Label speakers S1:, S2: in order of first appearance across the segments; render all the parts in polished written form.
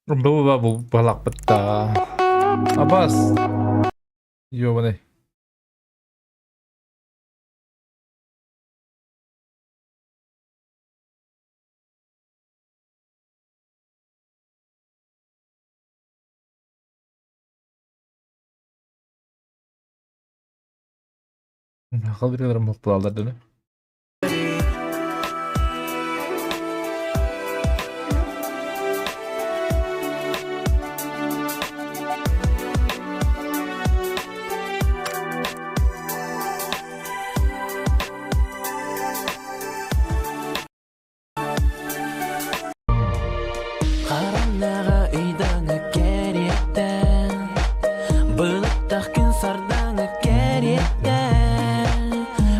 S1: Бу балакпытта. Абас. Ёбаный. Хал bir mutlu değil mi?
S2: Хараҥаҕа ыйдаҥа кэриэтэ, былыттах күн сардаҥа кэриэтэ,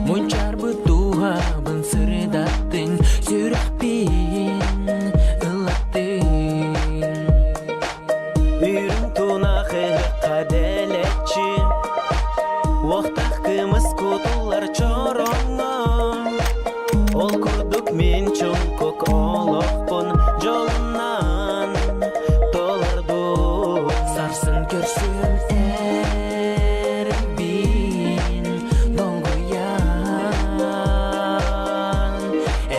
S2: мунчаарбыт дууһабын сырдаттыҥ, сүрэхпин ылаттыҥ.
S3: Үрүҥ тунах ыһыкка дэлэччи, уохтаах кымыс кутуллар чороҥҥо. Ол курдук мин чуҥкук олохпун дьолунан толордум.
S2: Сарсын көрсүөм эрбин долгуйан,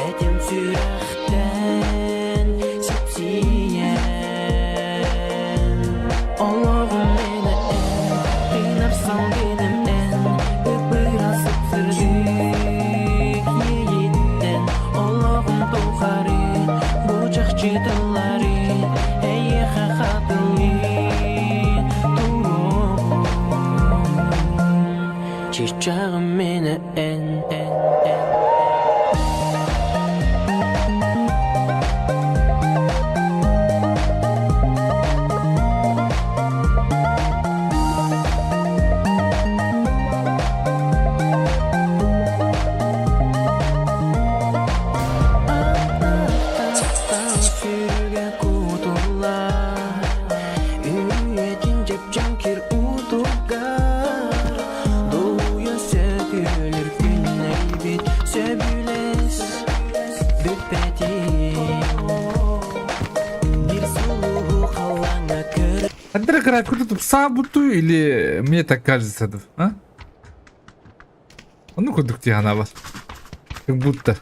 S2: этим сүрэхтэн сипсийэн. Олоҕум миэнэ эн, тыынар салгыным эн, ыппыра сыпсырдык иэйиттэн. Олоҕум тухары бу чахчы тыллары эйиэхэ хатылыы туруоҕум. Чычааҕым миэнэ эн, эн, эн. Сүүрүгэ кутуллар, үйэтин дьэпчэҥкир утугар, Дуйа сөтүөлүр күннэйбит сөбүлэс бүппэтин. Бир сулуһу халлааҥҥа көр
S1: Андрей графику тут сабуту или мне так кажется, а? Ну курдук тиһана бар. Как будто.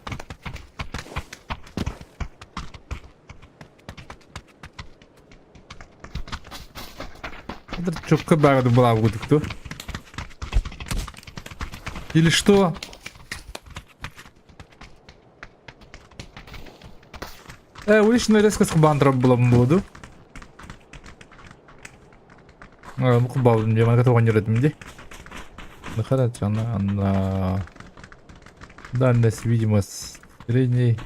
S1: Чопка баар была кто? Или что? Уличная резко с бандром была буду. Мукбалым дем, ана тоғын де. Нахарат она, она... Дальность, видимо, средней.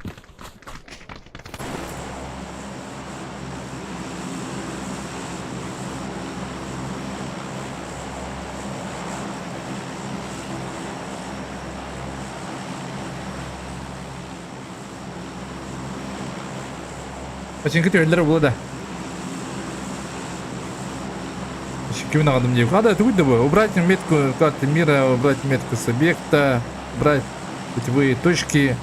S1: Починка түһэллэр була да. Ким аҕадым диэбит. А да, это да Убрать метку карты мира, убрать метку с объекта, убрать путевые точки.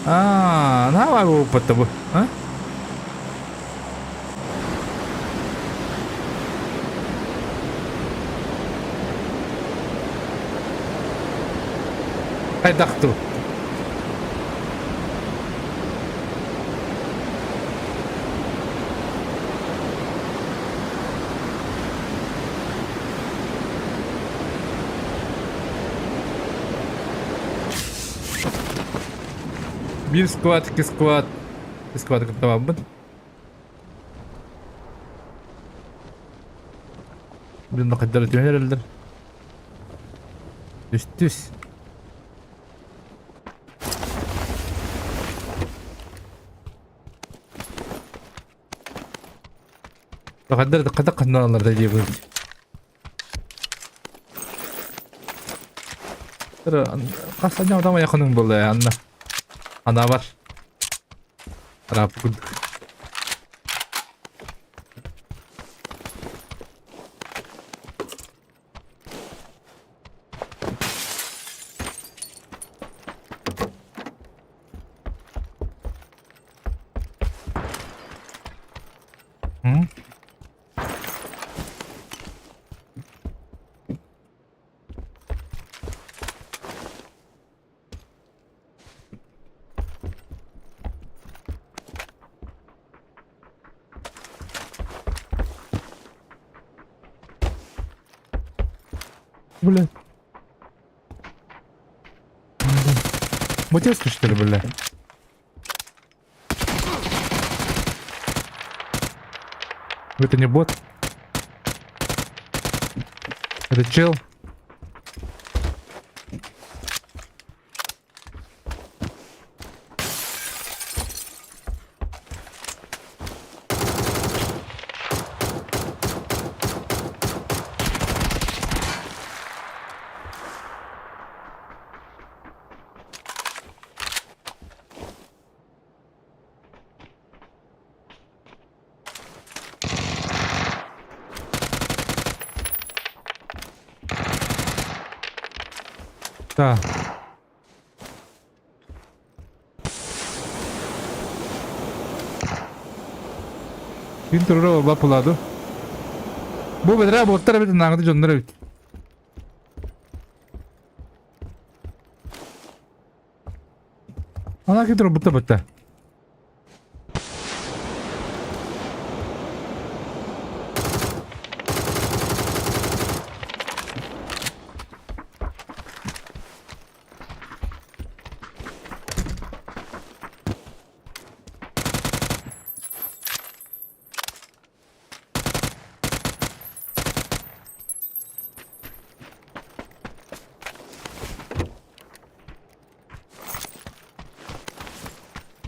S1: А, давай опыт а? Хайдах дуу? Биир склад, икки склад. Склад кытта Блин, хайдары түһэн эрэллэр. Түс түс. Хайдары хайдах ханналар да диэбит. Хас анньа одама якының буолла анна. Ана бар. Рап курдук. М? Бля. Ботевский, что ли, бля? Это не бот. Это чел. Так. Күн турура буолбат буолаа дуу? Бу бэдэрээ буоттар эбит, нааҥыты дьоннор эбит. Ана ким турбута бытта.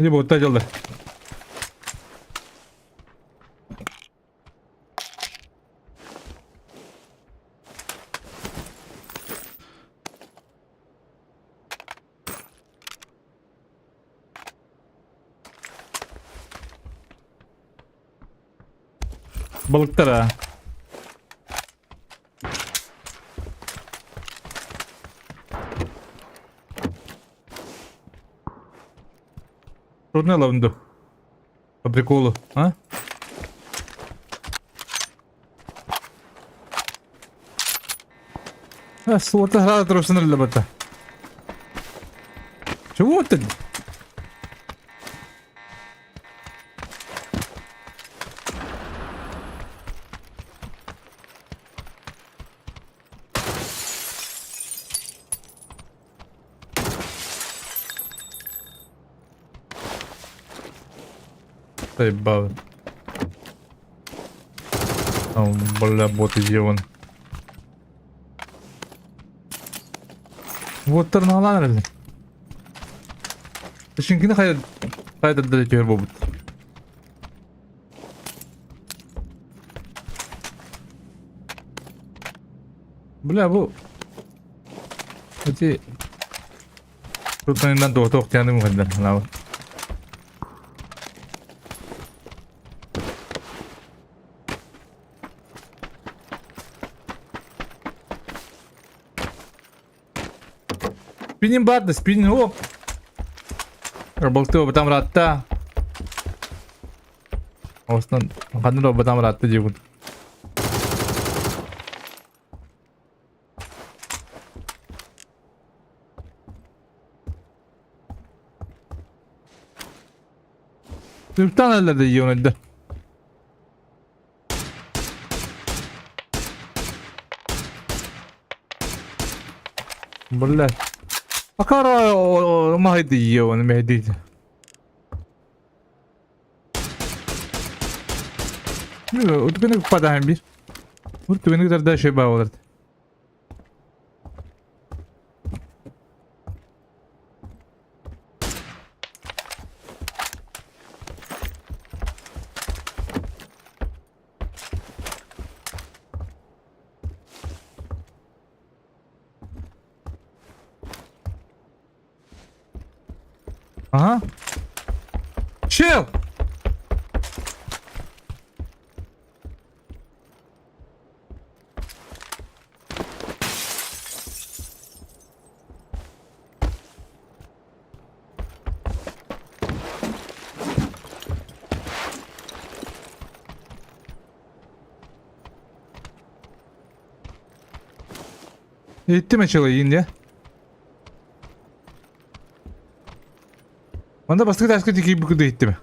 S1: Иди буотта дьалла. Балыктара. Трудно лаванду. По приколу, а? Суота сразу трусыны бата. Чего ты? Заебал. О, бля, боты сделан. Вот тарналан эрэллэр. Шинкини хайа хайдардара түһэр буолбут. Бля, бу эти Тутанынан туох тяным хандар ханаабыт. Спиннинг баар да, спиннинг о! Балты обатам ыраатта. Оостан ханна да обатам ыраатта диэбит. Түптан эллерде ийион Блядь. Акара маһыйды ийион мэһдийdi. Утуганы падаһын бир. Утуганы тарда şey баа болар. Ага. Чел! Иттим эчэлэйин дьэ. Манда бастакы тааска тикийбит курдук иһиттим.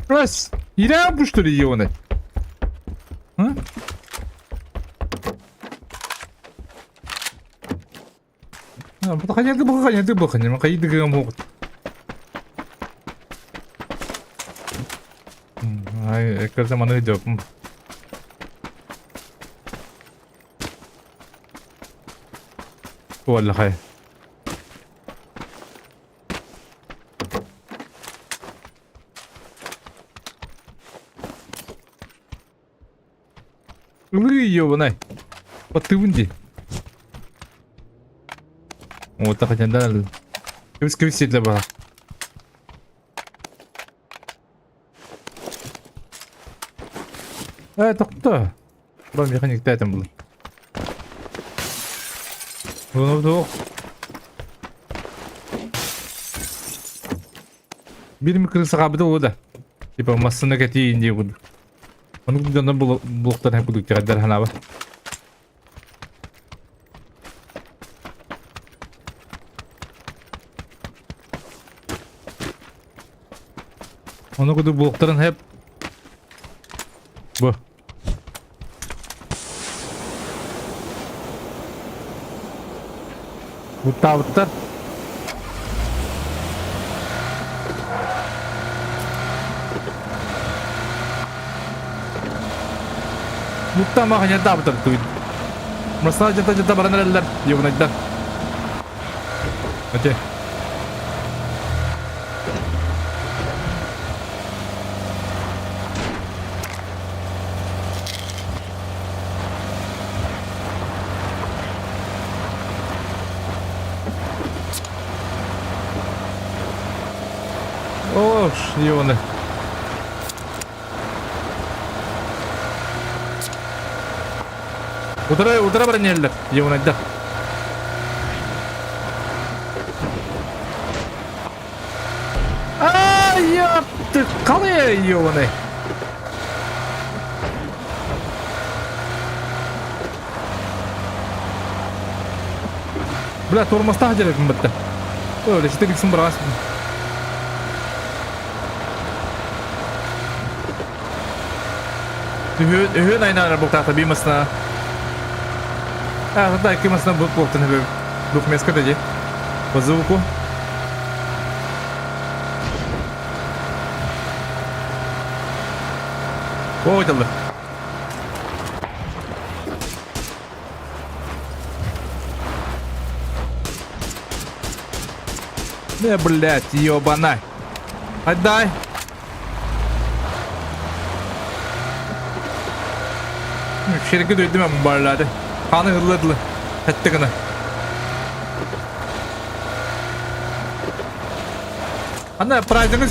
S1: Раз! Ирээн что ли ебаный? А? Хайдык хайдык могут. Ай, кажется, маны идет. Туоллахай. Ылыы ёбанай. Баттыыбын дии. Вот так да. Кыбыс кыбыс сиэтлэ баҕа. Э, тохто. Бам механик тәтем бұл. Бұны тоқ. Бир микросаға біті ол да. Типа массына кәтейін дей курдук. Ону дьонно булуктар курдук тиҕэрдэр ханаба. Ону курдук булуктарын хеп бу. Буттаабыттар. Буттаама ханьардаабыттар туй. Масла жата-жата баран эрэллэр, ёбунайдар. Ате. Ох, ёбаный. Утара, утара баран иһэллэр, ёбанайдар. А, ёпты, қалай ёбаный. Бля, тормозтаах дьэрэгин бытта. Өлө, ситэ диксин быраҕас. Үһүөн айнаар бултаата би масна. А, да, икки масна бултан двухместка дии. По звуку. О, дьалла. Не, блядь, ёбана. Отдай. Şerikli duydum ben bu barlarda. Kanı hırladılı. Hatta gına. Ана праздник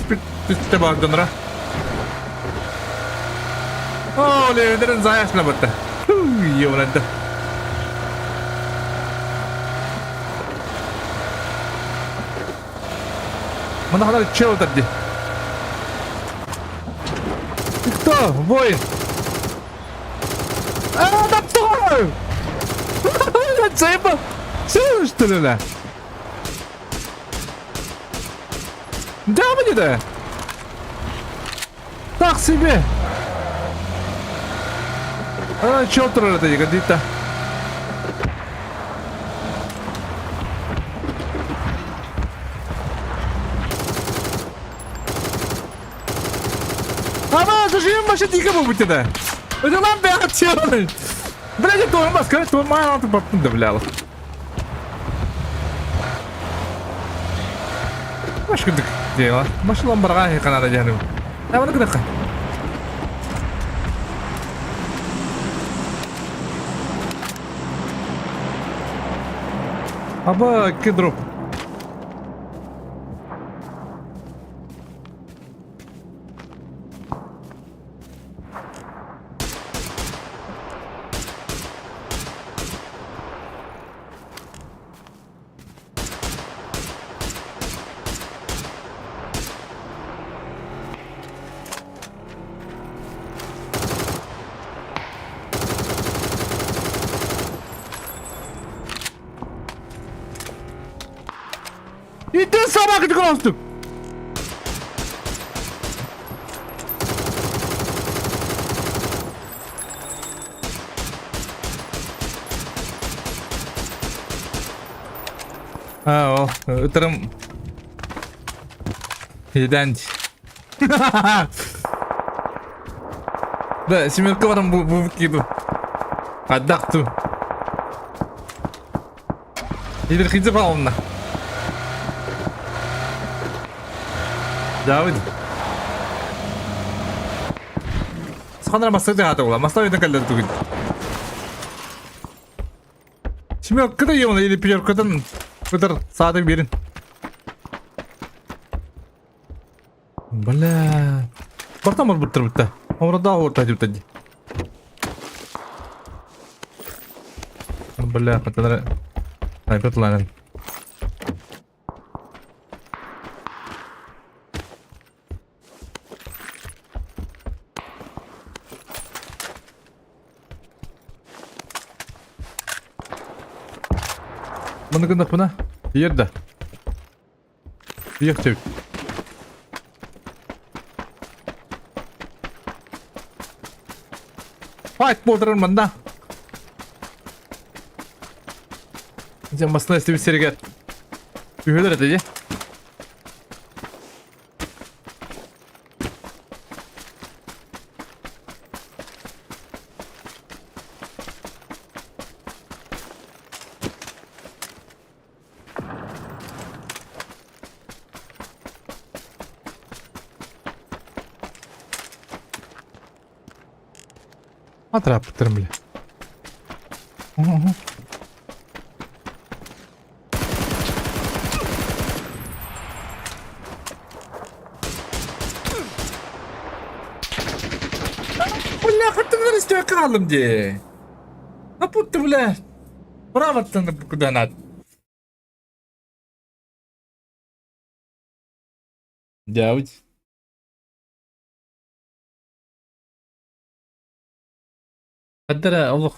S1: түстэ бардынра. О, левендерин заясына бытта. Ёбананта. Мына ханар чел дии. Ты кто? Воин! А, да кто? Заебал! Серьезно, что ли, да? Да, мне да! Так себе! А, черт, это не годится. Ама, зажим вообще дико будет да. Это нам бегать Блядь, это тормоз, короче, тормоз, ты давлял. Маш курдук дело. Маш ламбарга канада дьаным. Табаны кыдакка. Аба, кедроп. Иди собака ты! А, ол, ытырым Еден. Да, семерка баран бу бу киду. Отдохну. Иверхидзе Павловна. Давид. Саханара массаж хата була. Массаж өтөн кэллэр тугун. Семерка да ема или пятеркадан бытар саатык берин. Бля. Бартан бар буттар бутта. Омрада орта деп тади. Бля, каталар. Снайпер ланан. Маны гыннахпына. Ерді. Ехтебит. Файт болдырар мында. Дьэ массына истибит сиригэр үһүлэр этэ дии. Атраппыттарым бile. Бля, хаттыңнар истебе хааллым дии. Напутты, бля. Браво, куда надо. Дьэ, Хаддара олох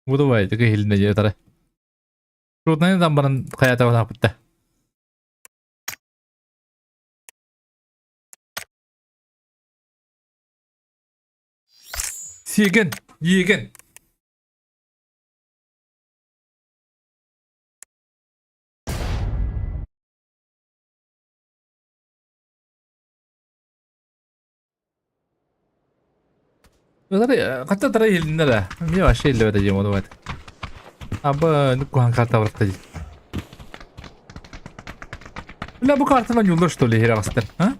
S1: будубай киһилинэ диэтара. Труднайы дан баран хайата барааппытта. Сиэгэн, иэгэн. Хатта тара иһилиннэ да. Эмиэ вообще иһиллибэтэ диэн буолуо этэ. Аба куһаҕан карта барта дии. Бля, бу картанан юллар что ли иһирэҕэстэр, а?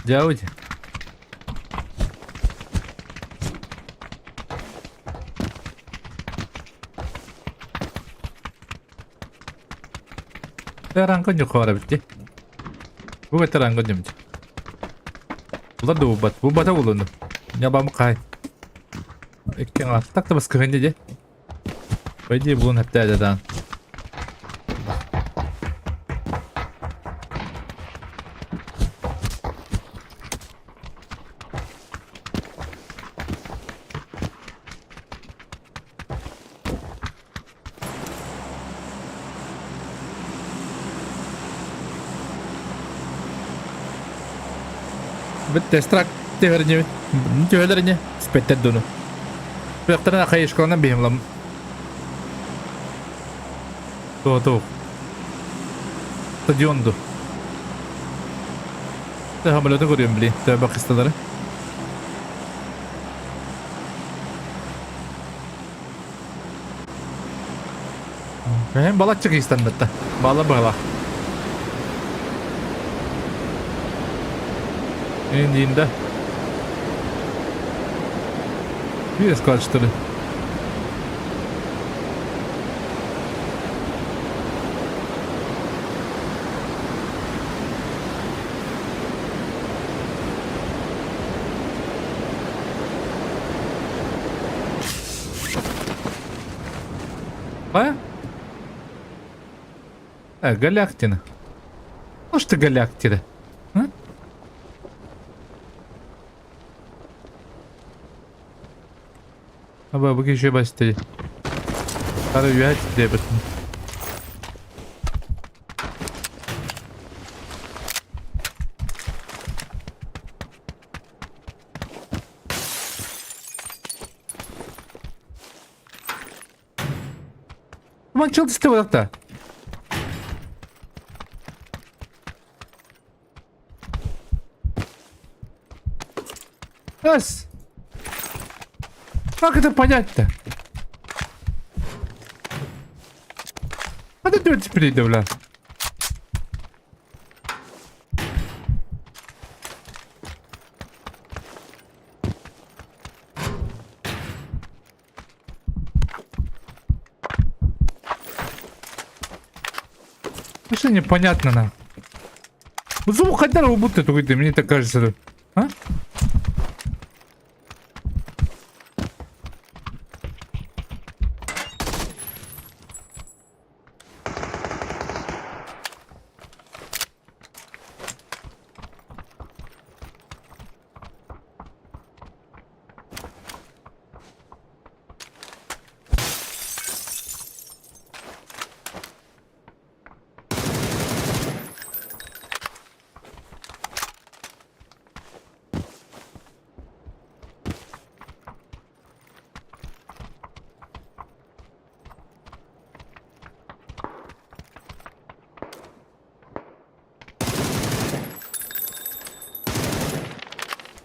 S1: Дьэ, Таранка ньукхара битти. Бу таранка ньумча. Булар да бубат. Бубата булуну. Нябамы кай. Иккен аттак да баскыгын деди. По идее булун хәттә дан. Бүт тестрак түһэриннибит. Түһэлэринни спеттер дуну. Туяктарына хайышкаланан биһимлам. Туо туох. Стадион ду. Самолету көрүөм били. Төбө кысталары. Эһэм балачча кыыстаннатта. Баала быһалаах. Индиинда. Биир склад что ли? А? А, Галяктина. Ну что Галяктина? А? Аба, бу киһи басты. Хара үһэ диэбит. Туман чыл түстэ буолта. Эс! Как это понять-то? А ты теперь, бля? Ну что непонятно на. Звук хотя бы будто только мне так кажется. А?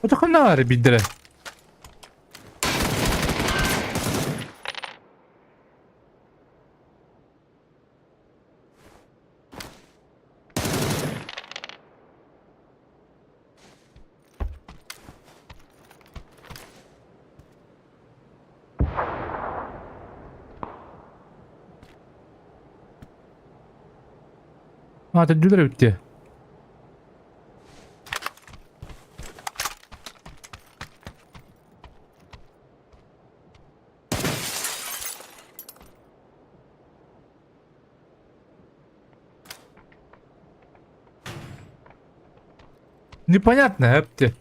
S1: Отохонаары биирдэрэ. А, төрдүлэр эбит дии. Непонятно, эпти.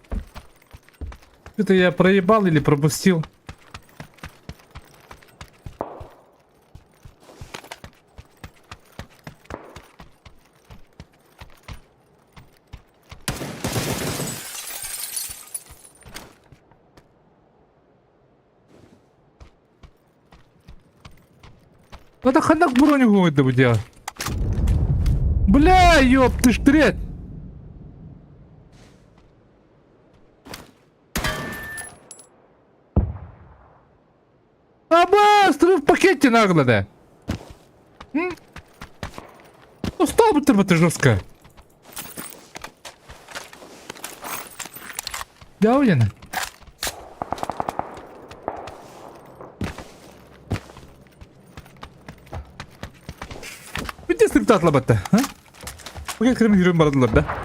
S1: Это я проебал или пропустил? Это ханак броню это делать. Бля, ёб ты ж трет. Аба, в пакете нагло, да. Устал бы ты, ты жестко. Дяулина. Бүтэ сырыптаатылабатта, а? Пакет кырым жүрөн бардылар да.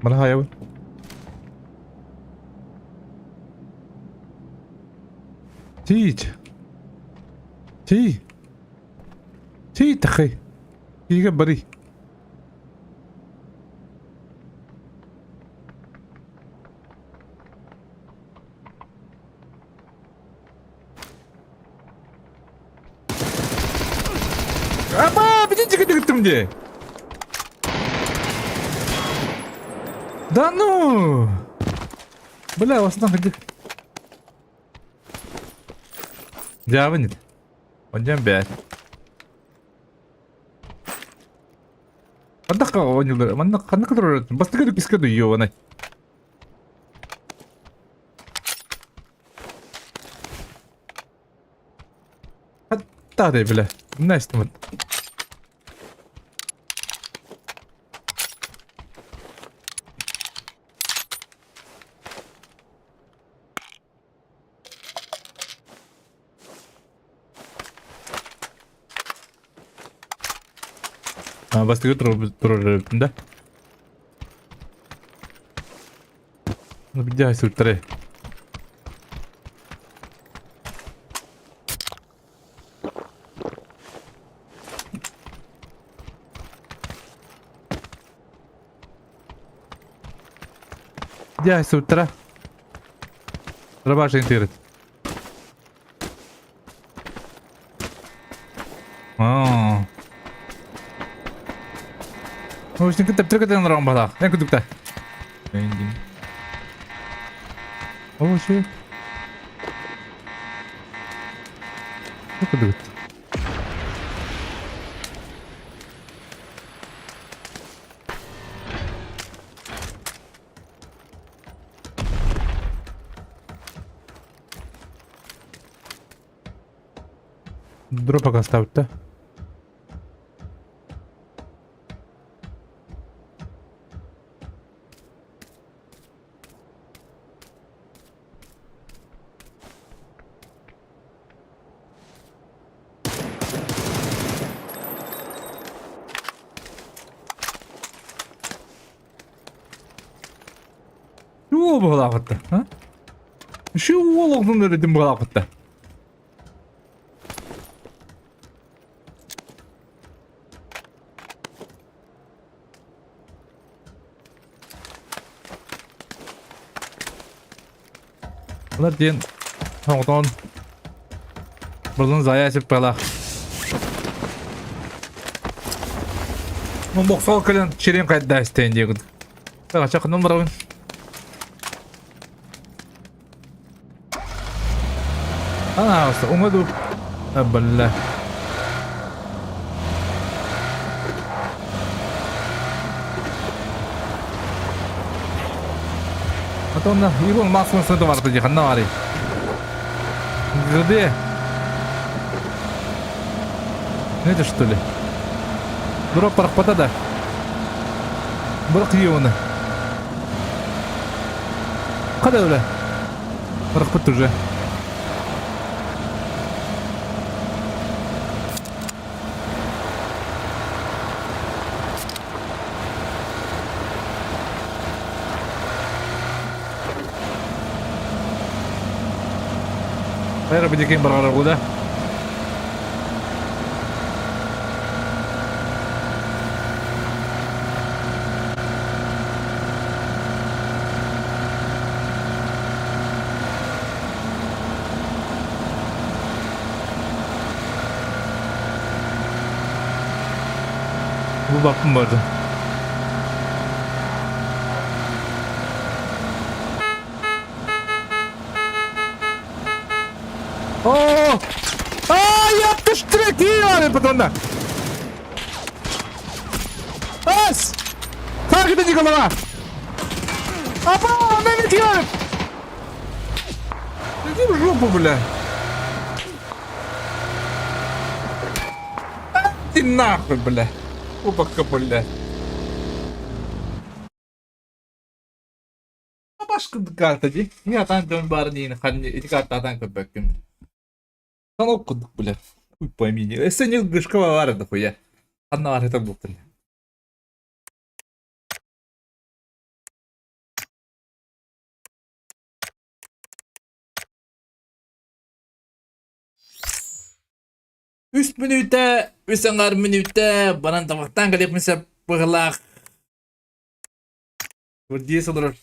S1: Мана хайабын. Тиить. Тиий. Тиий тахай. Тиигэ барый. Аба, видите, как ты мне? Да ну! Бля, вас нахуй. Дьаабын Ондьон бээр. Ханна оонньуулар? Манна ханна кытарар? Бастакы киска да ёбаный. Хатта да бля. Настя А, бастакы турар да? Ну, бидя сүртэрэ. Дьэ, сүртэрэ. Рабашин тиэрит. Наушникын тэптэр көтөн олорон баһылаах. Эн кудукта. О, ши. Кудугут. Дропа оставить-то. Юу быһылаабытта, а? Şu уол өрүтүн быһылаабытта. Bunlar диэн оҥотон Бырлын зая сиппалаах. Боксол кэлэн чирин хайда истэйин диэгин. Ачакынан барабын. Ана уҥа ду. Бля. Отонна Иван Максимус барда дии ханна баарый? Где? Это что ли? Дроп парахпата да. Бырах оны. Қада өлі? Парахпат уже. Хайра бідекең барғара да. Бу баппын барды. О! А, я тире потом. Ас! Таргет не голова! Апа, на метеор! Иди в жопу, бля! Ты нахуй, бля! Опака, бля! Башка карта ди. Я там дön бар диин хан ити картадан көпөккүм. Станок кудук, бля. Хуй пойми. Эссе не гышка бар да хуя. Ханна бар это буктын. Үс мүнүүтэ, үс аңар мүнүүтэ, баран табақтан калеп мүсәп бығылақ. Дие олорор.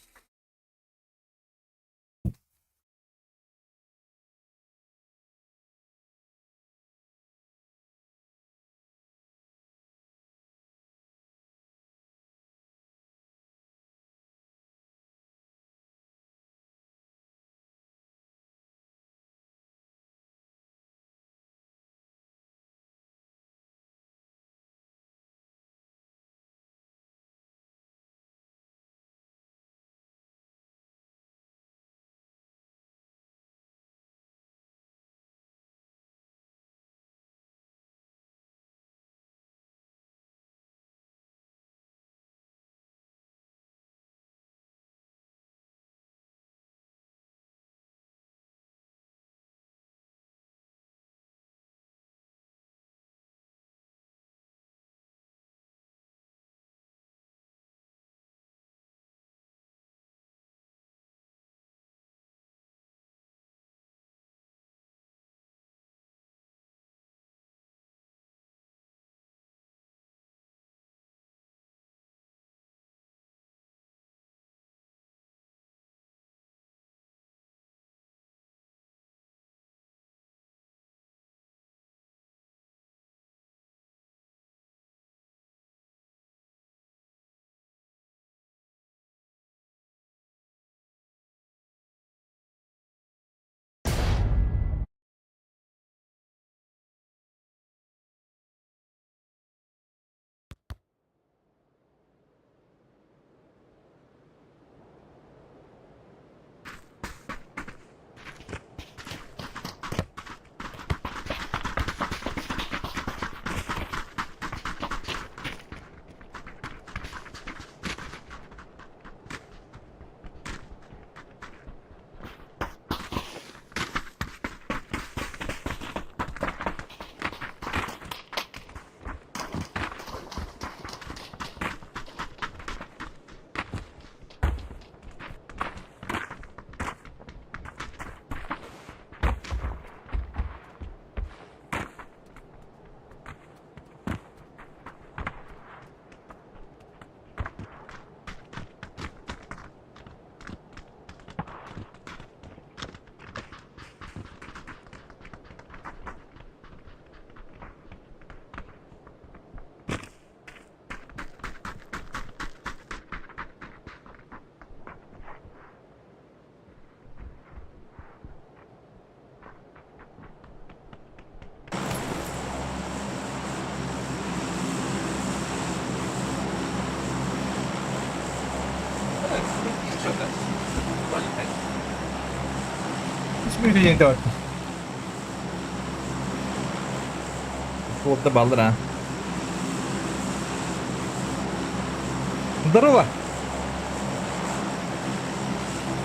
S1: Мүнүүтэ диэн Суолда баллар а. Здорово!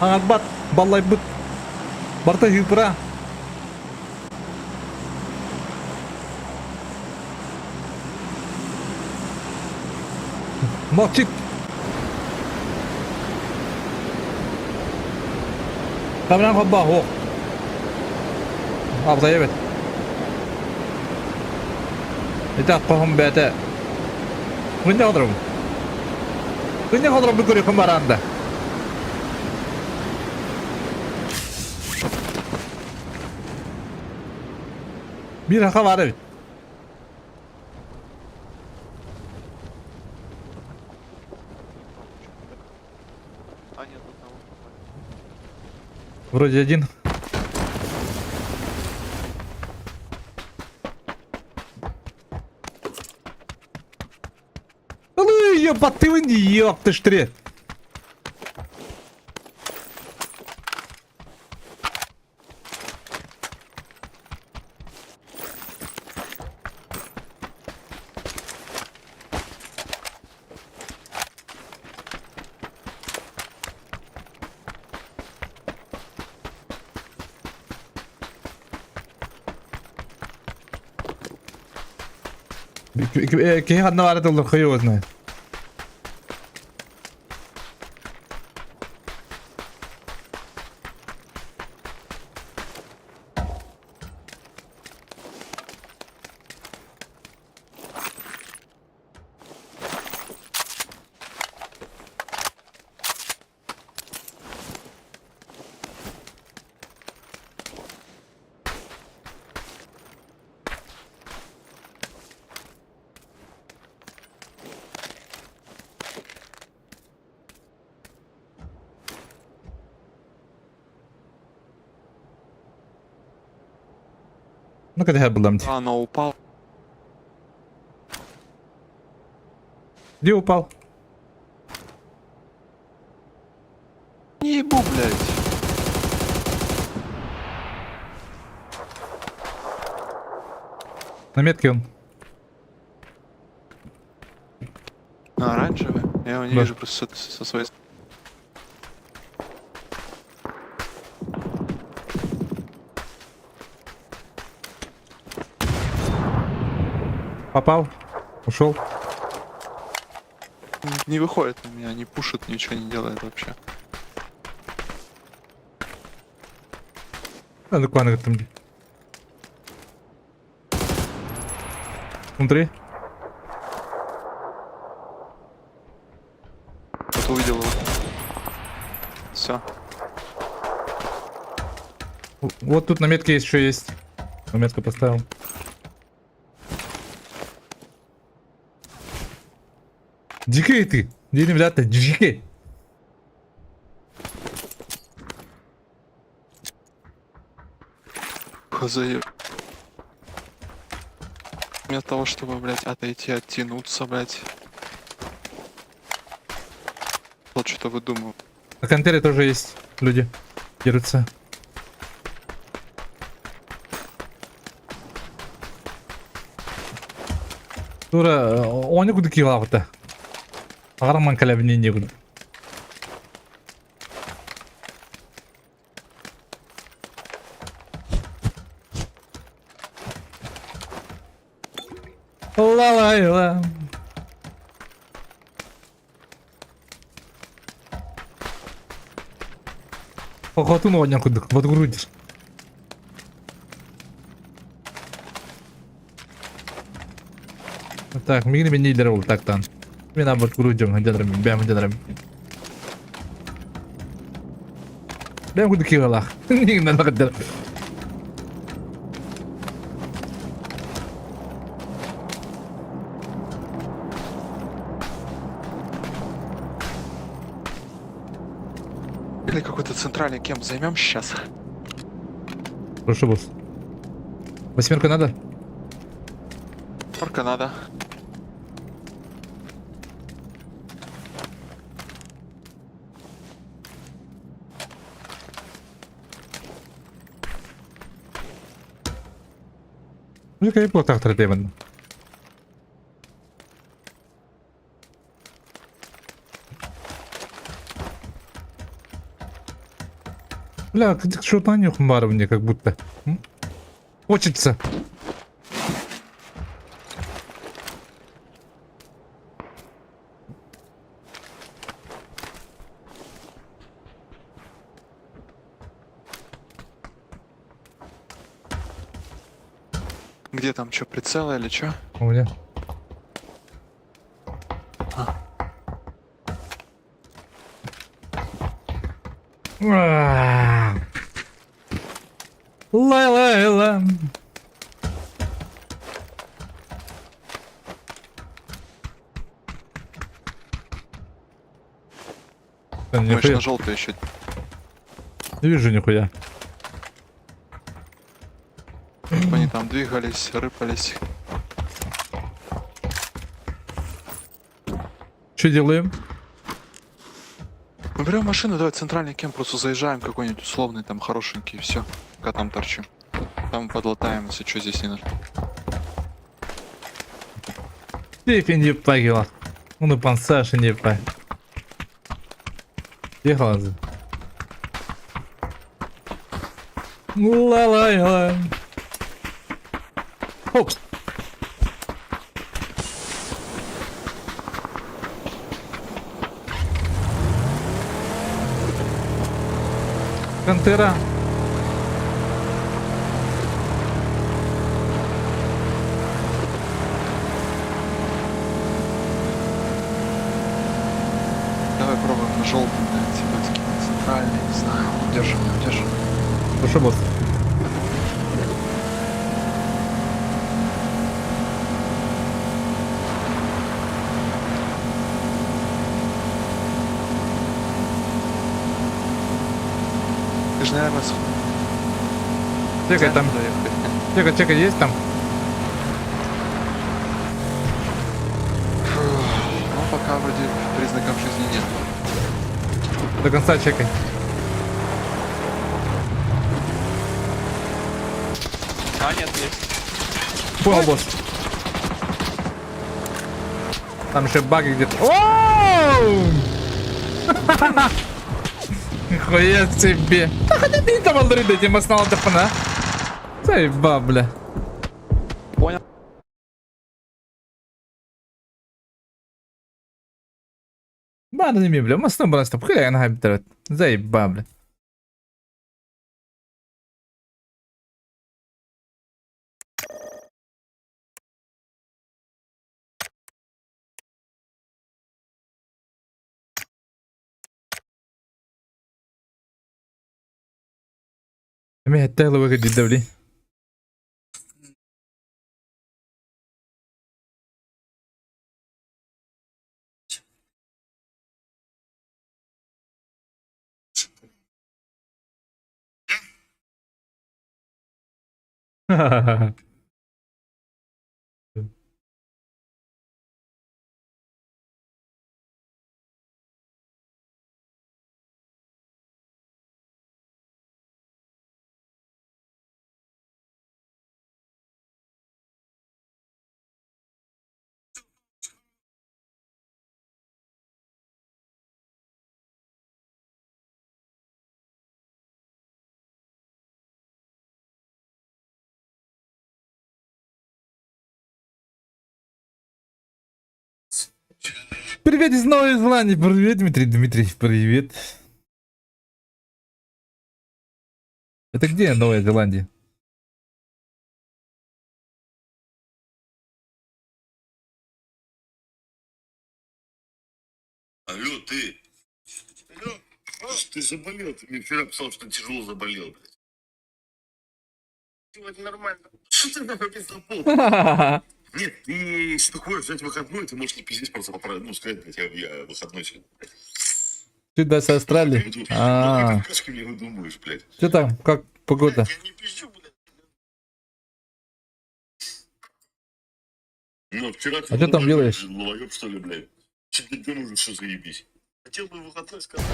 S1: Аҥарбат, баллайбыт. Барыта хыыпыра. Молчит. Камеран хобба хуох. Абзай эбит. Ити хоһум бэйэтэ. Мынньа олоробун. Мынньа олоробун көрүөххүн бараан да. Биир хаха баар эбит.
S4: А нет, одного попали.
S1: Вроде один. Ну, ебать ты, ёб ты ж три. Киһи ханна баара тыллар хуй его знает. Ну-ка, дэһэр буллам дии.
S4: А, она упал.
S1: Где упал?
S4: Не ебу, блядь.
S1: На метке он.
S4: На оранжевый? Я его не
S1: Да.
S4: вижу просто со своей...
S1: Попал. Ушел.
S4: Не выходит на меня, не пушит, ничего не делает вообще.
S1: А, ну куда там где? Внутри.
S4: Вот увидел его. Все.
S1: Вот тут на метке еще есть. На метку поставил. Дикий ты! Дикий, блядь, дикий!
S4: Заеб. Вместо того, чтобы, блядь, отойти, оттянуться, блядь. Вот что-то выдумываю.
S1: На контере тоже есть люди. Дерутся. Тура, оны куды киылаҕыта. Ағарман калабинен не куды. Ла-ла-ла. Хотун оонньоон курдук, ботугуруйдур. Так, мигини мен лидер ол тактан. Мен абат гуру дьон дьонорым, бэм дьонорым. Бэм курдук кигалах. Нигинен лакаддар.
S4: Или какой-то центральный кем займем сейчас.
S1: Прошу босс. Восьмерка надо?
S4: Сколько надо?
S1: Үлэ буолтахтара диэбин. Бля, что-то баар мне как будто. Хочется.
S4: Где там что, прицелы или что?
S1: У меня. Ла-ла-ла. Да,
S4: Мы еще
S1: нихуя.
S4: на желтый еще.
S1: Не вижу нихуя.
S4: Чтобы они там двигались, рыпались.
S1: Что делаем?
S4: Мы берем машину, давай центральный кемп, просто заезжаем какой-нибудь условный там хорошенький, и все. Пока там торчим. Там подлатаем, если что здесь не нужно.
S1: Тихо, не пагила. Ну, пансаш не па. Ехала. Ла-ла-ла. Опс. Пантера.
S4: Давай пробуем на желтый, да, типа такие центральный, не знаю, удержим, не удержим.
S1: Хорошо, босс.
S4: Ты же, наверное, с
S1: Чекай там.
S4: доехать.
S1: Чекай, чекай, есть там?
S4: Фу, Ну, пока вроде признаков жизни нет.
S1: До конца чекай.
S4: А, нет, есть.
S1: Понял, босс. Там еще баги где-то. Оу! Нихуя себе. Да хотя ты там алдрид этим основал тапана. Заеба, бля.
S4: Понял.
S1: Бана не бля, масно брас там хуя на хабитрат. Заеба, бля. Эми хэттээх луга диддэ Ха-ха-ха. Привет из Новой Зеландии. Привет, Дмитрий Дмитриевич, привет. Это где Новая Зеландия?
S5: Алло, ты. Алло. Ты заболел, ты мне вчера писал, что тяжело заболел, блядь.
S6: Сегодня нормально.
S5: Что ты нахуй пиздобол? Нет, ты, если ты хочешь взять выходной, ты можешь не пиздеть, просто поправить, ну, сказать, блядь, я выходной сегодня. блядь.
S1: Ты да, с Австралии?
S5: Ты
S1: А,
S5: какашки мне выдумываешь, блядь.
S1: что там, как погода?
S5: Я не пизжу, блядь. Ну, вчера ты
S1: А что там
S5: был,
S1: делаешь?
S5: Ловоёб, что ли, блядь? Че ты днём уже все заебись.
S6: Хотел бы выходной сказать.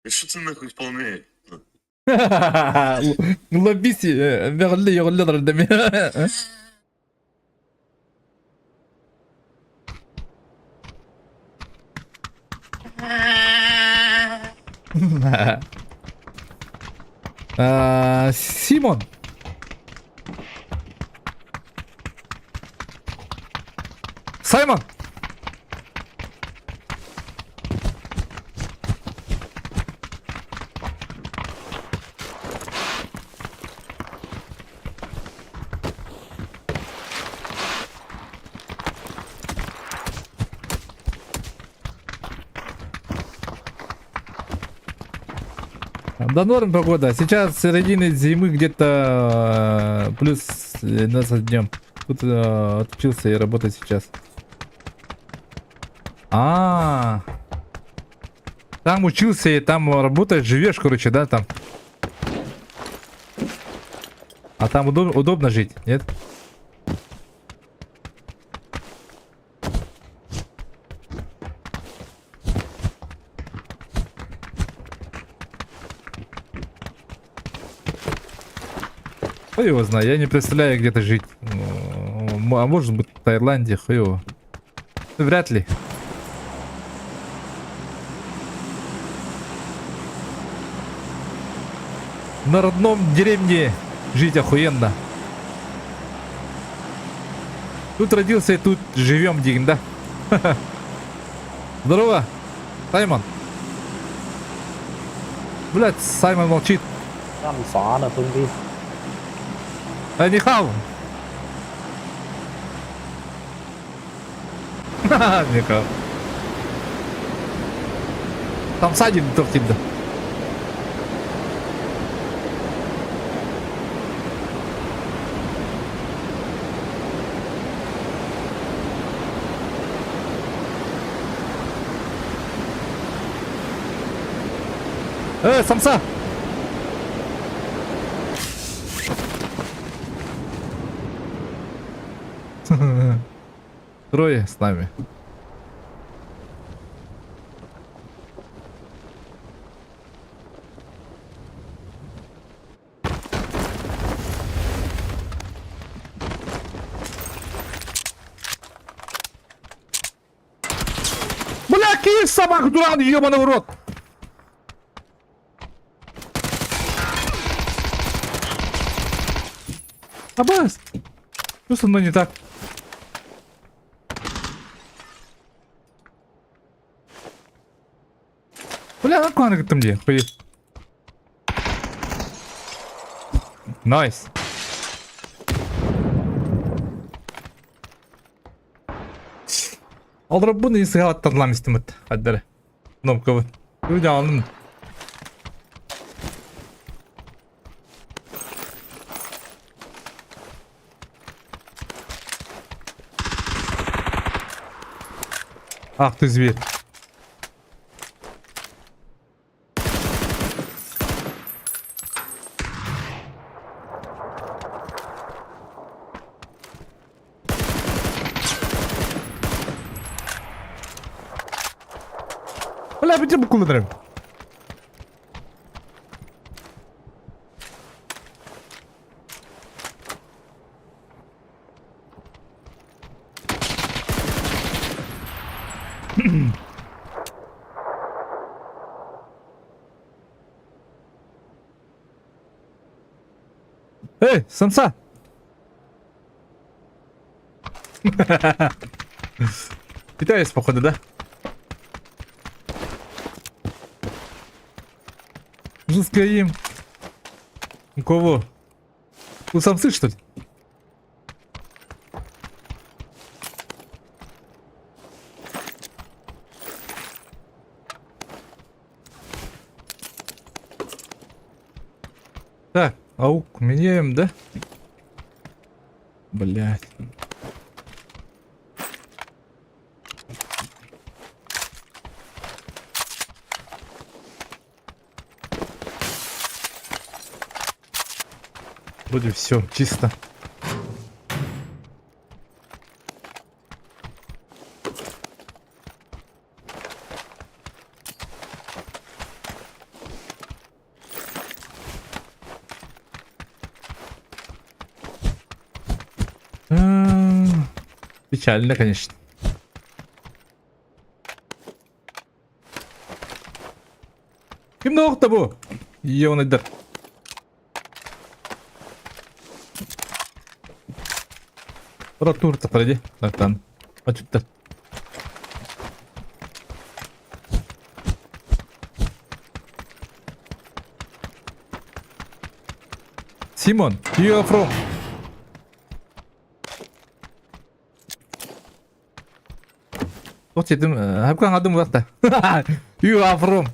S5: И что ты нахуй исполняешь?
S1: Лоббист мөҕүллэ йоҕулла олорор да Симон. Саймон. Да норм погода. Сейчас середина зимы где-то плюс 12 днем. Тут отучился и работаю сейчас. А, Там учился и там работаешь, живешь, короче, да, там? А там удобно жить, нет? Хуй его знает, я не представляю, где-то жить. А может быть в Таиланде, хуй его. Ну, вряд ли. На родном деревне жить охуенно. Тут родился и тут живем, диэн, да? Здорово, Саймон. Блять, Саймон молчит.
S6: 啱爽啊，半邊。
S1: А, 你好. 你好. Там садим да. Самса! Трое с нами. Бля, киев собака дуран, ебаный в рот! Абас! Что со мной не так? Бля, как он там где? Хуй. Nice. Алдырып исыгаттарлам истимит. Аддары. Кнопка. Люди. Ах ты зверь. Бля, бүтүн букулланарым. Эй, самса! Китаец, походу, да? Жесткое им. У кого? У самцы, что ли? Так, аук меняем, да? Блять. Вроде все чисто. Печально, конечно. Ким да охта бу? Ионайдар. Тур тахтар Тактан. Ачыттар. Симон, you are from? Туох диэтим, хапка аҥардым уларта. You are from.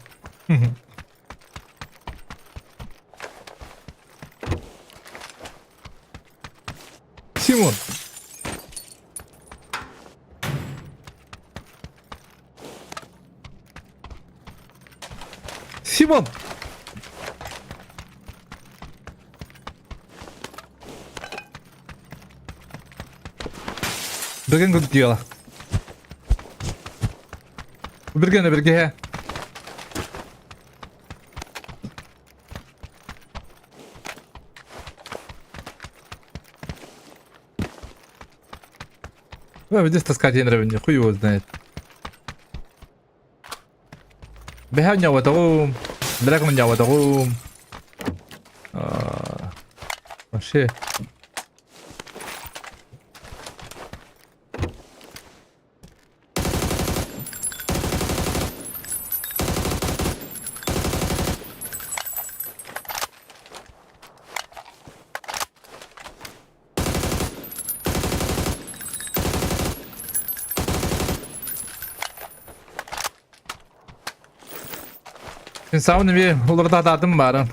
S1: Симон. Симон! Бэргэн курдук дьыала. Бэргэн бэргэһэ. Ну, видишь, таскать я хуй его знает. Бэһэ ньабатаҕым, дракон ньабатаҕым. Вообще. Син саун эмиэ уларытаатаатым баарын.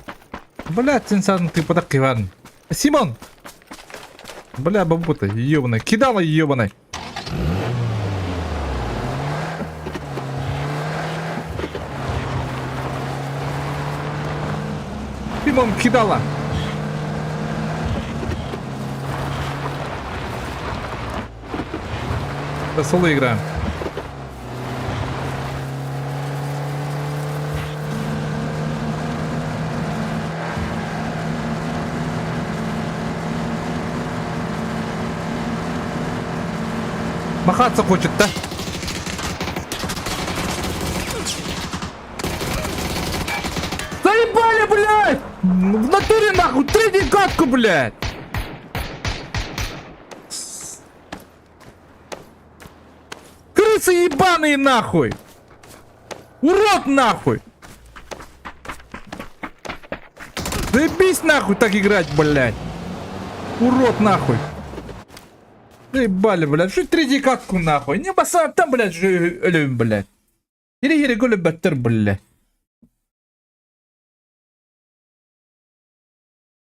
S1: Блядь, син саун тыыппатах киһи баарын. Симон! Бля, бабута, ебаный. Кидала ебаный. Симон кидала. Да соло играем. Махаться хочет, да? Заебали, блядь! В натуре нахуй, третью катку, блядь! Крысы ебаные нахуй! Урод нахуй! Заебись нахуй так играть, блядь! Урод нахуй! Заебали, блядь, что третью катку нахуй? Не баса там, блядь, өлөм, блядь. Ири-ири көлөбөттөр, блядь.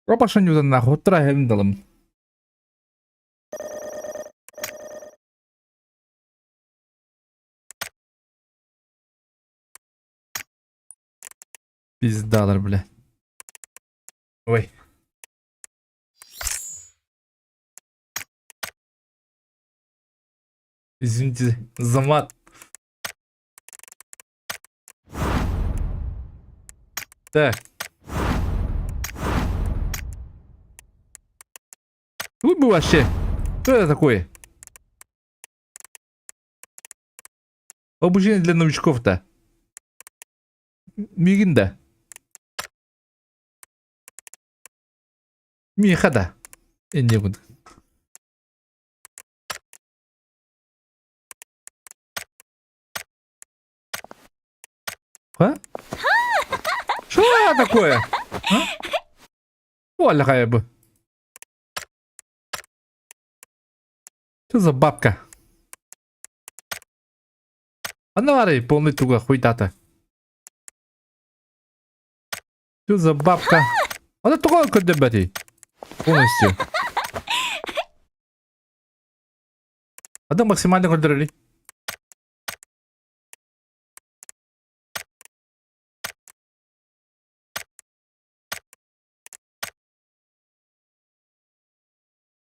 S1: Опашанюдан нахуй, оттара далым. Пиздалар, бля. Ой. Извините за мат. Так. Вы бы вообще. Кто это такой? Обучение для новичков-то. Мигин да. Миха да. Я не буду. А? Что такое? А? Оля бы. Что за бабка? Анарый полный туга хуйдата. Что за бабка? Она туга көрдөбөтүй. Полностью. Адам максимально көрдөрөли.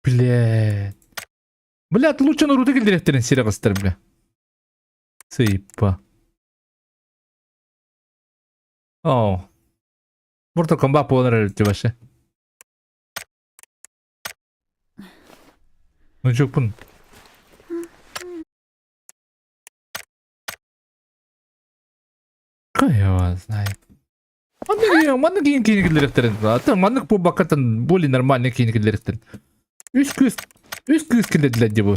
S1: Блядь. Блядь, лучше Наруто киллэриэхтэрин сирэ кыстар, бля. Сыйпа. О. Mortal Kombat буолар эрэ вообще. Ну чукпун. Хуй его знает. Маннык киин киини киллэриэхтэрин. Маннык буолбаккаттан более нормальный киини киллэриэхтэрин. Үс кыыс, үс кыыс киллэрдилэр дии бу.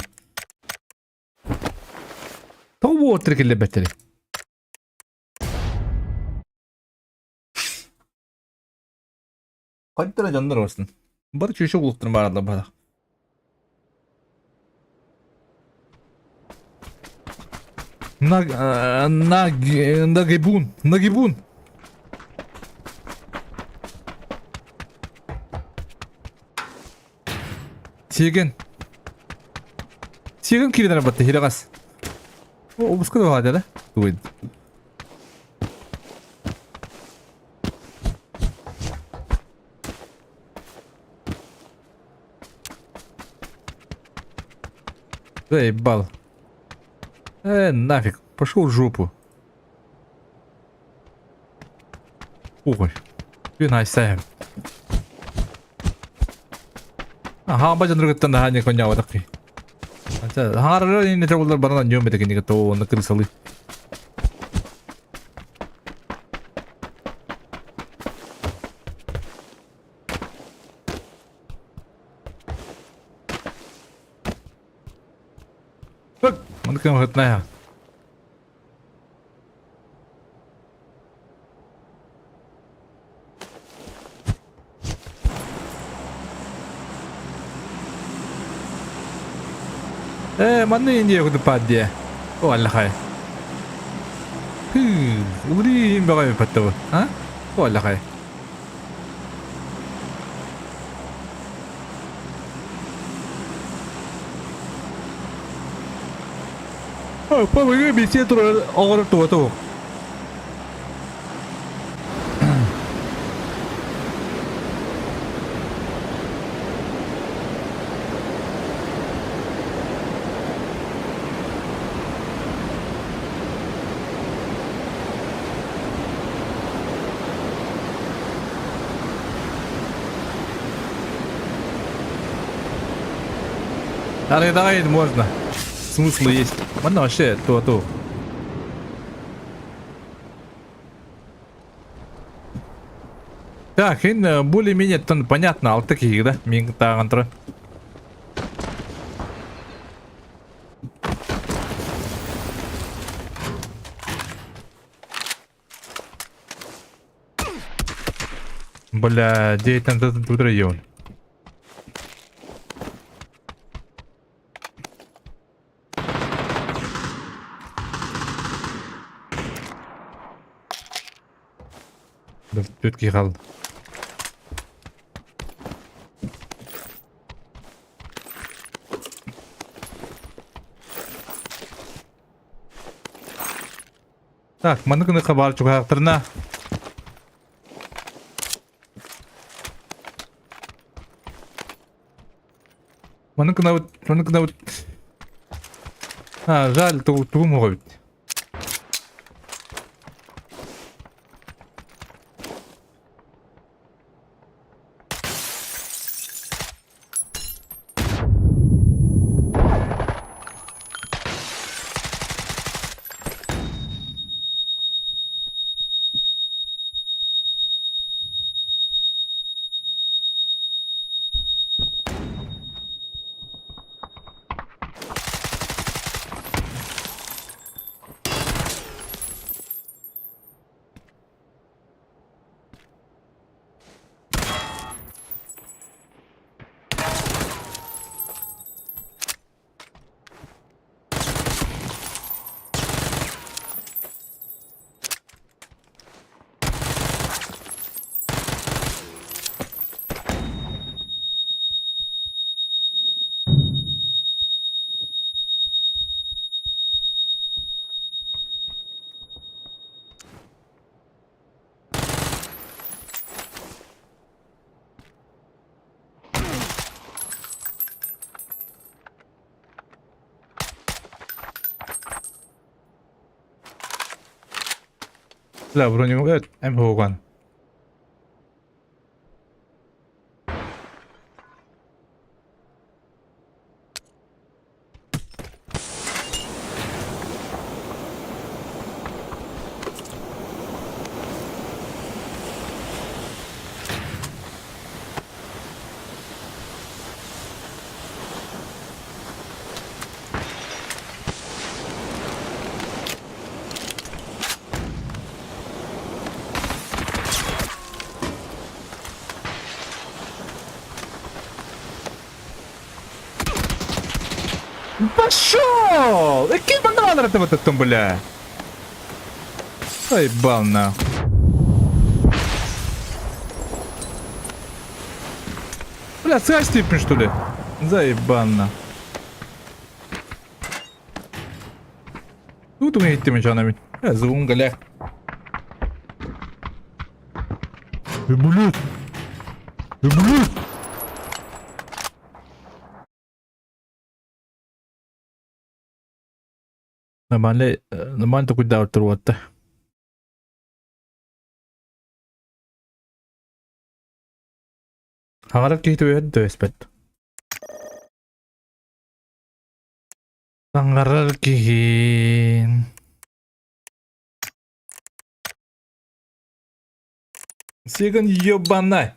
S1: Тоҕо буолтар киллэрбэттэрий? Хайдара дьоннор барсын. Бары чүөчэ булуктарын бааралар баһах. На, на, нагибун, нагибун. Тиэгэн. Тиэгэн киирэн арбатта хирагас. Обуска да баҕа да? Тугуй. Заебал. Нафиг, пошел в жопу. Ой, ты Аха, бажан наһаа не коньяватахи. Хаҥарара иннэтэ буоллар баран анньыам этэ кинигэ то уонна крысалыы. Маннык кэмэ Ээ, манна Индия кутуппаат диэ. О, аллахай. Хыы, уларыйын бөҕө эппэттэ а? О, аллахай. Папа, бесед турар оҕорор туга туох. Арыйдаҕай можно. Смысл есть. Манна вообще то-то. Так, ин более-менее тон понятно, алта киһи да, мин тааҕан туран. Бля, дейтен тут район. Түөрт киһи хаалла. Так, маннык гына хабаар чугаһаахтарына Маннык гынабыт, маннык гынабыт. А, жаль, тугум оҕо эбит. Бля, броню МГ-1. Пошел! Какие бананы ты вот этом, бля? Заебал нахуй. Бля, срать типа, что ли? Заебанно. Тут у меня идти мечанами. Я звон галя. Блядь. Блядь. Нормально, нормально такой даутер вот. Хаҥарар киһи түбэһэр түбэспэт. Саҥарар киһи Сиган ебанай.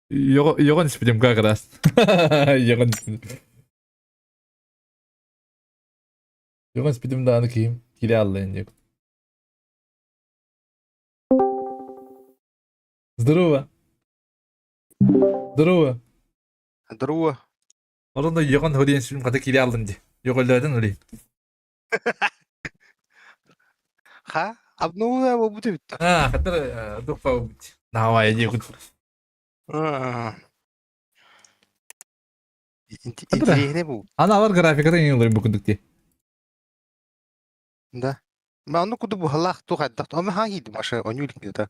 S1: Йоҕон испитим как раз. Йоҕон испитим. Йоҕон испитим даҕаны киһим киирэ аллайын диэк. Здорово. Здорово.
S7: Здорово.
S1: Орон да йоҕон хөрийэн сүрүн хата киирэ аллын дии. Йоҕоллоотун өлүй.
S7: Ха? Обновила его будет.
S1: А, хата духпа убить. Давай, иди.
S7: Интересный был.
S1: Ана алар графиката ең олар бүкіндік те.
S7: Да. Ма ону куду бухалах ту хайдах. Ама ха хиди маша онюлик да.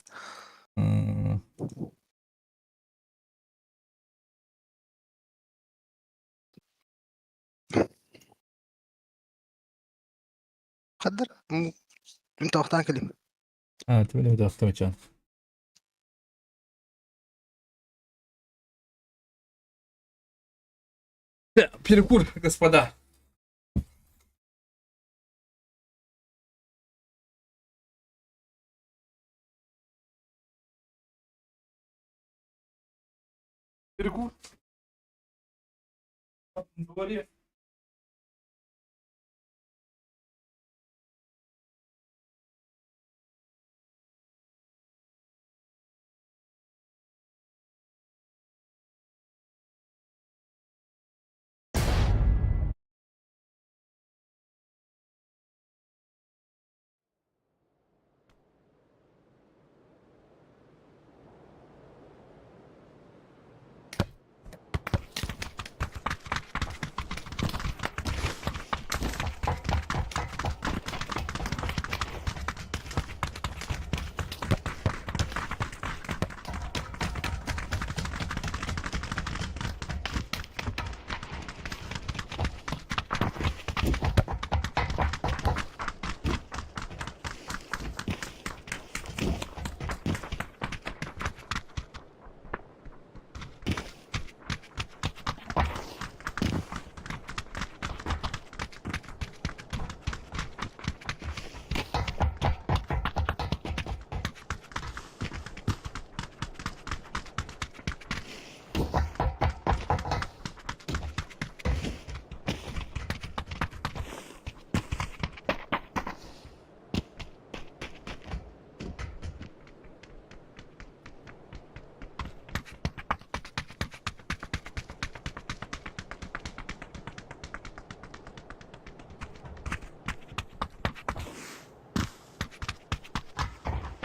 S7: Қадыр. انت وقتها كلمة.
S1: А, ты меня автоматчан. Перекур, господа. Перекур. На дворе.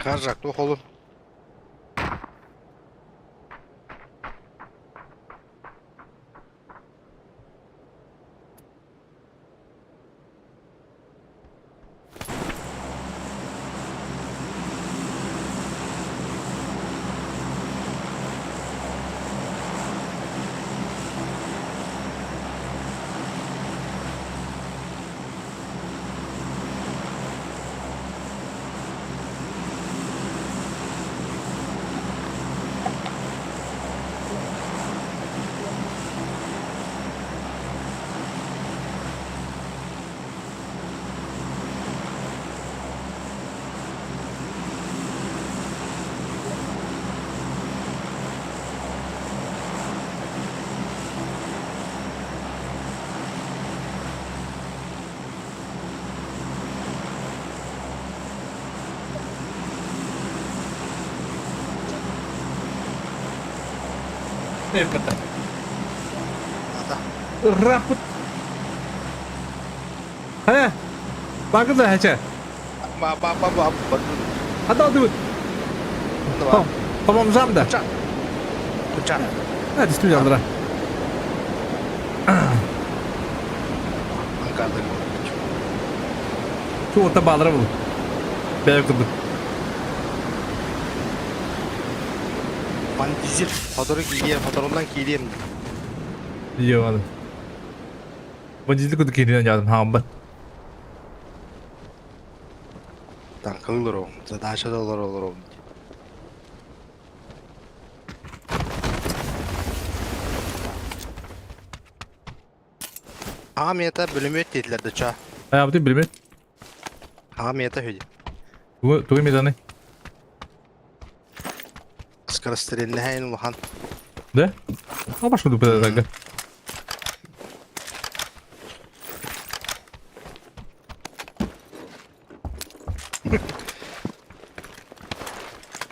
S7: Хажак, туох олун.
S1: Рапыт. Хайа? Бакы да хача.
S7: Ба ба ба ба ба.
S1: Хата алдыбыт. Помомжам да.
S7: Куча.
S1: А, действительно, алдыра. Чуота баалара бул. Бэйэ курдук.
S7: Мандизир. Мотору киириэм, моторунан киириэм.
S1: Йоҕаны. Бандизир курдук кииринэн дьаадым хаамбат.
S7: Танкалыы олоробун, задача да олоро олоробун. Аҕам ийэтэ бүлүмүөт диэтилэр да чаа.
S1: Аябытын билбэт.
S7: Аҕам ийэтэ үһү дии.
S1: Тугу тугу эмиэ
S7: Скорострельнэһэйин улахан.
S1: Да? А башка дупа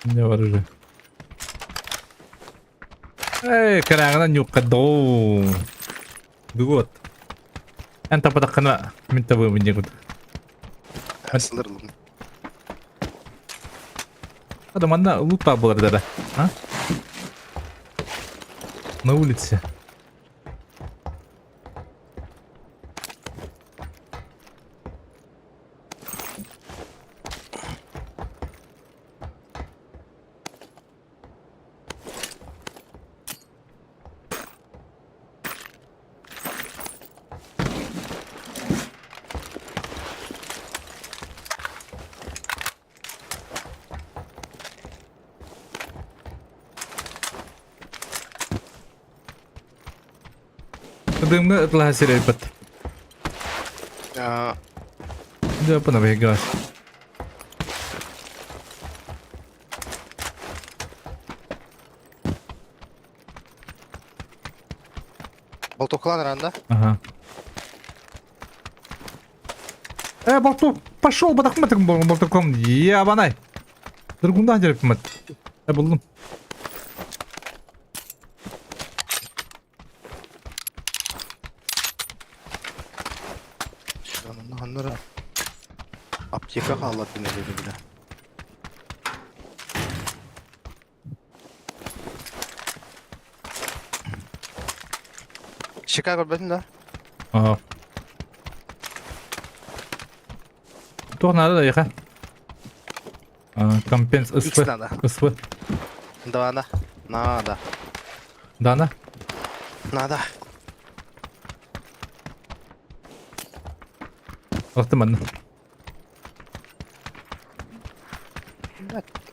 S1: Не бар уже. Эй, кырааҕынан ньукка доо. Дугут. Эн тапатаххына мин табыамын диэн курдук.
S7: Сылырылым.
S1: Ада манна лут баар буолар дара. А? На улице. Дымҥа ытылаһа сирэйбит. Дьэ, панабыйгаас.
S7: Болтокулан ранда.
S1: Ага. Болту, пошел, батахматым болтуком. Ебанай. Дыргунда дерепмат. Булдум.
S7: Оннор аптека хааллардым эбит бile. Чека көрбөтүн да?
S1: Аа. Туох наада да яха? Компенс СВ.
S7: надо.
S1: СВ.
S7: Дана. Надо.
S1: Дана?
S7: Надо.
S1: Алты манна.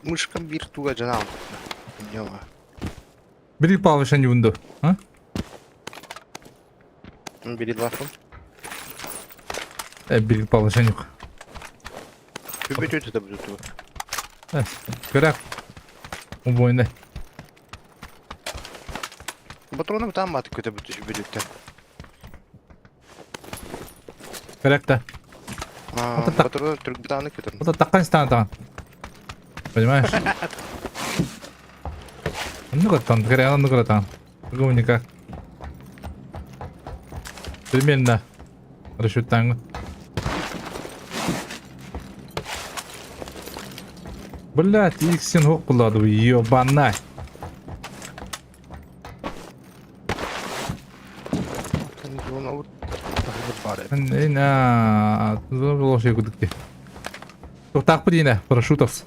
S7: Мышкам бир туга жанал. Нема.
S1: Бери Павлович юнду. А?
S7: Бери два фон.
S1: Бери Павлович юк.
S7: Күбүт өтө да бүтү.
S1: Көрәк. Убойны.
S7: Патроны там маты көтө бүтү бүтү.
S1: Көрәк та.
S7: Патроны түрк битаны көтөр.
S1: Вот таккан стана таган. Понимаешь? Ну как там, көрәк, ну как там. Другому никак. Примерно расчеттан. Блять, иксен хоқ болады, ебанай. На, Тоқтақ дейін, парашютовс.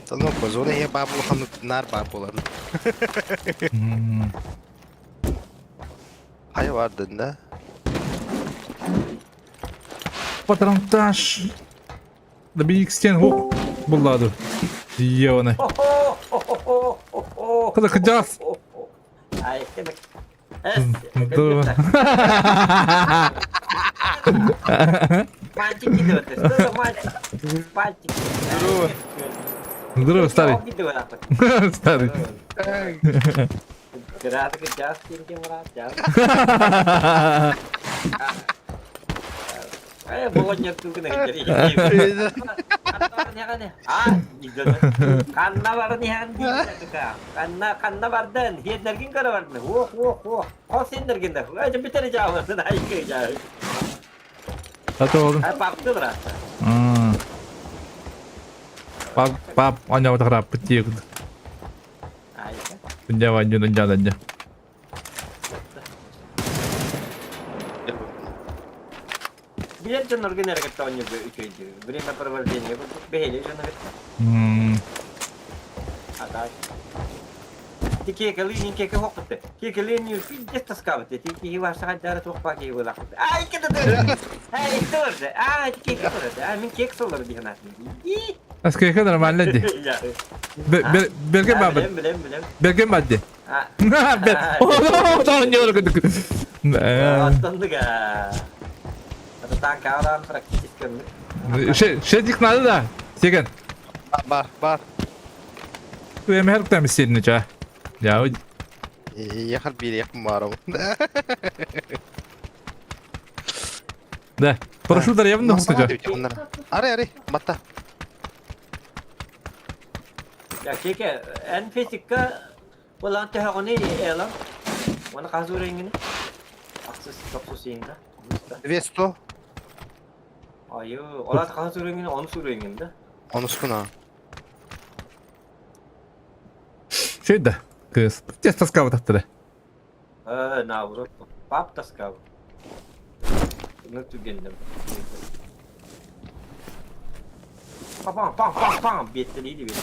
S7: Ну, зона я бабу хану нар бабулар. Хай бардын да.
S1: Патронтаж. Да би икстен хоқ болады. Ебаный. Куда кыджас?
S8: Мальчики идут, что за мальчики? Мальчики.
S7: Здорово.
S1: Здорово, старый. Старый.
S8: Ханна баран иһэн диир Ханна ханна бардын? Хиэннэргин көрө бардын. Уох уох уох. Хос сиэннэргин да. Ай бүтэр жаабын айгы жаа.
S1: Ата oğlum.
S8: Ай бапты брат.
S1: Пап пап оня отахраппыт диэкут. Дунья ванню дунья дунья.
S8: Билэр дьонноргун эрэ кытта оонньуурга үчүгэйдик. Времяпровождение курдук бэһиэлэй дьону кытта. А так. Ти кекелиин кеке хоқпытты. Кекелиин пиздец таскабыт. Ти киһи ваша хайдара туох киһи буолаахпыт. Ай кете Ай икки А кеке турады. А мин кек солор диһен атын.
S1: Аскеке нормально ди. Берген бабы.
S8: Билем билем.
S1: Берген бадди.
S8: Аттандыга. Танкадан практически.
S1: Шедик надо да. Сеген.
S7: Бар, бар.
S1: Эми her истедини ча. Я
S7: Ехал бир якын барым.
S1: Да. Прошу да явно хустача.
S7: Аре, аре, батта.
S8: Я кеке, эн физика болан төһөҕүнүй элам. Оны қазур эңгини. Аксыз токсус иңда.
S7: 200.
S8: Айы, олар қазур эңгини, оны сур эңгин да.
S7: Онускуна.
S1: Şey да. Кыз. Тез таскабы таптыры.
S8: Э, наоборот. Пап таскабы. Ну түгендем. Пам пам пам пам беттелейди бетти.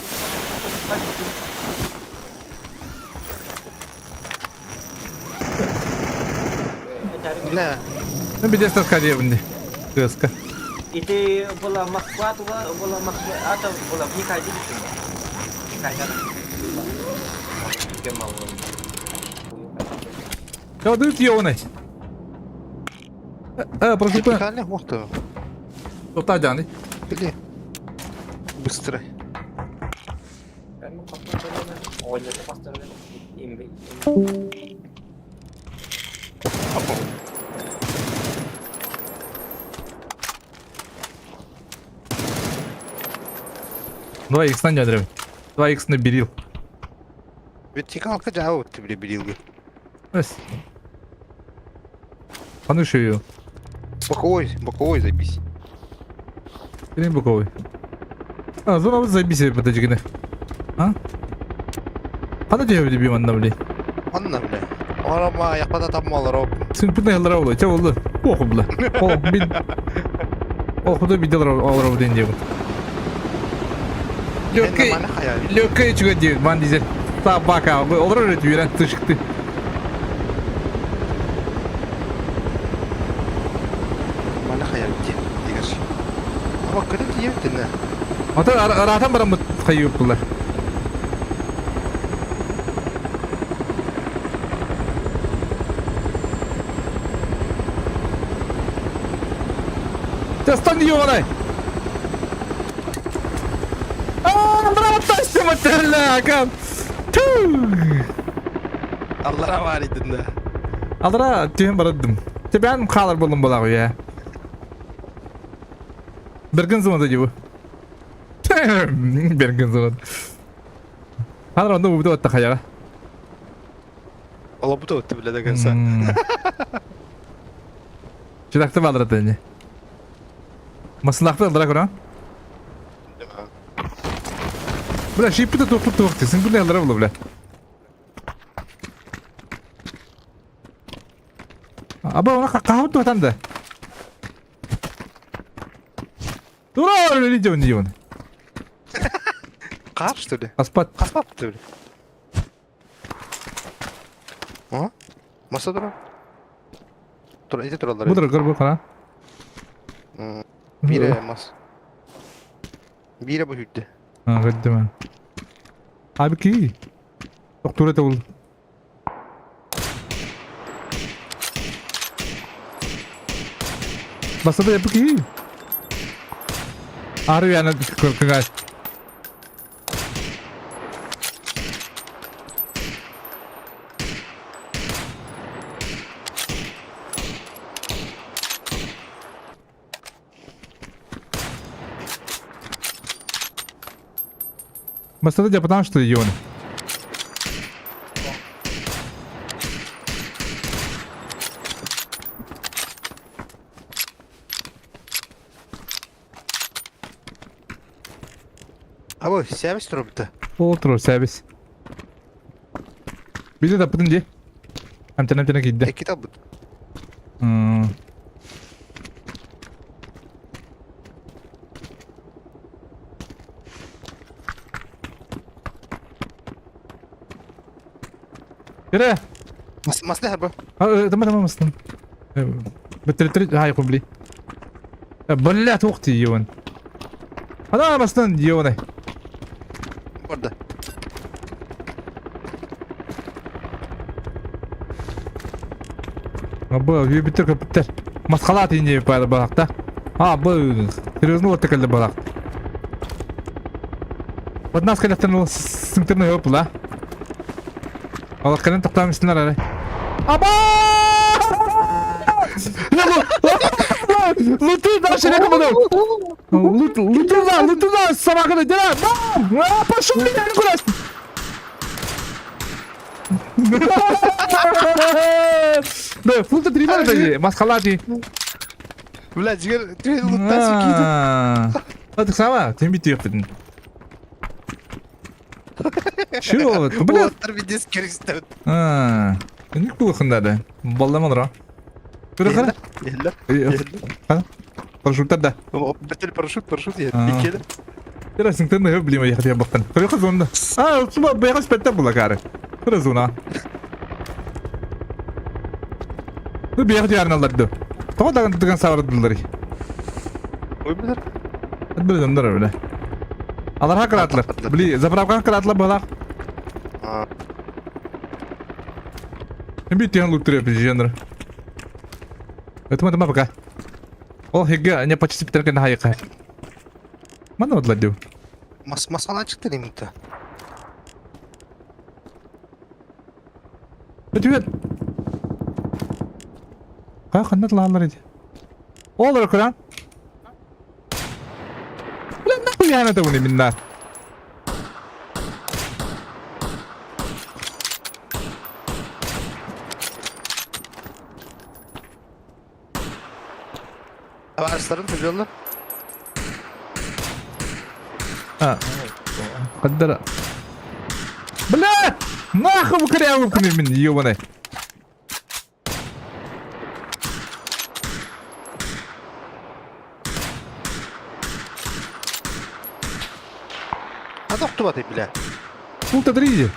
S7: Бля.
S1: Ну бедес таска диэбин Кыска.
S8: Ити была Москва тула, была Москва, ата была в Никайде Никайда.
S1: Я дают ёбаный. Э, прошу тебя.
S7: Вертикальный вот.
S1: Тоқта жаны.
S7: Бля. Быстро.
S1: Два икс на не Два икс на берил.
S7: Вертикалка жауып ты бля берилги.
S1: Эс. Ану шею.
S7: Боковой, боковой забись.
S1: Кирин боковой. А, зона забись подожди. А? Қандай тебе бим анна бля?
S7: Анна бля. Арама яқпата тапмалар оп.
S1: Сен бүтін алар олы, ча олы. Оху бля. О, бин. О, худо бидел алар ден деп. Лөккей, лөккей чүгө деп, ман дизель. Собака, олар öyle үйрен тышықты.
S7: Мана хаял ди. Дигаш. Ама кыры диеп тинне.
S1: Ата аратан барамыт хайып булар. Тастан ёбаный. Аа, браво тастым аталла, Ту.
S7: Аллара бар идин да.
S1: Алра түйен барадым. Тебен қалар болым балағы я. Берген зымады дебі. Берген зымады. Қалар онда убыды отта қаяға.
S7: Ола бу өттү бля до конца.
S1: Чыдақты балдыра тәне. Масылақты алдыра көрі, Бля, шипті тоқтып тоқты. Сен бұны алдыра бұлы, бля. Аба, она қағып тоқтанды. Дура, не он.
S7: Қар, что ли?
S1: Аспат.
S7: Қаспап что ли? А? Маса тура? Тура, иди туралар.
S1: Бұдыр, көр бұл қара.
S7: Бире мас. Бире бу хүтті.
S1: А, көттім. Abi ki. Доктор это ол. Басада yapı ki. Ары яны көркіңа. Бастата дьэ потому что регион.
S7: Абы, сәбис турбута.
S1: Ол турар сәбис. Биде таппытын дии. Амтан-амтана киирдэ.
S7: Икки талбыт.
S1: Кэрэ!
S7: Маслаһар бу.
S1: Тама тама мастан. Бөттөрөттөр хай кубли. Бля туох тиийион. Ана мастан дионе.
S7: Барда.
S1: Бу үбүттэр көпүттэр. Масхалаат инде баар барахта. А, бу серьезно вот кэллэ барах. Вот нас кэлэхтэн ол сыҥтырны өп ла. Ол кэлэн тохтоон истиннэр эрэ. Аба! Луты дальше не буду. Лут, лутуна, лутуна, собака, дела. А, пошел меня куда? Да, фулта три минуты, масхалати.
S7: Бля, жигер, ты луттан кийди.
S1: А, сама, ты битеп Чего? Бля.
S7: Уоттар видес керистер.
S1: А, не кулахындады. Балламан ра. Кыра кыра.
S7: Еллер.
S1: Парашюттар да.
S7: Бетел парашют, парашют я. Икеле.
S1: Кыра сиңтен нэ блин, я хотел бактан. Кыра зонда. А, сума бэйга спетта була кары. Кыра зона. Ну бэйга диарналарды. Тоҕо даҕаны тыган саҕардылларый?
S7: Ой, билэр.
S1: Биле дондар биле. Аларга кыраатылар. Били заправкаҕа кыраатылар быһалаах. Бит тиһэн луктырыа пиженер. Это мы пока. Ол хеге не почти питерке на хайка. Мана одладю.
S7: Мас масала чыкты немте.
S1: Привет. Ха ханна тылааллар ити. Ол экран. Бля, нахуй я это именно.
S7: Табаарыстарын төлөөллөр.
S1: А, қаддара. Бля! Нахуй вы корявый мин, ебаный.
S7: А тохтубат бля.
S1: Пулта 3.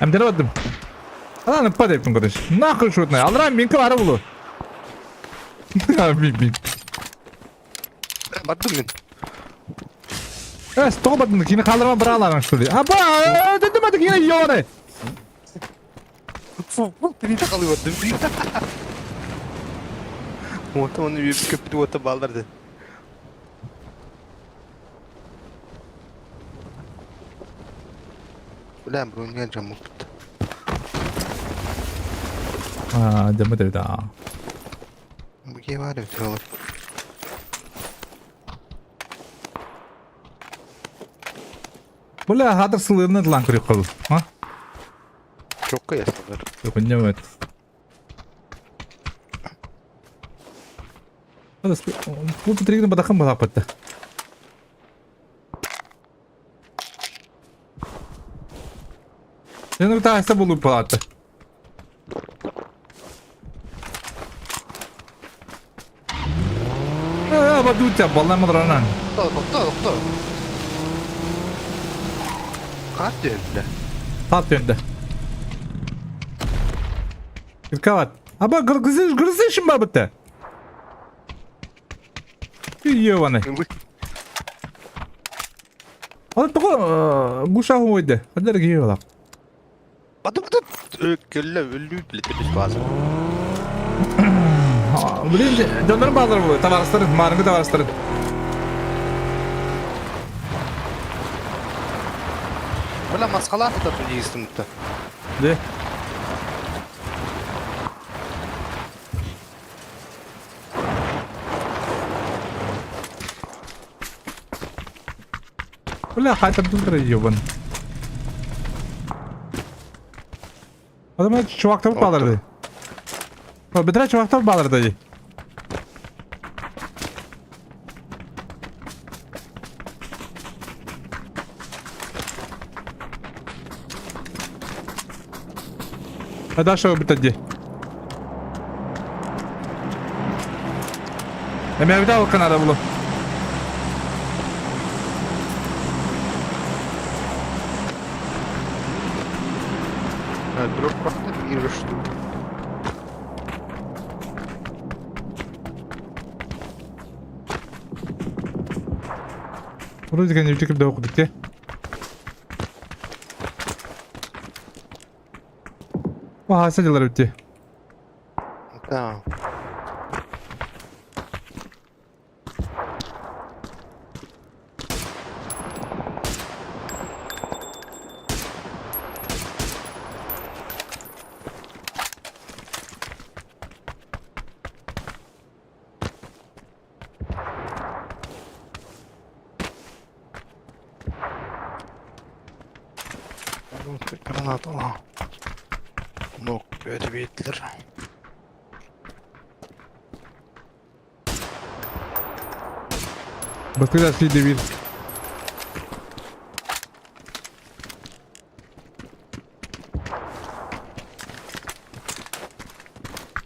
S1: Hem denemedim. Lan падай короче. Нахуй шутный. Алрам минки бары булу. Мин мин.
S7: Бардым мин.
S1: Э, тоҕо бардым кини хаалларма бара аларың что ли? Аба, дедим кини ёбаный.
S7: Фу, фу, триде қалып бардым. Ота оны үйіп көпті ота балдарды. Бля, броня жамып бітті.
S1: А, жамы да.
S7: Бүге бар өте олар.
S1: Бля, хадыр сылырны длан көріп қалды. А?
S7: Çok kıyaslıdır.
S1: Yok, не evet. Бу тригін бадақын балақ бітті. Сен тағыста болу палаты. Э, бадутя, балам ранан.
S7: Тоқто, тоқто. Қат бля.
S1: Тат енді. Кіркават. Аба, гыргызы, гырзы ішін ба бітті. Ебаный. Ал тоғы гушағын ойды. Қадар кие балақ.
S7: Бады бады. Көллі өлі біле төбес базы.
S1: Блин, донор балдар бұл, товарыстар, марыңғы товарыстар.
S7: Бля, масқала да тут естім тұта.
S1: Де? Бля, хайтардым ебан. Adamlar чувактар баларды. Бедра чувактар баларды. А дальше битади. Эмэ битэ канада булу.
S7: Дроп просто или что?
S1: Вроде как не втекли до где. Ага, садилар битти.
S7: Да. Граната. Ну, это Гитлер.
S1: Бастыгда следи бир.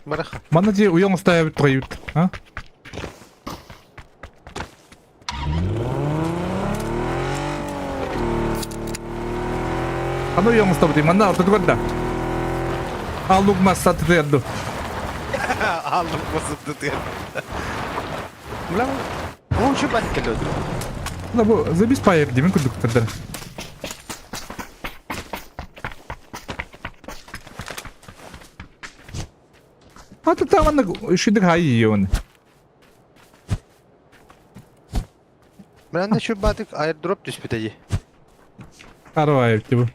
S7: Бараха.
S1: Манна дии уйаҥ устаайабыт тугайбыт, а? Ханна уйаҥ устабытый? Манна ортотугар да. Аллук масса тытыарду.
S7: Аллук масса тытыар. Бля, лучше бать кэллэ.
S1: Да бу забис паек димен курдук тардар. А то там маннык үчүгдүк хайыы
S7: Бранда чубатык airdrop түспүтэ дии.
S1: Карвай типа.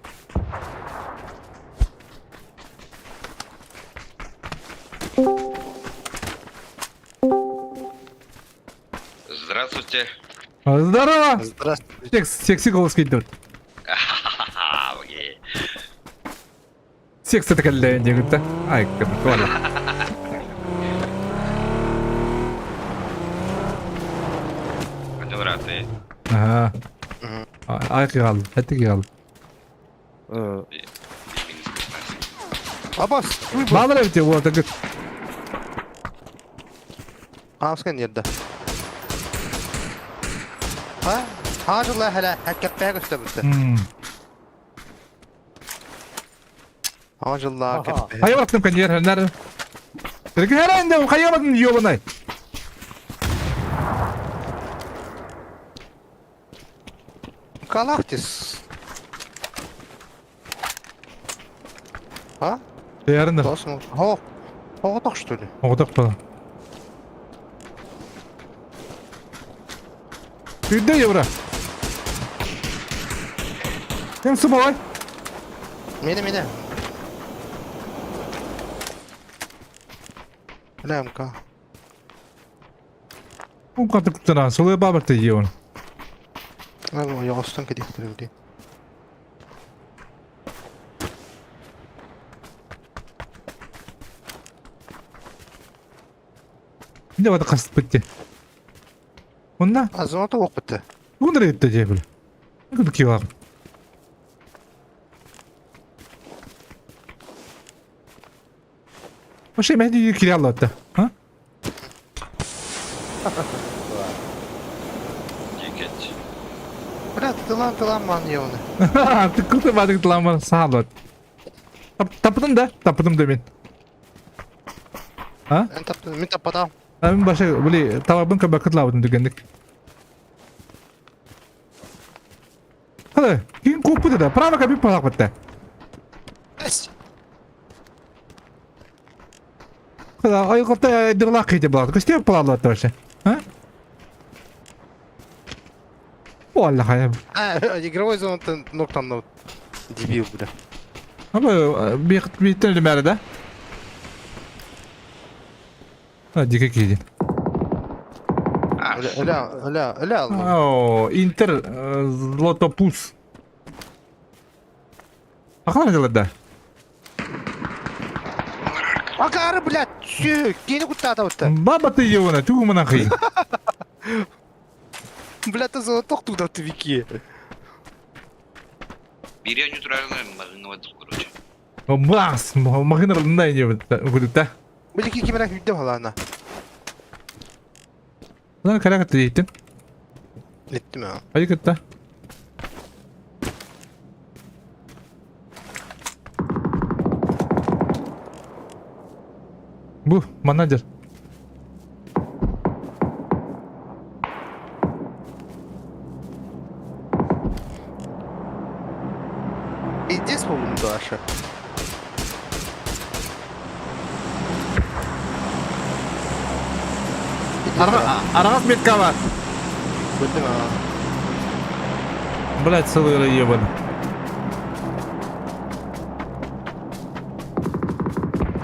S9: Здравствуйте.
S1: Здорово!
S7: Здравствуйте.
S1: Секс, секси голос киирдэ.
S9: Окей.
S1: Секс это кэллэ диэбитэ. Ай, кэбэ.
S9: Хотел ты.
S1: Ага. Ай кыгал, эти кыгал.
S7: Абас,
S1: Баалар эбит вот так.
S7: Хаамскан нерде. Ha? Хаажылла хәлә хәккәппә көстәбүттә. Хаажылла кәппә.
S1: Хайа баттым коньер, нар. Терге хайа баттым ёбаный.
S7: Калахтис. А?
S1: Ярында.
S7: Досым. Хо. Хо что ли?
S1: Оғдақ бала. Үйде евро. Кем субай?
S7: Мене, мене. Лямка.
S1: Ум каты күптен солай бабыр те еуін.
S7: Ладно, я остан кедихтер
S1: Не бады қасып бітті. Онна?
S7: Азоната оқ бітті.
S1: Онда етті де біл. Күді киіп Вообще, мен үйге кире алады. А?
S9: Дикеть.
S7: Бля, тылан тылан ман еуны.
S1: Тыкылты бадык тылан саалат. Тапыдым да, тапыдым да мен. А?
S7: Мен таптым, мен таппадам.
S1: Мен баша, били, табабын көбі кытлабыдым дегендик. Hadi, кейін қуып да, право кабин палақ бітті. Айғырта дырлақ кейде болады. Күсте болады вообще. А? О, Аллах.
S7: А, игровой зона ноктан дебил, бля.
S1: Аба, бейттен лемәрі да? А, дике кейден.
S9: А.
S7: Өлө, өлө, өлө аллым.
S1: О, Интер Златопус. Ахлар дылар да.
S7: Акары, блядь, сү, кини куттаата бутта.
S1: Баба ты ебана, ты умана хый.
S7: Блядь, ты золоток туда ты вики.
S9: Бире нейтральный магнит, короче.
S1: Макс, махина рындай не гудта.
S7: Били ки кимера хүдде халана.
S1: Lan kara katta diyettin.
S7: Ettim ya.
S1: Hadi katta. Бу, менеджер.
S7: Пиздец, по-моему, Даша.
S1: Арагас метка бар.
S7: Көрдүм а.
S1: Блять, целый ебан.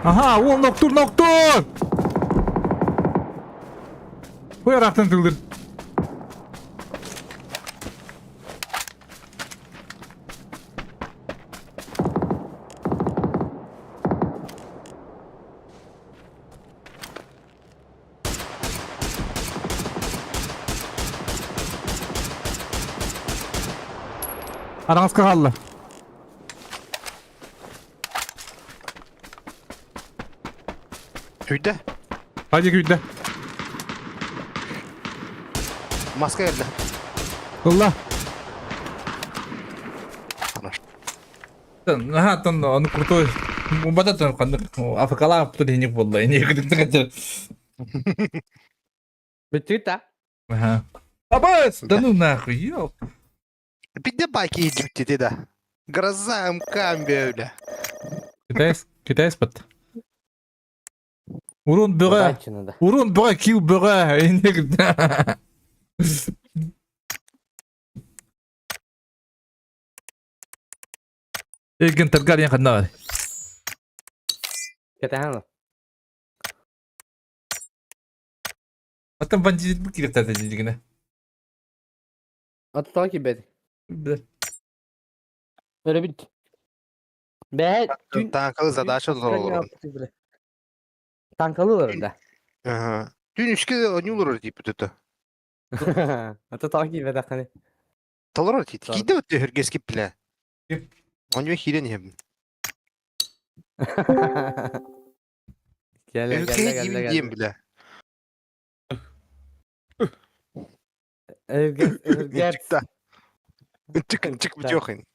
S1: Ага, ол ноктур, ноктур! Ой, арақтан тылдыр. Араҕаска хаалла.
S7: Үйдө.
S1: Hadi күйдэ.
S7: Маска келди.
S1: Ылла.
S7: Хорошо.
S1: Аха, тон ону крутой. Бата тон ханнык афыкалаах путун иник буолла. Ини кытыктык
S8: Бүттүгүт да?
S1: Ага. Абас! Да ну нахуй, ёп.
S7: Пиздец байки идут деди да. Гроза МК, бля.
S1: Китайс, китайс бат. Урун бөҕө,
S8: Удачно да.
S1: урун бөҕө, кил бөҕө. Иник. Эгин Таргариен ханна.
S8: Кэтэһэн
S1: Атын бандит бу киректер дигине.
S8: Аты тоҕо киирбэт. Өрөбүт. Бээ түүн
S7: Танкалы задача олорор.
S8: Танкалы олорор да.
S7: Ага. Түүн үске не олорор тип это.
S8: Аты тоҕо киирбэт ахханы.
S7: Толорор тип.
S8: Так.
S7: Кийде өттө хөргес кип биле.
S1: Кип.
S7: Оньо хирен хем.
S8: Кэлэ
S7: Өлкө
S8: кэлэ кэлэ
S7: дибин
S8: кэлэ.
S7: дием биле.
S8: Өргөс өргөс.
S7: Чыкта. Чык чык бутёхин.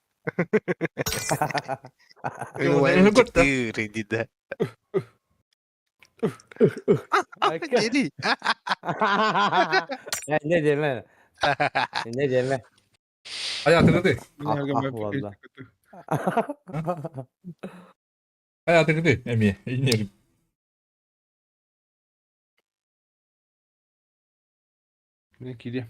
S7: Диде. Дели.
S8: Не диэмэ. Не диэмэ.
S1: Айатыгыты.
S8: Ах валла.
S1: Айатыгыты. Эми. Иник.
S10: Кире.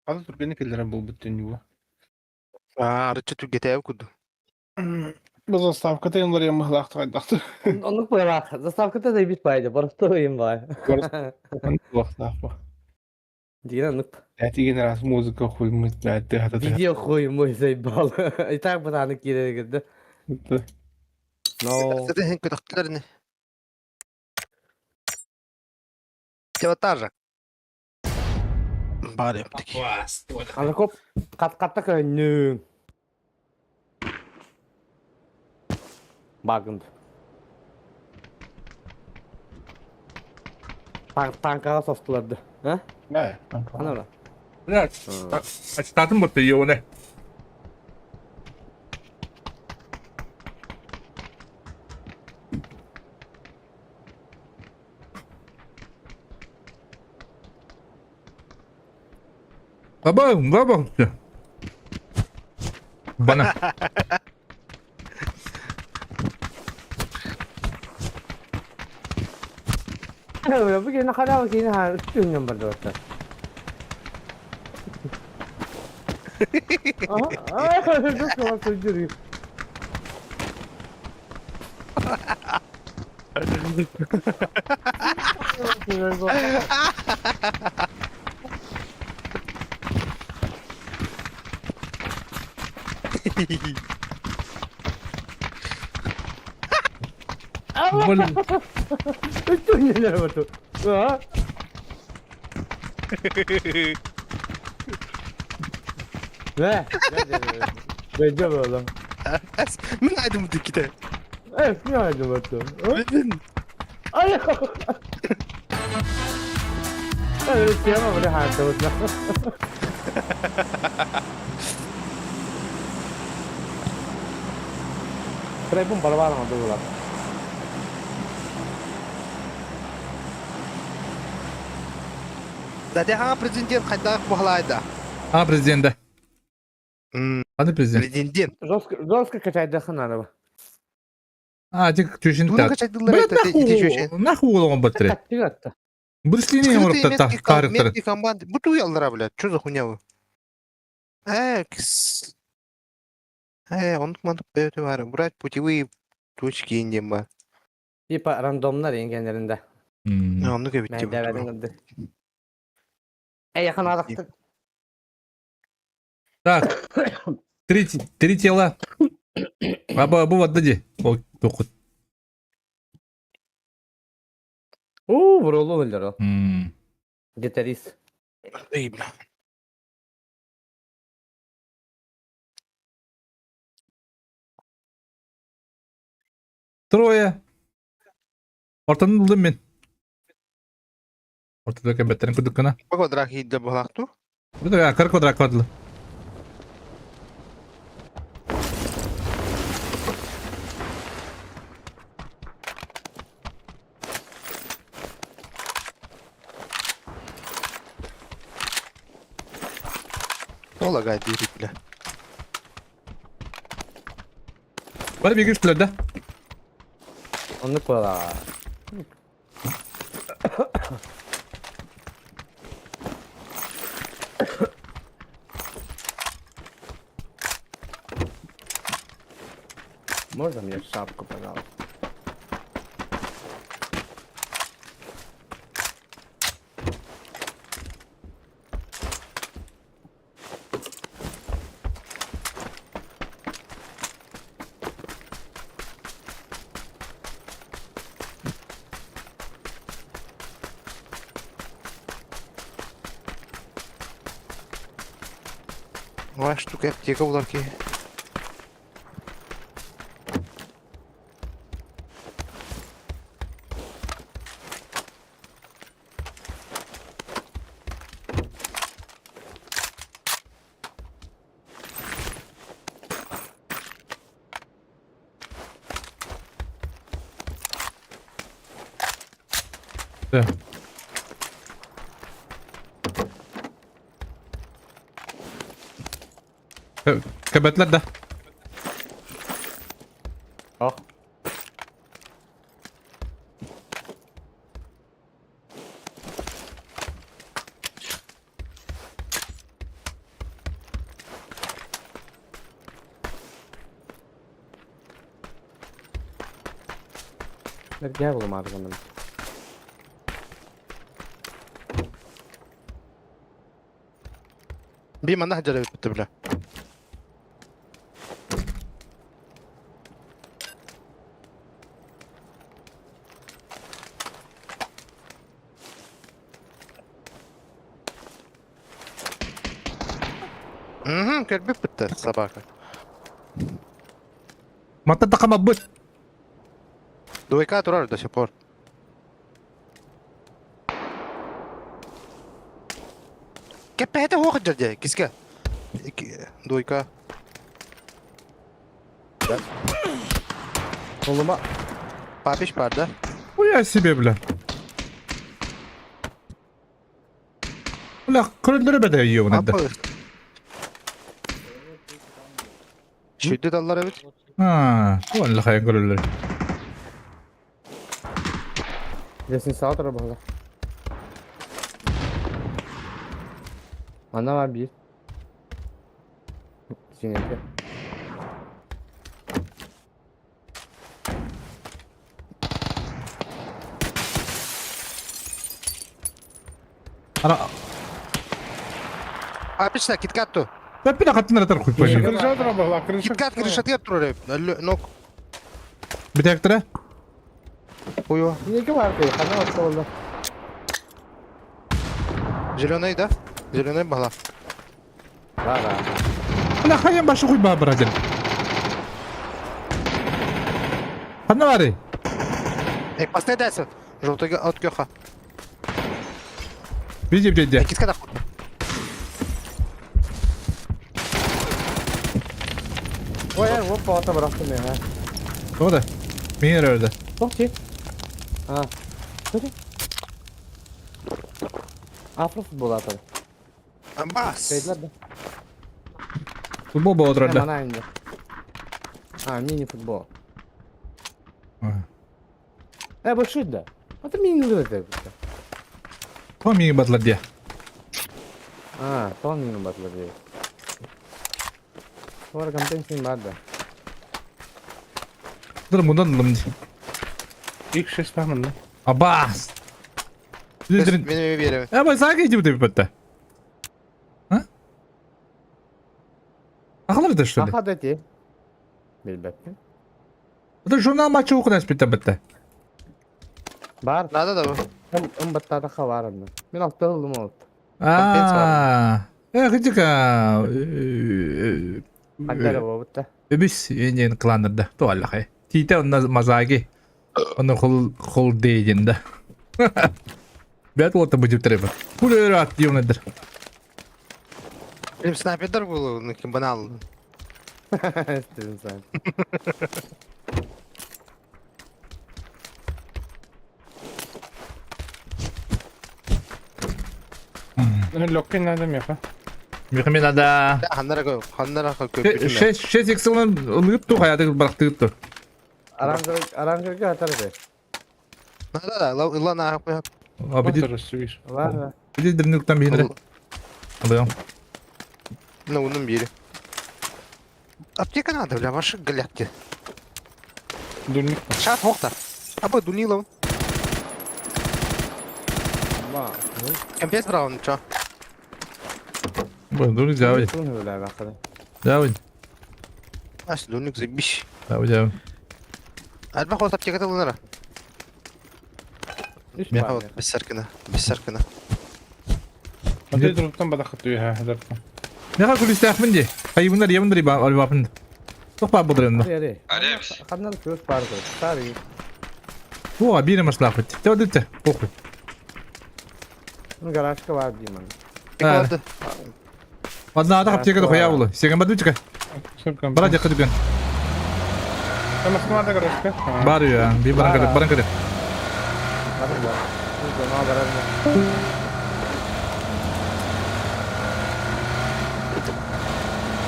S10: Хазы түргені келдері бұл бүттен юы.
S7: А, арычы түгетәп куду.
S10: Бұл заставка тайынлар емі лақты.
S8: Оннук буолаах. Заставката да бит байды. Боросто ыйым бай.
S10: Лақты.
S8: Дигэн оннук.
S10: Әтеген раз музыка хуймыт, әтті хата.
S8: Видео хуй мой заебал. И так бытааны киирэ Но
S7: Сәтен хен көтөктөлөр не. Саботажа. Бар ептик.
S8: Аны коп кат катта көннүң. Багынды. Танкаға состуларды. А?
S10: Не,
S8: Ана ора.
S1: Блядь, ачтатын бутты ёне. Баба, баба. Бана.
S8: Бу кини халява кини ха үстүннэн барды.
S7: Мин айдым диките. Да хаҥа президент хайдах буһалаайда?
S1: А президент да. Аны президент.
S7: Президент.
S8: Жестко, жестко качайдахын надо.
S1: А, тик түшін
S7: Туна
S1: так.
S7: качайдылар
S1: Блядь,
S7: это эти
S1: нахуй, нахуй оған баттыры. Брюслини оңырыпта тарихтары.
S7: Метки команды. Бу туяллара, блядь. Что за хуйня вы? Кс. Он команду бөтө бар. Брать путевые точки индем бар.
S8: Типа рандомнар енгенлерinde.
S7: Онну кебитти.
S8: Эй, якын арақты.
S1: Так, три, три тела. Аба, бу вадды ди. Ол тоқыт.
S8: У, бұрулы өлдір ол. Гитарист.
S7: Эй, бля.
S1: Трое. Ортаны булдым мен. Ортада кәбәттерин күдүк кына.
S7: Бу квадрат хидде булакту.
S1: Бу да кыр квадрат квадрат.
S7: Ола гай дирик, бля.
S1: Бар бигиш да.
S8: Оны кола. Можно мне шапку, пожалуйста?
S7: Ва штука аптека булар ки.
S1: Да. Кәбәтләр да.
S8: Ох. Gel oğlum abi zaman.
S7: Би манна хаджара битте, бля. Угу, кәрбеп бітті собака.
S1: Мата тақама бұт.
S7: Двойка турар до сих пор. Кеппе это оқ жерде, киске. Двойка. Да.
S8: Oğluma
S7: Папиш бар, да?
S1: Хуя себе, бля. Бля, көрөлдөрө беде үйөбүн эдде.
S7: Шүдді даллар эбит.
S1: А, ол хайын көрөлдөр.
S8: Desin sağ tarafa bak. Ana var bir.
S11: Синенький.
S1: Ара
S7: Апична, киткат ту.
S1: Пеппина хаттын ратар хуй пойми.
S10: Крыша дробала, крыша.
S7: Киткат крышатыгар турар эбит. Нок.
S1: Битектре?
S7: Хуё.
S11: Синенький бар ты, хана отсолда.
S7: Зеленый, да? Зеленый бала.
S11: Да, да.
S1: Бля, хайан башы хуй ба братин. Ханна бары?
S7: Эй, поставь дайся. Желтый от кеха.
S1: Видим дедя.
S7: Эй, киткат охотно.
S11: Ой, я вот по bıraktım ya.
S1: O da. Мин ördü.
S11: Çok iyi. Ha. Hadi. Afro futbolu atalım.
S7: Бас.
S11: Şeyler de.
S1: Футбол болот
S11: Hemen aynı. Ha mini futbol. E bu şurada. Ata mini de.
S1: То мини батлар дия.
S11: Ha, tamam mini batla diye. Sonra kampanya vardı.
S1: Dur bundan alım.
S10: Их 6 там, да?
S1: Абас.
S7: Мен беремин.
S1: Э, бай сага иди деп бітті. А? Ахлар да что ли?
S11: Aha dedi. Bilbette.
S1: Это журнал матча оқыдан бітті бітті.
S11: Var.
S7: Надо да bu.
S11: Hem battada var onda. Men altta oldum oldu.
S1: А, э, хотика.
S11: Hadi araba bitti.
S1: Үбүс енен кланырда туаллахай. Тите онна мазаги. Оны хол хол дейден да. Бәт олта бу дип треба. Пуле рат диюнедер.
S7: Benim снайпер был, ну, банал.
S11: Istedim sen.
S10: Легкий надо меха.
S1: Мехмен да.
S7: Ханнара кö, ханнара кö.
S1: 6 6 иксылын ылып ту хаяты барактыгып ту.
S11: Aranjör, aranjörge atar be.
S7: Надо да, ла на хуя.
S1: Абиди
S11: Var mı?
S1: биди дирнүктан бихинре. Алыям.
S7: На унум бири. Аптека надо, бля, ваши глядки.
S10: Дульник.
S7: Шат мохтар. Абы дунилов.
S11: Ama.
S7: Компес браун, чо?
S1: Бу дур жабы.
S11: Bunu öyle bakalım.
S1: Жабы.
S7: Аш дунник заебись.
S1: Жабы жабы.
S7: Альба хот аптека тылынара.
S11: Üç
S1: Ne?
S11: var.
S7: Вот, бессаркина, бессаркина.
S10: А ты друг там бадахату я хадартан.
S1: Меха кулистахмын ди. Хайбындар ебындар иба албапын. Тохпа булдырын.
S11: Hadi hadi.
S9: Арепс.
S11: Kadınlar köz pardı. Sarı.
S1: О, бире маслахыт. Тәүдүтте. Похуй.
S11: Bunu garajka var diyeyim ben.
S7: Алды.
S1: Одна ата аптекада хуя булы. Сеген бадучка. Бара жакка дүкен.
S10: Там Москвада гаражка.
S1: Бар я, би баран баран кадыр.
S11: Var mı? Bu da garajda.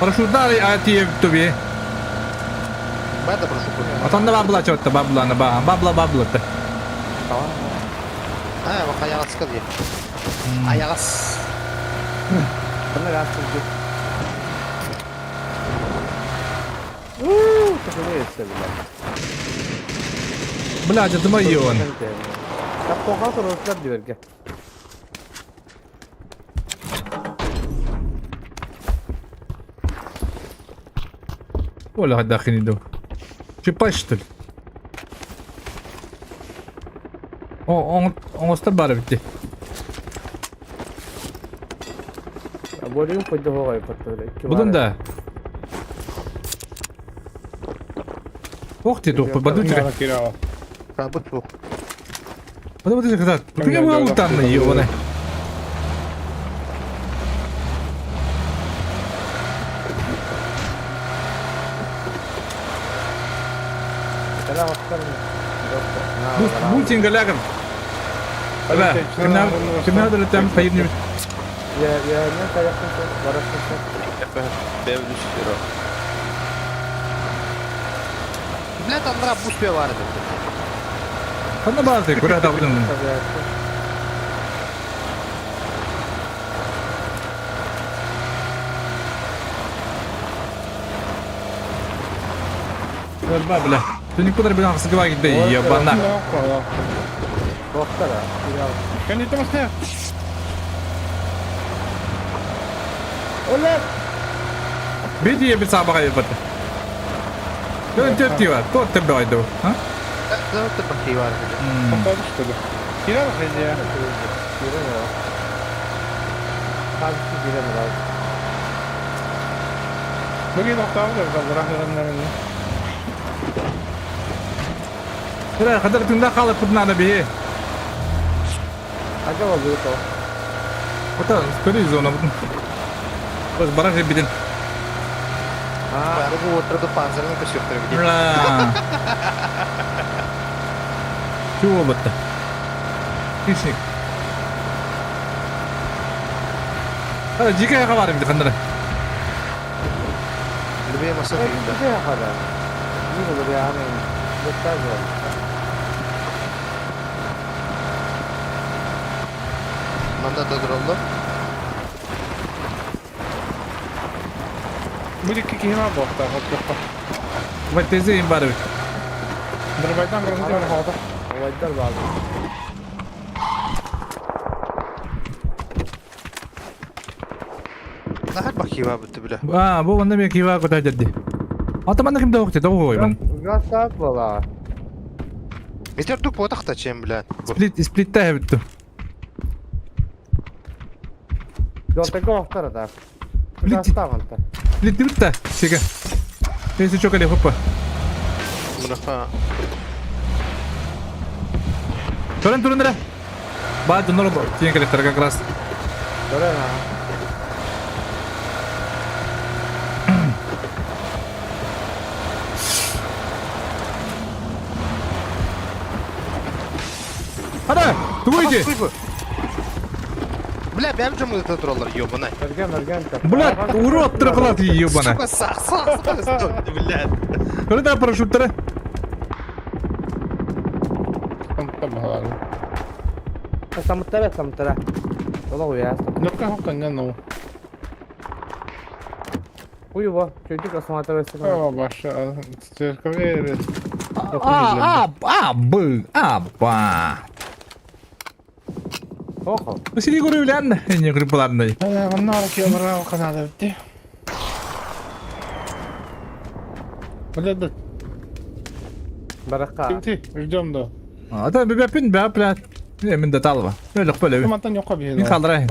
S1: Парашютдар ати туби.
S7: Бада прошу.
S1: Атанда бабла чотта бабла на ба. Бабла бабла та.
S11: Tamam.
S7: А, бак аягас кылды. Аягас.
S11: Bana gaz Uuu, takılıyor işte bile.
S1: Бля, жатыма йон.
S11: Ya tokat oroslar diyor ki.
S1: Оля дахини ду. Чипай что ли? О, он оңостор бар битти.
S11: Ya volüm koydu hoğayı patladı.
S1: Будун да. Ох ты, тух, бадучка.
S7: Работу.
S1: Бадучка казат. Куя бу там йоне. Бутинга лягом. Да, кимнәдер там поедем.
S11: Ya ya ne kayaksın sen? Varasın sen.
S7: Бля, там драп успевали.
S1: Ханна барды, куда там будем. Ба, бля. Ты никуда бля хасыгыва гидде, ебана.
S10: Кэнниттэн баста.
S1: Биди ебит сабага ебат. Тön төрт бар. Тот тебе айду. А?
S7: Да, ты бахивар.
S10: Тоқтады что ли? Кирер хайдия. Бүгін тоқтауы деп қалды, рахмет.
S1: Бля, хадar тында қалып надо бе. Ота, скорее зона. Бас бараж бидин.
S7: Бары отырды панцирный костюм где.
S1: Бля. Чего бытты? Хищник. А, дикая хабар бит хандара.
S7: Любые массы да. Манда да дұрылды.
S10: Будет какие боқта, вот
S1: Вот тези им бар бит.
S10: Дырбайдан бір қалды.
S7: Нахар бахива бітті, бля.
S1: А, бу онда мен кива кота жадди. Ата манда кимде окты, того койман.
S7: Метер тук потақта чем, бля.
S1: Сплит, сплитте битти. Сплит битти. Сига. Если чокали хопа.
S7: Мұнақа.
S1: Туран туран да. Ба донор тиен келектер как раз. Ада, туйди.
S7: Бля, бәм жамын это туралар, ёбана.
S1: Блядь, урод трахлат ебана.
S7: Сука, сақ, сақ, сақ, бля.
S1: Когда парашюттары?
S10: Лөккә хоқтан ну. О, баша, церковь.
S1: А, а, а, б, а, ба. Василий Гуревлян, не грибладный.
S10: Маннар килограмм канада бітті. Бля, да. Тимти, ждем да.
S1: А там бебепин, бя, блядь. Не, мен да талва. Өлік бөлі.
S10: Мантан yoqqa бейін.
S1: Мен қалдырайын.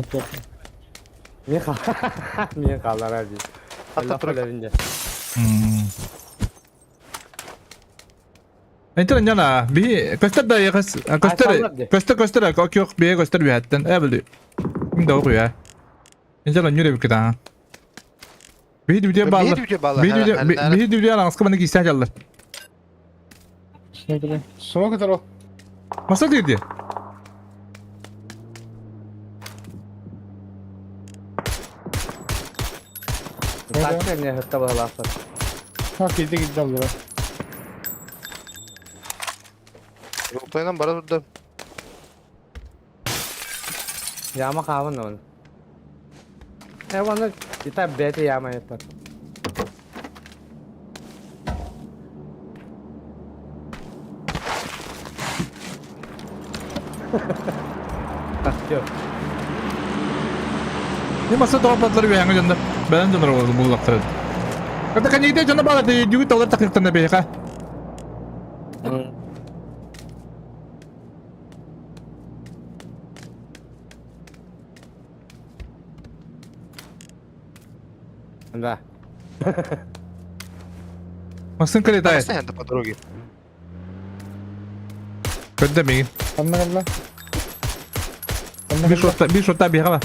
S7: Ата тұрак.
S1: Энтер няна, би көстөр да ягас, көстөр, көстөр көстөр, ок yok би көстөр би хаттан. Э билди. Мин да окуя. Энтер нүрө бик да. Би дүдө баллар.
S7: Би дүдө баллар.
S1: Би дүдө би дүдө алаңска маны кисә жаллар.
S10: Сума көтөр ол.
S1: Маса диде.
S10: Ха, кетті кетті алды.
S7: Жолтайдан бара тұрды.
S1: Не маса топ атлар би хаңы жанда. Бән жонор буллактыр. Ката каните жона бала ди дүгү талар такыктан бе ха. Масын калетай.
S7: Постоянно по дороге.
S1: Көддө мигин.
S10: Анна қалла.
S1: Би шотта, би шотта би хаба.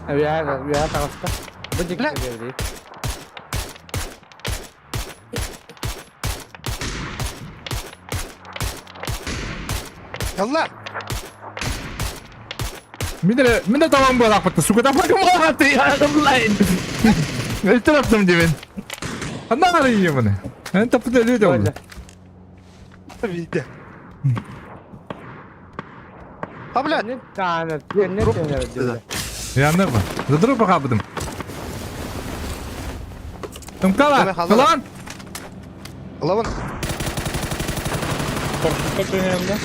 S7: Бля. Ялла.
S1: Мине мине тамам болак битти. Сука тапакым калган я блин. Өлтүрөптүм дебен. Анда карай муну. Мен тапты эле деп.
S7: Видя. А, бля.
S1: Yandı mı? Zıdırı bakalım. Тымкала, Кылан!
S7: Ылабын.
S10: Парашютта төнүөнде.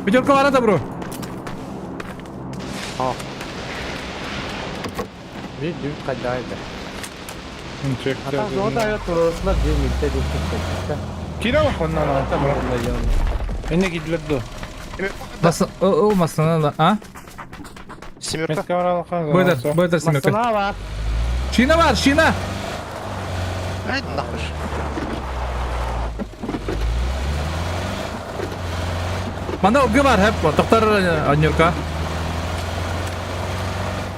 S1: Пятерка бара да бро.
S11: Bir düğüt kadaydı. Hatta zor da yok turosuna bir müddet bir
S10: Кира бахоннан Эне кидлер ду.
S1: Бас, о, маслана, а?
S7: Семерка.
S1: Быдыр, быдыр семерка.
S11: Masına var.
S1: Шина бар, шина!
S7: Ай, нахуй.
S1: Манда ылгы бар, хэп, тоқтар аньырка.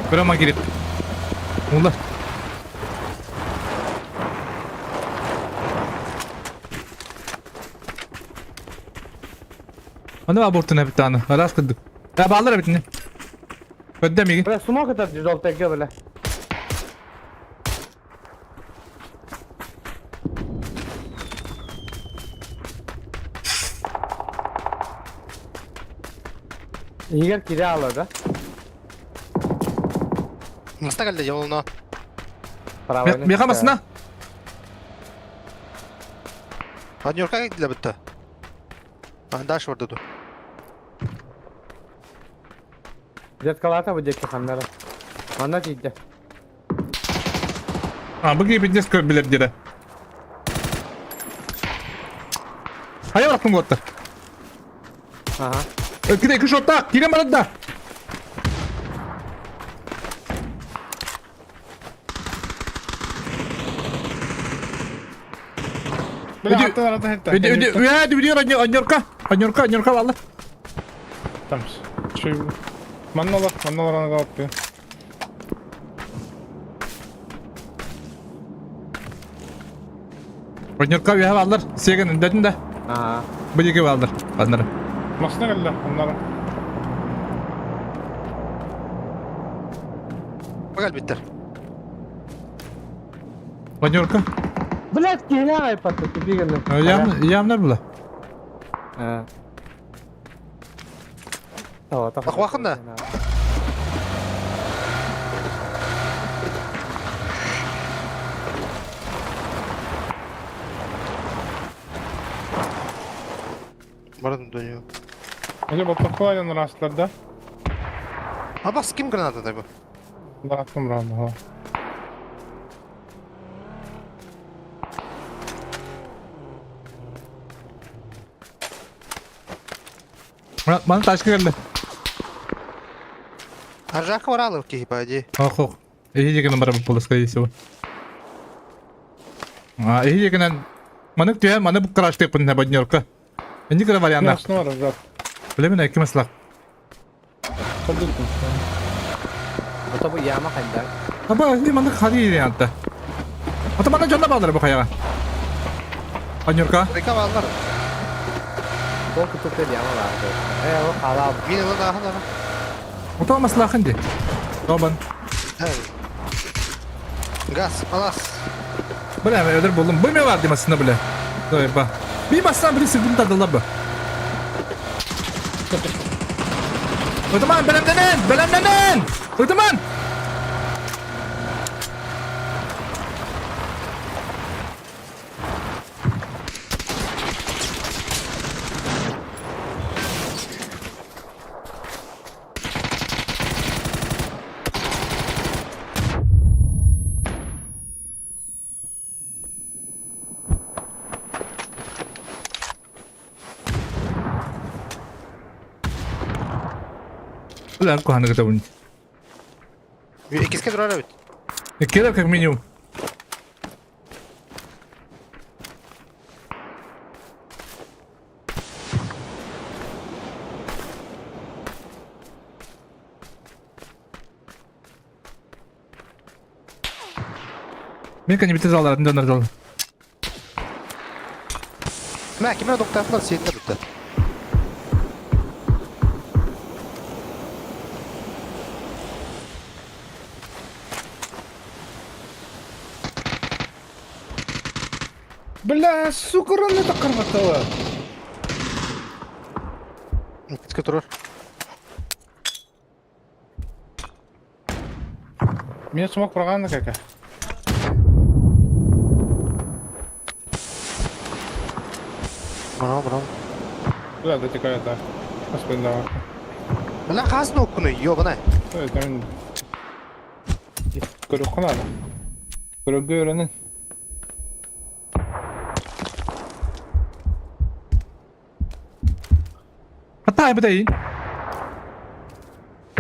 S1: Прямо кирит. Улар. Манда абортын эбит аны. Арас кырдык. Я баллар эбит не. Көддем иги.
S11: Бля, сума kadar жолтеге бля. Егер кире алады.
S7: Наста кэллэ дьолуна.
S1: Меха масына.
S7: Однерка кэллэ бүтэ. Дальше барды ду.
S11: Деткалата бу деки ханнара. Анда тиде.
S1: А, бу киби деск билер дире. Хайа бараттым буотта.
S11: Ага.
S1: Кире екі шотта, кире барады да. Аньорка, аньорка, аньорка валла.
S10: Там. Манналар, манналар аны калып.
S1: Аньорка вия валлар, сеген дедин да.
S11: Ага.
S1: Бу жеке валлар, аннары.
S10: Масына келді, аннары.
S7: Багал биттер.
S1: Аньорка.
S11: Блядь, кире айпатты тибигенде.
S1: Явно, явно было.
S11: А.
S7: Ахвахында. Бардым дөнья.
S10: Әле батырқылайдан растылар да.
S7: А бас ким граната да бу?
S10: Бараттым раунд.
S1: Мана ташка келди.
S7: Аржака баралы киһи бади.
S1: Ох, ох. Эһи деген бар була, скорее всего. А, эһи деген маны түйә, маны бу краш деп кына баднерка. Инди кара вариант.
S10: Основа ржат.
S1: Билемен ким аслак.
S11: Ото бу яма кайда.
S1: Аба, инди маны хари вариантта. Ата мана жонда балдар бу хаяга. Аньорка.
S7: Река баллар.
S11: Ол күтүп яма барды. Э, о халал.
S7: Мин ылын ахын ара.
S1: Ото маслахын ди. Тобан.
S7: Газ, палас.
S1: Бля, мен өдөр болдум. Бу ме бар демасына бля. Давай ба. Би бассан бир сирдим тардылар бу. Утуман, белемденен, белемденен. Утуман. Бля, куханы готовы.
S7: Иккиске турар эбит.
S1: Кедр как минимум. Мен кәне бите залар, донор зал.
S7: Мә, кимер доктор сиеттер битте.
S10: Бля, сука, раны таккарбатала.
S7: Кытка турар.
S10: Меня смог прогана кака.
S7: Браво, браво.
S10: Куда дотекает, да? Господи, давай.
S7: Бля, хас ноккуну, ёбана.
S10: Это мен... Көрүөххэ наада. Көрөргө үөрэнин.
S1: Хата бытай.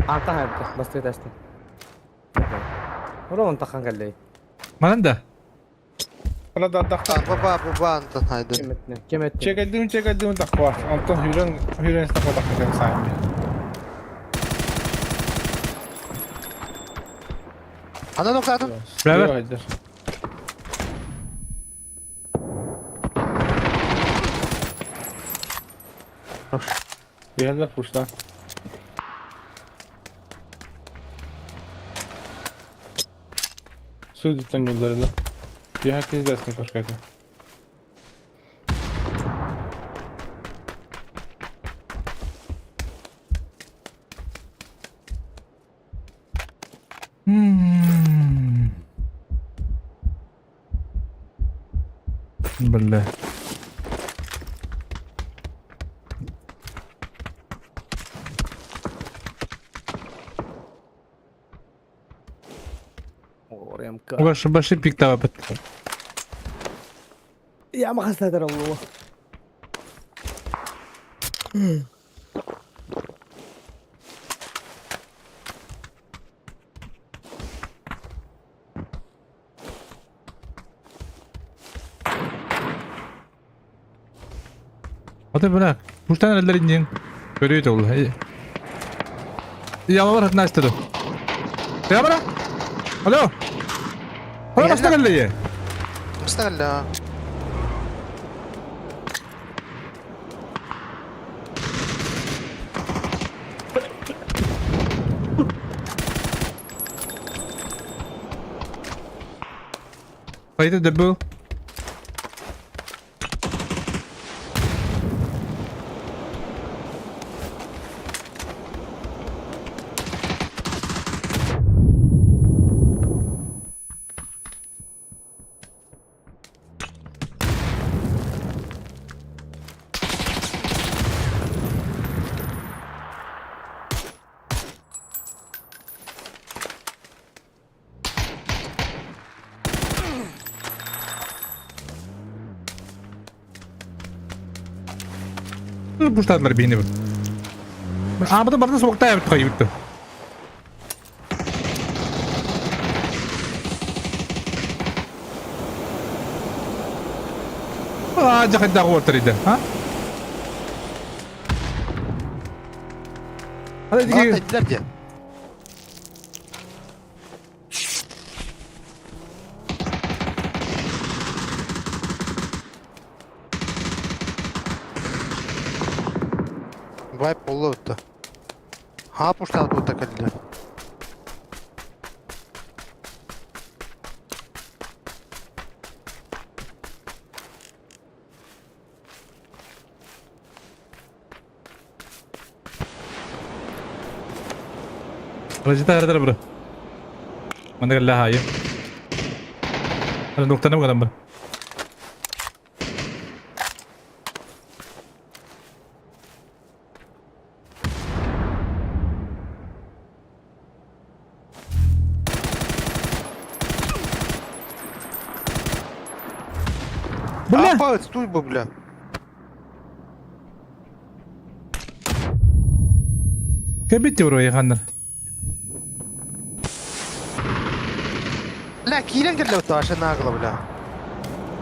S11: Антан хайбыта, бастыы тэстэ. Ура онтон хан кэллэй.
S1: Манан да.
S10: Бара
S7: Баба, баба, Антон хайдын.
S11: Кем эттин? Кем эттин?
S10: Чекайдым, чекайдым таква. Антон хүрен, хүрен таква таква сайын.
S7: Ана ноктадым.
S1: Бля,
S10: Биһэллэр пушта. Судьтан юлларыла. Я пиздец не кошкайка.
S1: Бля. Ваши баши пиктава бит.
S11: Я махастадыр ол.
S1: Ата бля, пуштан эллер индин. Көрүйт ол. Ялалар хатна истеди. Я бара. Алло. Алло, бастан элле.
S7: Мыстагылла.
S1: Хайда дебил. Пуштадылар бейне бу. А, бу барда соқта ябыт кайып. А, жакында отыр иде, а? Hadi
S7: Ата де. Вайп болду. Ха пуштал бу такалды.
S1: Rajita haradır bro. Mandık Allah hayı. Hadi nokta ne bu kadar bro. Бля!
S7: Апа, стой, бля.
S1: Кебитти бро яханнар.
S7: Бля, киирен келле таша нагла, бля.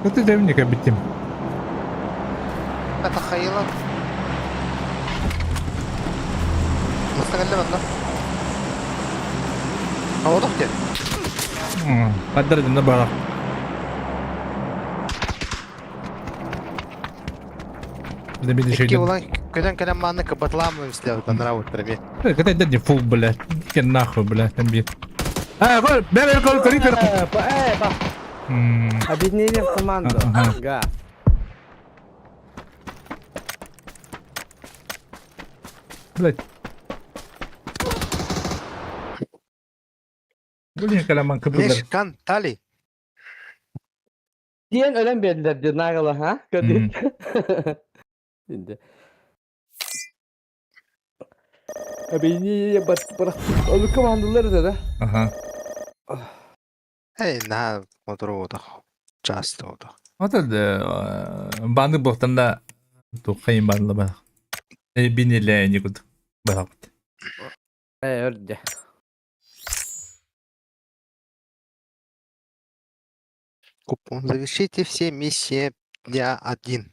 S1: Көтө демни кебиттим.
S7: Атахайла. Мыстагылла банда. Аводох де.
S1: Каддар дымна бара. Демиди
S7: Икки
S1: шейден.
S7: улан көдөн келен манны кыбатламын истер нравы преми.
S1: Это это не фул, блядь. Иди нахуй, блядь, там бит. А, гол, бе, бе, гол, гол, гол.
S11: Э, ба. Объединение в команду. Га.
S1: Блять. Блин, каламан кыбылар.
S7: Мешкан Тали.
S11: Диэн өлөн биэрдилэр диэн наҕала, ха? Көрдүн. Инде. Объединение бырахпыт. Командалар да?
S1: Ага.
S7: Эй, на мотору Часто ото.
S1: Ото банды буохтанда туххайын банла ба. Бинилэ никут барапт.
S11: Э, өрдө.
S7: Купон. Завершите все миссии дня один.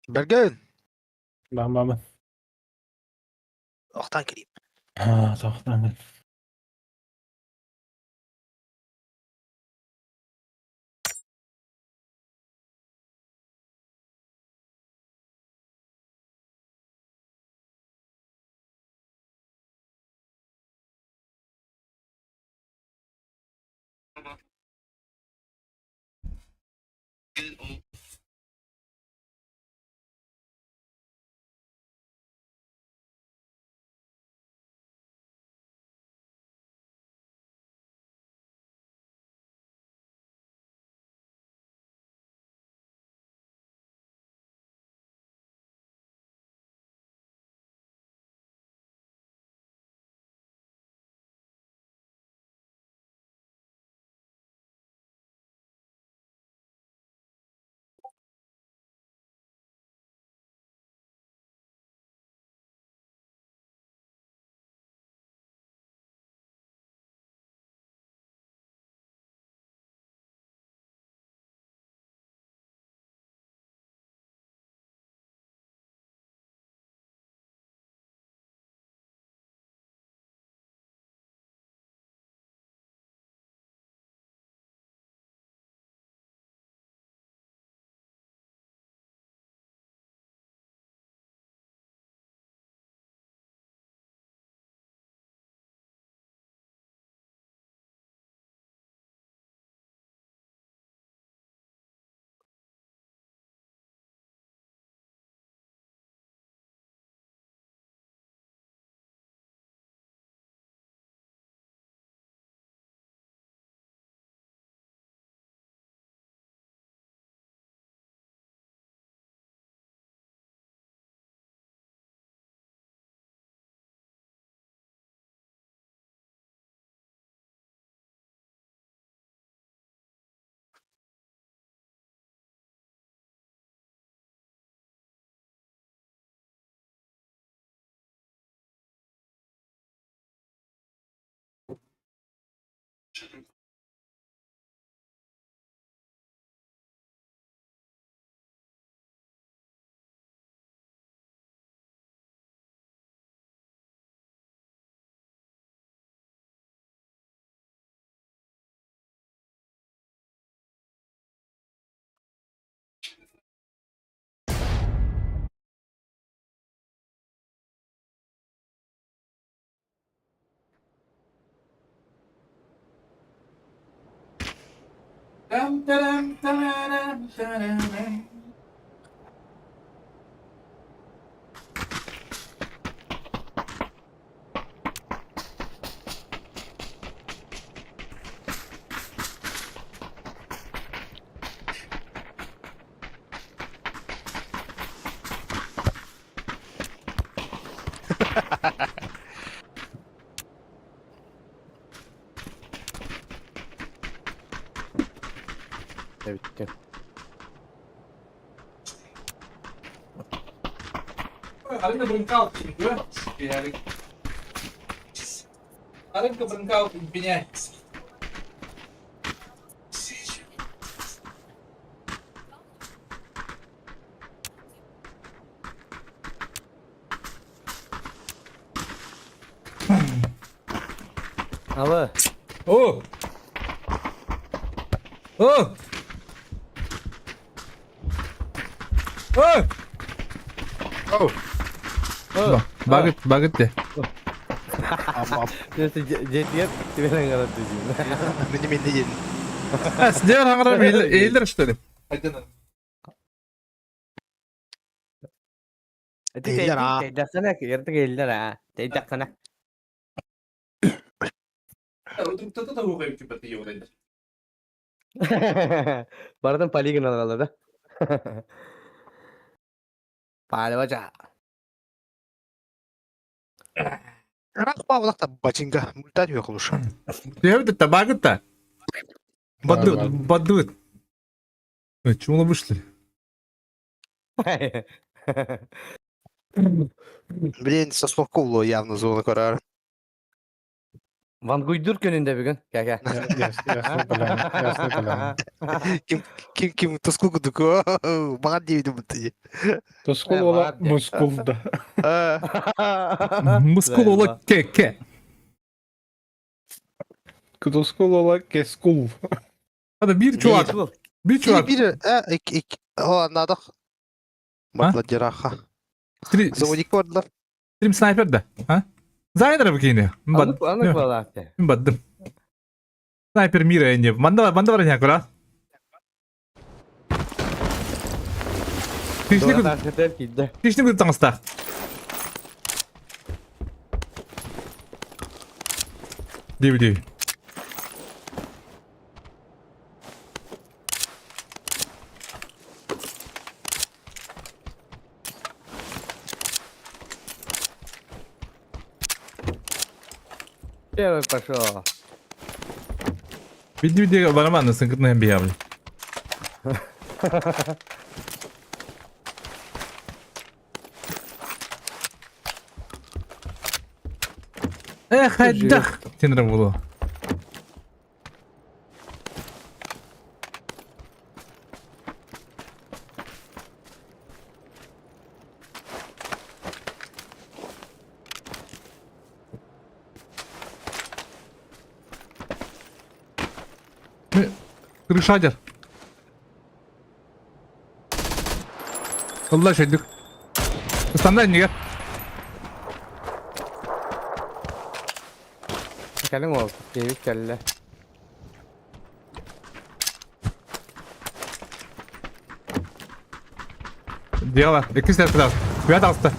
S7: Берген.
S10: Бам бам.
S7: Охтан кирип.
S10: А, тохтан. Bitti.
S11: Алло.
S1: О! О! О!
S11: О!
S1: Багыт, багыт де.
S11: Дьиэтигэр түбэлэн гарат дии.
S7: Мини мини диэн.
S1: Сидер хаҥарар эйлер что ли?
S7: Эйлер, а.
S11: Тэйдэххинэ, эрдик эйлер а. Тэйдэххинэ. Барытын полигон алалар да. Палевача.
S7: Ыраах баалахта бачинга мультат үөхлуш.
S1: Түһэбит да багыт да. Баддыбыт, баддыбыт. Чему вышли?
S7: Блин, со слов явно зона корар.
S11: Ван Гуйдур күнүндэ бүгүн. Кәкә.
S10: Ясно поляна, ясно поляна.
S7: Ким ким ким тускул кудуку. Мага дейди бутты.
S10: Тускул ола мускул да.
S1: Мускул ола ке-ке.
S10: Тускул ола кескул.
S1: Hadi bir чувак, bir чувак.
S7: Bir iki iki. О, надо. Батла
S1: Три,
S7: Заводик бардлар.
S1: стрим снайпер да. А? Зайнер бикини.
S11: Аны балакты.
S1: Баддым. Снайпер мира инде. Манда манда бар не кура.
S11: Кидде.
S1: Кишни күт таңста. Диви диви.
S11: Первый пошел.
S1: Види види бараман сыҥкытын hem биябли. Эх, хайдах! Тенер булу. Крышадер. Allah şeydik. Стандар неге?
S11: Кэлин ол. Кевик кэллэ.
S1: Дело. Икки сэр Куя алста.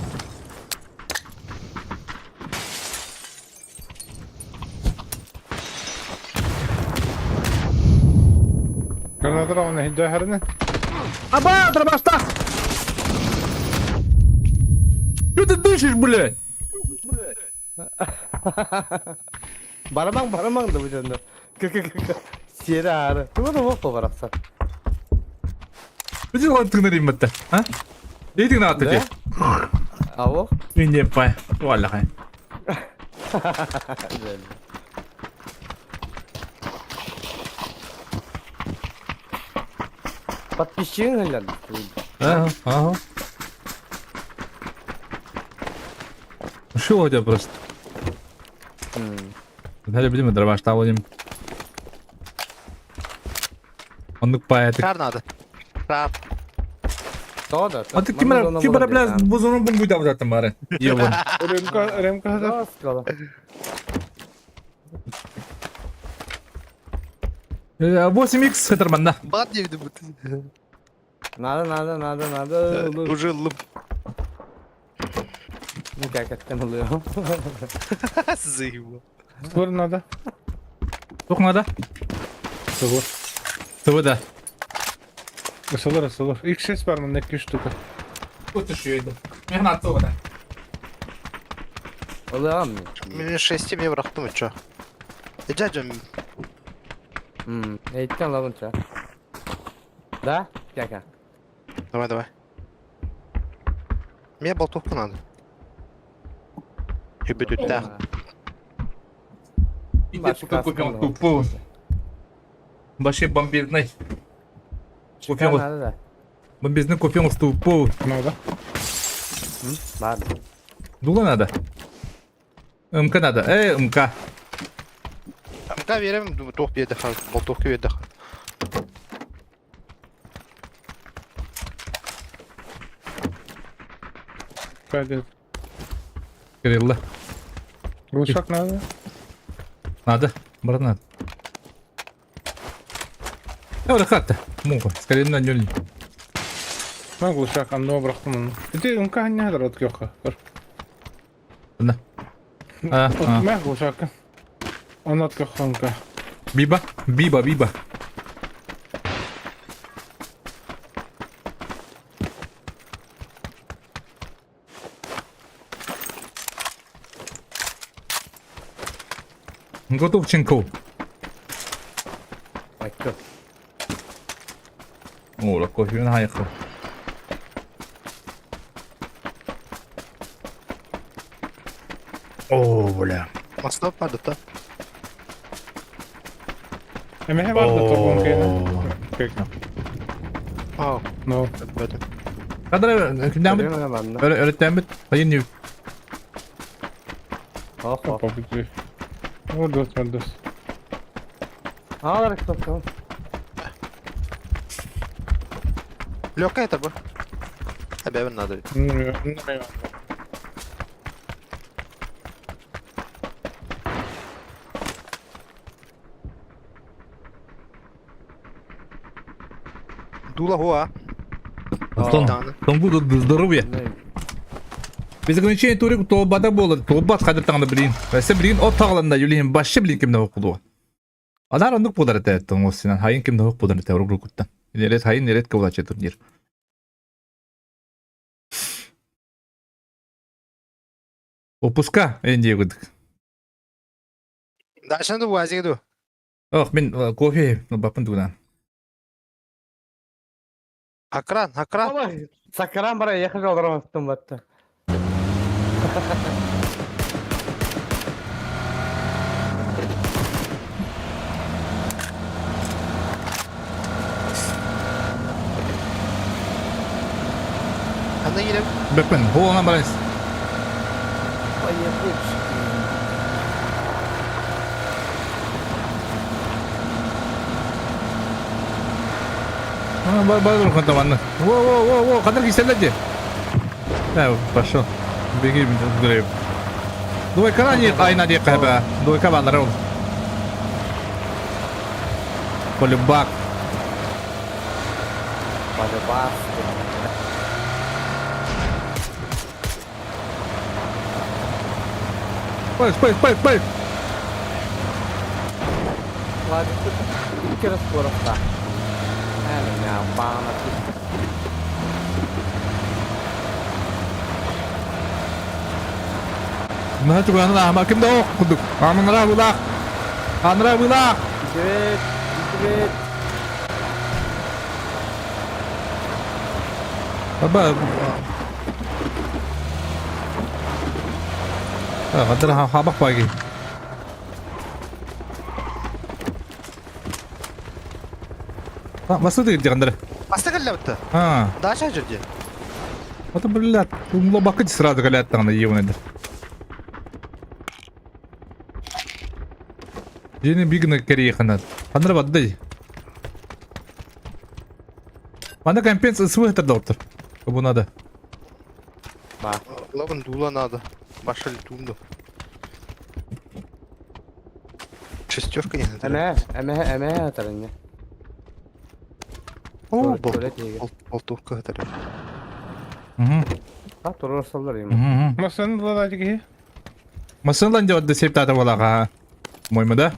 S10: Гранатра оны хиджахарны.
S1: Аба, дробашта! Что ты дышишь, блядь?
S11: Барамаң барамаң да бу жонно. К-к-к. Сиэри аары. Туга да болуп барапса.
S1: Где он ты на а? Иди на ты.
S11: Аво?
S1: Не пай. Валя хай.
S11: Подписчигин хыллан.
S1: Ага, ага. Шо у тебя просто? Дали будем дробаш будем. Он пай
S7: Шар надо. Шар.
S11: То да.
S1: А ты кимера, кимера, бля, бузунун бумбуйда бузаттым бары. Ебон.
S10: Ремка, ремка хазар.
S1: 8х хатарман, да.
S7: Мага дейди бутты.
S11: Надо, надо, надо, надо.
S7: Уже лып.
S11: Кәкәттен oluyor.
S7: Заебал.
S10: Сылыр надо.
S1: Тух надо?
S10: Сылыр.
S1: ТВ да.
S10: Сылыр, сылыр. X6 бар мында 2 штука.
S1: Тут еще иду. Мен атты да.
S11: Oluyor mı?
S7: Мен 6 мне бырахтым чё. Дядя,
S11: Эйттен лабынча. Да? Кәкә.
S7: давай, давай. Мне болтовку надо. Да.
S1: Иди, купил тупую. Вообще бомбезный. Купил.
S11: Надо да.
S1: Бомбезный купил тупую.
S10: Надо.
S11: Ладно.
S1: Дула надо. МК надо. МК.
S7: МК биэрэм, туох биэрдэхэ, болтуохка биэрдэхэ.
S10: Пойдет.
S1: Кирилла.
S10: Глушак надо?
S1: Надо. Брат надо. Ora хатта. Муха. Скорее на нөл.
S10: Мин глушак анныга бырахтым оны. Ити МК ханньаһа от көххө.
S1: На. А, а.
S10: Мэ глушакка. Онно от көххө МК.
S1: Биба, биба, биба. Готовченков.
S11: Айка.
S1: О, кофе на хайхо. О, бля.
S7: Маслап барды да.
S10: Эмэһэ бар да торбон кэйнэ.
S7: Аа,
S10: No.
S7: бөтө.
S1: Kadar kimden bit?
S11: Көрүм манна.
S1: Öğretmen bit. Hayır ne?
S11: Ох, ох.
S10: Попытый. Мордос, мордос.
S11: Аалар кнопка.
S7: Лёгкая это бы. Обязан надо. Дула хуа.
S1: Там будут здоровье. Без ограничения турик то бада болар, то бат хадыр таңда билин. Вәсе билин от тағланда юлин башы билин кимде оқуду. Адар ондук болар это тоңосынан хайын кимде оқ болар это рук рукуттан. Нерет хайын нерет кылачы турнир. Опуска энди гыдык.
S7: Дальше надо уазик иду.
S1: Ох, мен кофе бапын дугдан.
S7: Акран, акран.
S11: Сакаран бара ехал олороматтым батта.
S7: Анда килеп.
S1: Бепен, холона барайс. Бар бар бар ханта Во во во во, кадыр киселеди. Да, пошел. Беги, греб. Дуй кара не айна ди каба. Дуй каба нарол. Полюбак.
S11: Полюбак.
S1: Пой, пой, пой, пой.
S11: Ладно, икки раз куоракка. Баана
S1: Наһа ама ким да ох кудук. Амынра булак. Анра булак.
S11: Привет, привет.
S1: Баба. Гадар хабак баги. Басты дигандыр.
S7: Басты кэллэбитте.
S1: А.
S7: Даша жүрдө.
S1: Это блядь, умло бакыт сразу галят там на ебаный. Дени бигна карьеханат. Андра баддай. Анда компенс СВ доктор. Кому надо.
S11: Ба.
S7: Лабын дула надо. Башали тунду. Шестерка не надо.
S11: Эмэ, эмэ, эмэ тарыння.
S7: О,
S11: Туалет неге.
S7: болтовка это.
S1: Угу.
S11: А, турор саллар им.
S1: Угу.
S10: Масын ладатики.
S1: Масынлан деп септата балаға. Моймы да?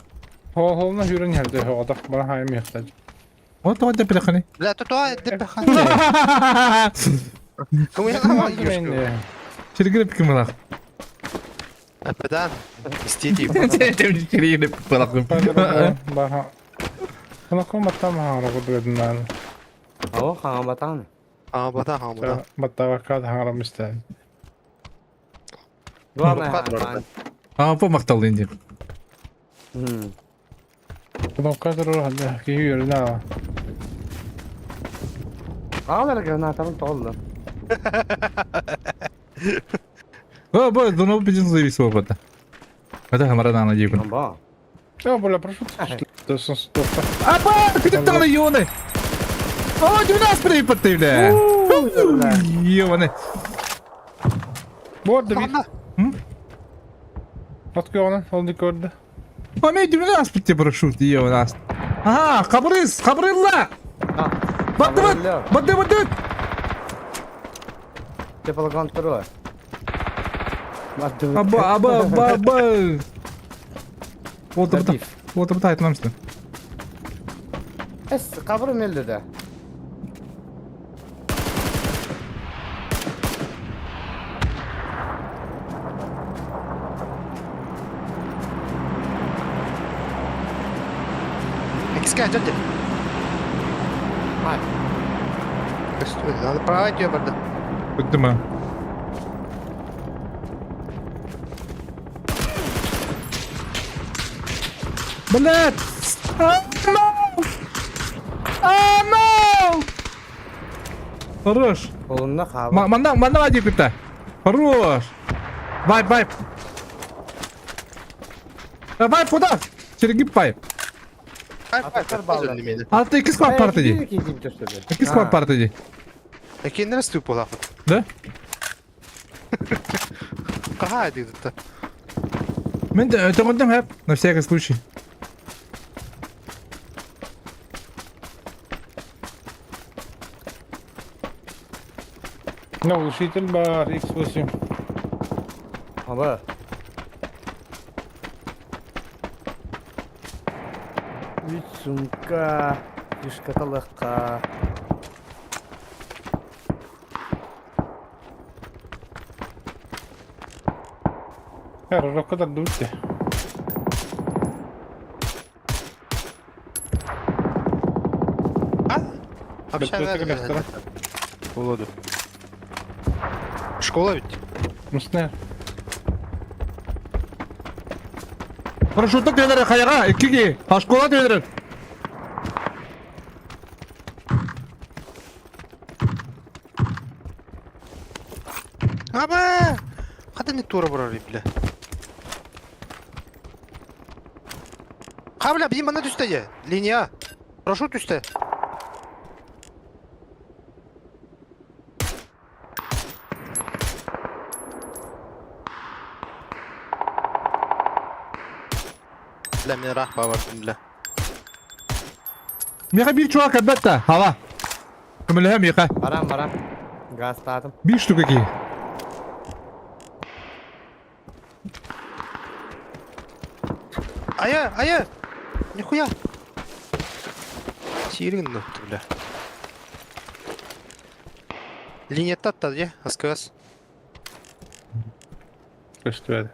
S10: Хол-холна хүрен хәрдә хогатак бара хайым яхтаҗ.
S1: Вот вот деп билехани.
S7: Бля, то то деп хан. Кому я на юшку?
S1: Чиргип ким балақ.
S7: Ападан. Истети.
S1: Чиргип балақ.
S10: Баха. Кунаком баттам хара гудреднан.
S11: О, хаңа батан.
S7: А, бата, а, бата.
S10: Баттава кад хара мистен.
S11: Главное, хаңа.
S1: А, по мактал инди.
S10: Кунакка турар хәлдә кийүрнә.
S11: Аалар гранатарын толду.
S1: О, бо, дуно бижин завис опыта. Это хамара на дикун.
S11: Ба.
S10: О, бля, прошу.
S1: Апа, күтүп таҕана ёны. О, 12 припатты, бля. Ёны.
S10: Борда bir.
S1: М?
S10: Открой ол не көрді.
S1: Ами 12 битте парашют, ёны. Ага, Хабрыс, Хабрылла. Батты бат, батты батты.
S11: Теплоконтроль.
S1: Аба, аба, аба, аба. Вот это, вот это айтмамсың.
S11: Эс, кабрым элди да.
S7: Икске дядя.
S11: Ай.
S7: Надо править ее, барда.
S1: Бүттү Блядь! Ah, no! Ah, no! Хорош!
S11: Колунна кабы.
S1: Манна, манна вадик битте. Хорош! Вайп, вайп! Вайп куда? Через вайп. Алты икки склад парты ди. Икки склад парты ди.
S7: Экиннер ступ буолаахпыт.
S1: Да?
S7: Хаһаа диэтэ.
S1: Мен төңөндüm хэп, на всякий случай.
S10: Ну, глушитель бар, X8.
S11: Аба. Үч сумка, үч каталыкка.
S10: Her o kadar da bitti.
S7: Общага. Володу. Школа ведь?
S10: Мусна.
S1: Парашютта түйелері қаяға, иккиге. Школа түйелері.
S7: Аба! Хата не тура барар бля. Ха, бля, бии мана түсте е. Линия. Прошу түсте. Бля, мен рахпа бардым, бля.
S1: Миха bir чувак әлбәттә. Һава. Көмөлөһө Миха.
S11: Барам, барам. Газ татым.
S1: Bir штука ки.
S7: Ая, ая! Нихуя! Сирин бля. Линия татта, де, СКС.
S10: Көстүбәді.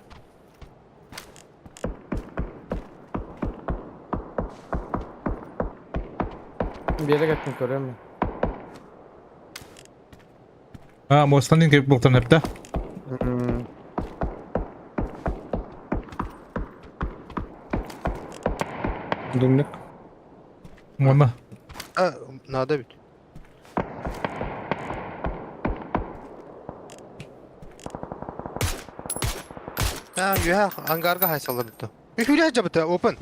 S11: Берег өттүн көрөм.
S1: А, мостанын кеп бултан әпті.
S10: Думник.
S1: Мона.
S7: А, надо ведь. А, юха, ангарга хайсалар дитто. Үхүлэ жабыта, open.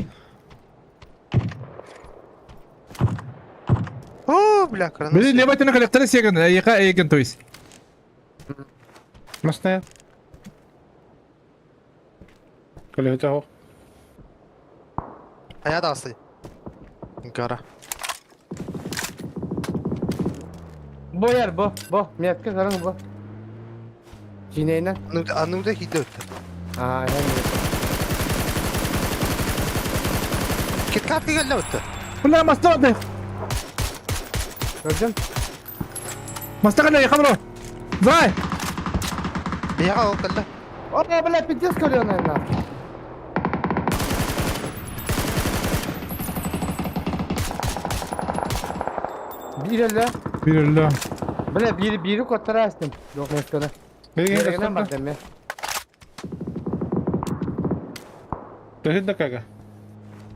S7: О, бля, крана.
S1: Били лебатына коллектор сеген, яка эген то есть.
S10: Масна. Коллега хо.
S7: Ая да асты. Гара.
S11: Бу яр, бу, бу. Метке караң бу. Жинейнен.
S7: Ануда хидде өттү.
S11: А, эми.
S7: Киткат келді өттү.
S1: Бля, моста да.
S11: Көрдүм.
S1: Моста кале, хамро. Зай.
S7: Бияга ол келді.
S11: О, бля, пиздец көрүөн айна. Бир эле.
S1: Bir эле.
S11: Бля, бири бири коттарастым. Жок, меткеде. Берегинен бар деме.
S10: Төхүд кага.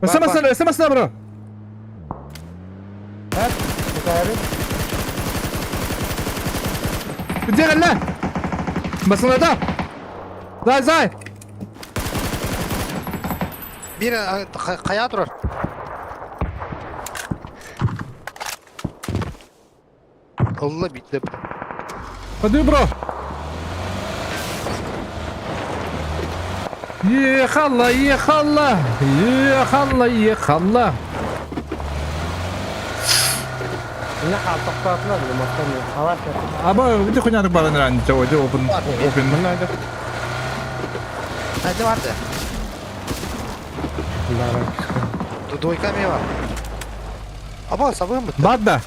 S1: Өсемесен, өсемесен бро.
S11: Хәп, бутайры.
S1: Где эле? Басында. Зай, зай.
S7: Биир хайа турар. Ылла биирдэ.
S1: Ходи, бро! Ехала, ехала, ехала, ехала. Аба, где хуйня баран ран, чего, где open, open.
S7: Хайда барды. Двойка мева. Аба, сабым бит.
S1: Бада.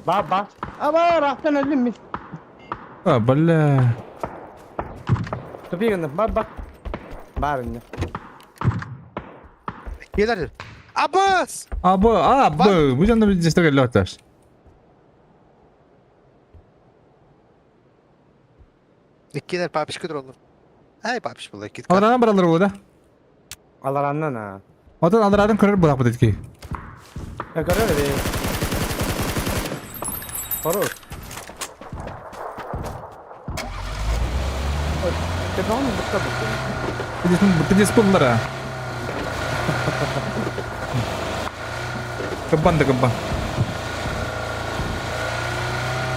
S11: Ба ба. Аба рахтан өллүм мин.
S1: А, бля.
S11: Тупиган ба ба. Бар инне.
S7: Келер. Абас!
S1: Аба, а, б, бу жанда бир жесток эле аташ.
S7: Иккилер папишка тураллар. Ай, папиш була кит.
S1: Аларанан баралар була да.
S11: Алараннан а.
S1: Отон аларадан көрөр булак бит ки.
S11: Я көрөр эби. Хорош. Телефон бутта бутта.
S1: Пидес пуллара. Кабан да кабан.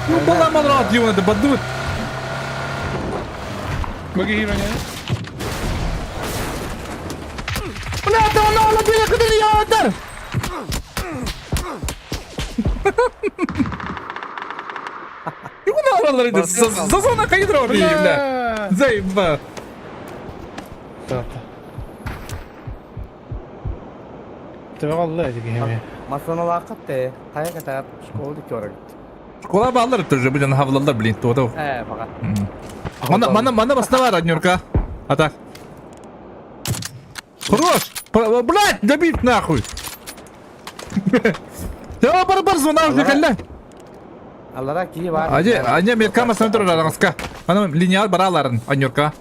S1: Ну, была манрат, ёна, да бадут. Бля, да она, она, бля, куда я удар? Юна алалар иди, зазона кайдро, бля. Заеба.
S11: Масаналаакат те, хайа ката школа дикки
S1: Школа баллар тоже, блин, хавлалар, блин, то то.
S11: Э, пока.
S1: Мана, мана, мана баста бар, Нюрка. А так. Хорош! Блядь, добить нахуй! Да, бар бар звона уже калла.
S11: Аллара ки бар.
S1: Аде, аде мерка масна тур араска. Ана линияр бараларын, Анюрка.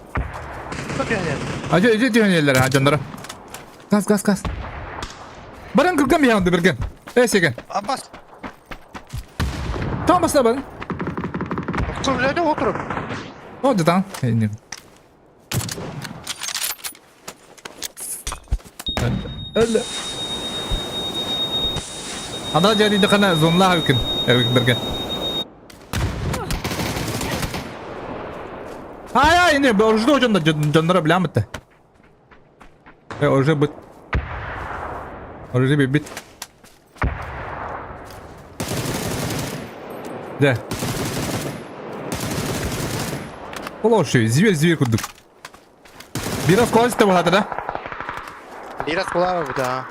S1: Аде, иди дигәнләр, аҗаннар. Газ, газ, газ. Баран күргән янды берген. Э, сеген.
S7: Абас.
S1: Там басна баран.
S7: Күрләде отырып.
S1: О, да там. Öyle. Ана жадиды қана зонла үкін. Берген. Ай, ай, не, оружие жонда жондора билем бит. Э, оружие бит. Оружие бит. Да. Олошу, зверь, зверь кудук. Бираз колесте болады, да?
S7: Бираз кулары да.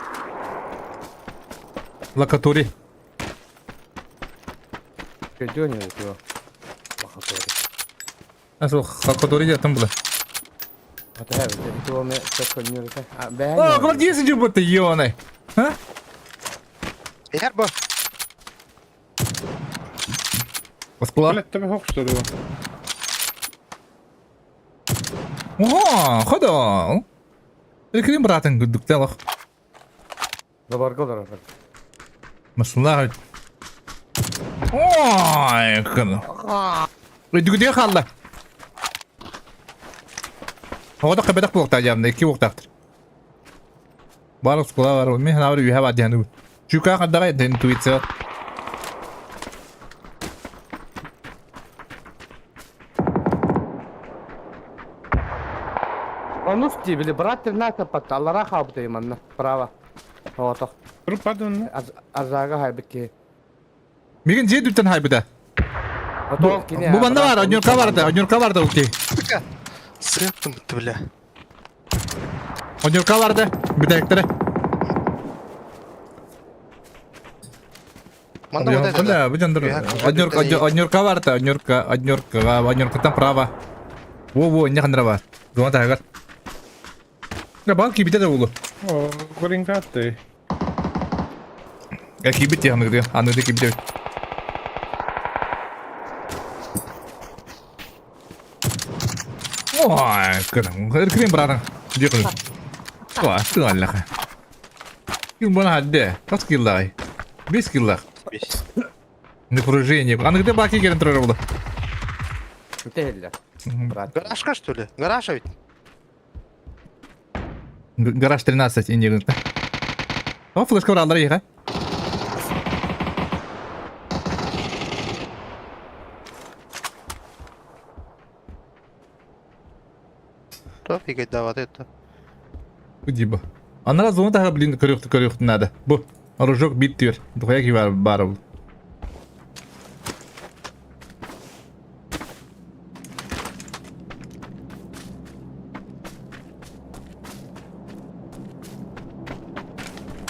S1: Лакатури.
S11: Көдөнө его. Лакатури.
S1: Асыл лакатури жаттым бұла.
S11: Ата хәбе, то ме көкөнүрү. А, бә.
S1: О, гвардейцы жубыты, ёны. А?
S7: Эгер бу.
S1: Оскула. Ого, ходол. Экрин братың күдүктелах.
S11: Забаргылар.
S1: Масылар. Ой, кын. Дүгүдө халла. Ода кабедак булыкта жамда, ики буктактыр. Барлык скула бар, мен ханабыр үйе бар дияны. Чука кадага интуиция.
S11: Онус ти били брат на пат аллара хабды манна. Право. Ото. Азага хайбики.
S1: Миген же дүттен хайбыда. Бу банда бар, однюрка бар да, однюрка бар да окей.
S7: Сыптым бітті бля.
S1: Однюрка бар да, бүтәктер.
S7: Манда вот это.
S1: Да, бу жандыр. Однюрка, однюрка бар да, однюрка, однюрка, однюркадан право. Во, во, не хандра бар. Дума тагар. Да балки бите да улу. Я кибит я аны аны кибит. Ой, кырым, кырым братан. Дикл. Ой, тыгаллаха. Ким бана хадде? Кас киллай. Бес киллах. Напряжение. Аны где баки келен турар булды.
S11: Бүтәлле. Брат.
S7: Гаражка что ли? Гараж ведь.
S1: Гараж 13 иннигинта. О, флешка бараллар иһэ.
S7: То фигать дават это.
S1: Диба. Анара зона таһа блин көрүөхтү көрүөхтү надо. Бу оружок бит түөр. Духая ки бар бар бул.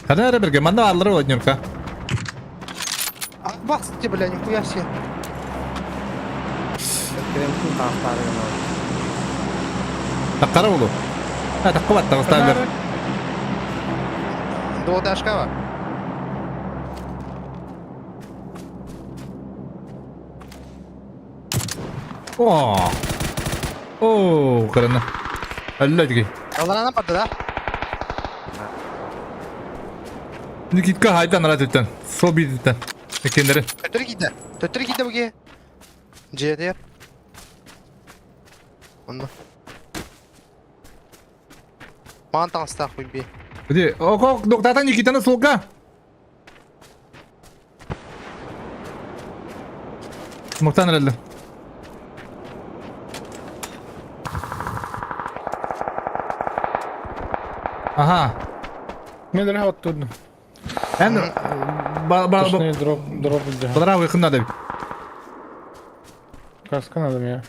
S1: Хана эрэ бирге манна бааллара Владимирка.
S7: А, бахсите, бля, нихуя себе.
S11: Кремсин таастары
S1: Таққара болу. А, таққы бат, тағыстар бер.
S7: Двухэтажка бар.
S1: О! О, кырына. Әллә тиги.
S7: Аларана барды да.
S1: Никитка хайдан рад өттен. Сол бидиттен. Екендері.
S7: Төттөрү киирдэ. Төттөрү киирдэ буге. Дьиэтигэр. Онно. Маан таҥастаах би.
S1: Где? О, доктата Никитаны суолга. Муктан эрэллэр. Аха.
S10: Мен эрэ оттурдум.
S1: Эн ба ба
S10: Точнее, дроп, дроп илдьэ.
S1: Бадараа выхын надо бит.
S10: Каска надо мне.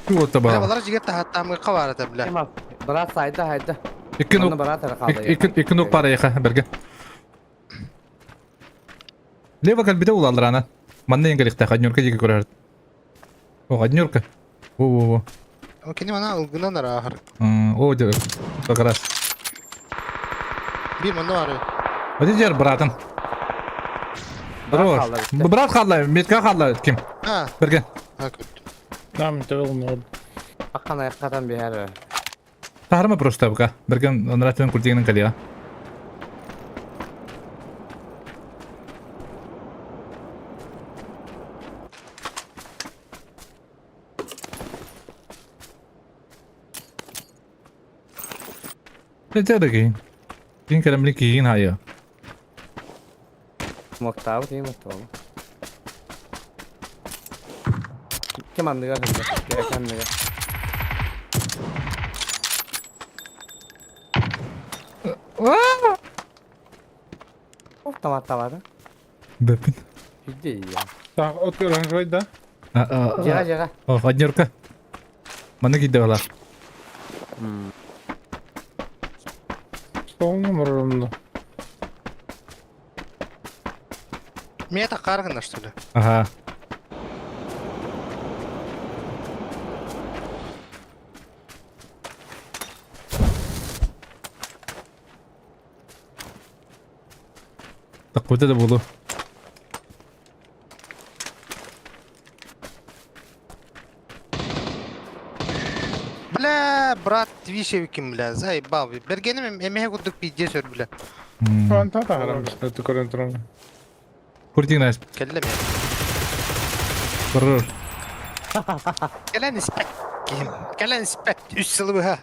S1: Туота
S7: Бля,
S1: баа.
S7: балар жигер таһаттаамыга бар этэ, бля.
S11: Брат сайда хайда.
S1: Икки
S11: Онно
S1: нук
S11: брат эрэ хаалла.
S1: икки нук пара яха берге. Лево калбите улаллар ана. Манна енгелихтэ хаднюрка диэки көрөр. О, хаднюрка. Во-во-во.
S7: О, кини мана ылгынан араахар.
S1: О, дер. Как раз.
S7: Бир манна бары.
S1: Вот дер, братан.
S11: Брат
S1: Здорово.
S11: хаалла бүттэ.
S1: Брат хаалла, метка хаалла ким?
S7: А,
S1: Берген.
S7: а, көрдүм.
S10: Нам төгөл нор.
S11: Аккан аяққатан биһэр.
S1: Тахарма просто бука. Берген нратен куртигенен калиа. Это кийин. Кийин кэлэмли кийин хайа.
S11: Муктаабыт иим оттоолу. Ким анныгар сылдьар? Кээкэ анныгар. Автоматтаабата.
S1: Бэппин.
S11: Иди я.
S10: Так, от оранжевый, да?
S11: Жара жара.
S1: О, однерка. Манна кийдэ балар.
S10: Столны мұрымды.
S7: Мета каргана, что ли?
S1: Ага. Так вот это было.
S7: Бля, брат, вишевиким, бля, заебал. Бергеним эмеhe курдук пиздец өр, бля.
S10: Фанта тағырам, көрін тұрам.
S1: Куртик наш.
S7: Кэллэ мен.
S1: Бррр.
S7: Кэлэн испэт. Кэлэн испэт. Үс сылы быһа.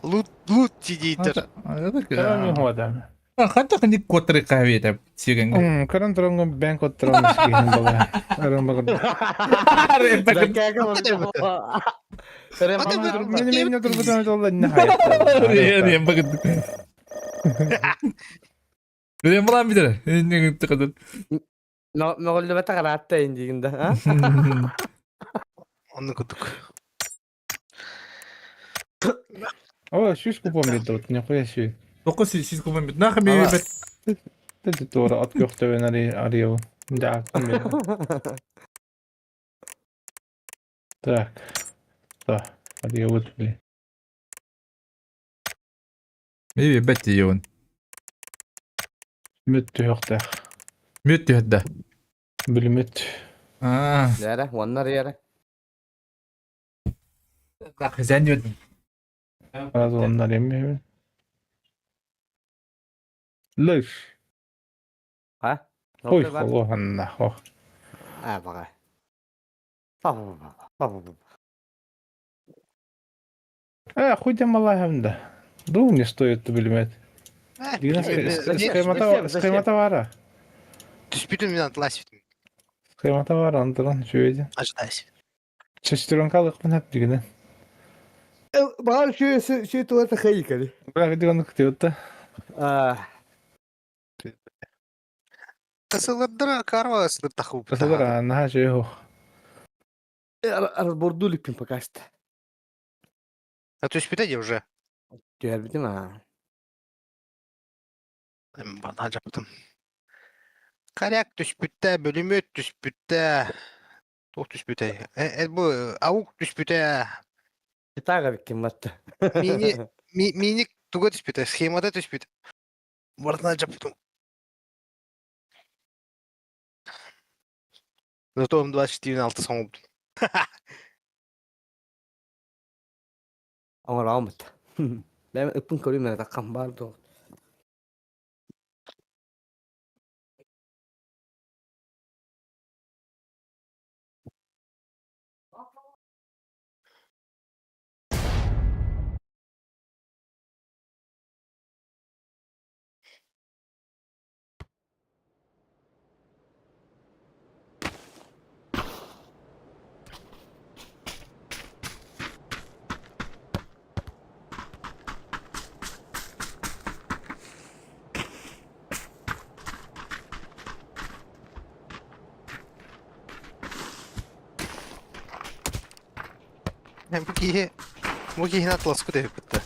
S7: Лут, лут тидейтер.
S10: Көрін хуадам.
S1: Хатта хани котры кавета сиген.
S10: Көрін тұрам бән коттырам сиген бала. Өрін бағыр. Мені мені тұрбытам жолда не хайат.
S1: Билен булан бидер. Не тыкыдыр.
S11: Мөҕүллүбэтэх ыраатта индигин да.
S7: Онну курдук.
S10: О, сүүс купон берді, нихуя себе.
S1: Тоқы сиз купон бит. Нахы ми бит.
S10: Тэти туора от көхтөбөн ари арио. Да. Так. Да, арио вот бли.
S1: Ми бит йон.
S10: Мүт түйөктөх.
S1: Мүт түйөддө.
S10: Билмет.
S1: Аа.
S11: Нэрэ, оннар ярэ.
S1: Так, хозяин
S10: Аз оннар эми. Лыш.
S11: Ха?
S10: Ой, холохан нахо.
S11: Аа, бага. Па-па-па-па.
S10: Э, хуй там малахам да. Дул не стоит пулемет. Схема товара.
S7: Түспүтүм мен атлас бүтүм.
S10: Схема товара, Антон, үчүгэй.
S7: Ожидайся.
S10: Шестеренка алыахпын хап дигинен.
S11: Баар шү шү тула тахайыкали.
S10: Бля, диган кытыытта.
S7: Тасылардара карва сылыр тахып.
S10: Тасылар наһаа үчүгэй суох.
S11: Разбордулик пока что.
S7: А түспүтэ де уже.
S11: Түһэрбитим аа.
S7: Бана жаптым. Коряк түспүттэ, бөлүмөт түспүттэ. Туох түспүтэй? Э, бу аук түспүтэ.
S11: Китайга биккин батты.
S7: Мини мини туга түспүтэ, схемата түспүт. Бартына жаптым. Зато М24 соңубдум.
S11: Оҥороомут. Бэйэм ыппын көрүүм эрэ таххан баар дуо.
S7: Бу киһи бу киһини атласпыт эбиппит да.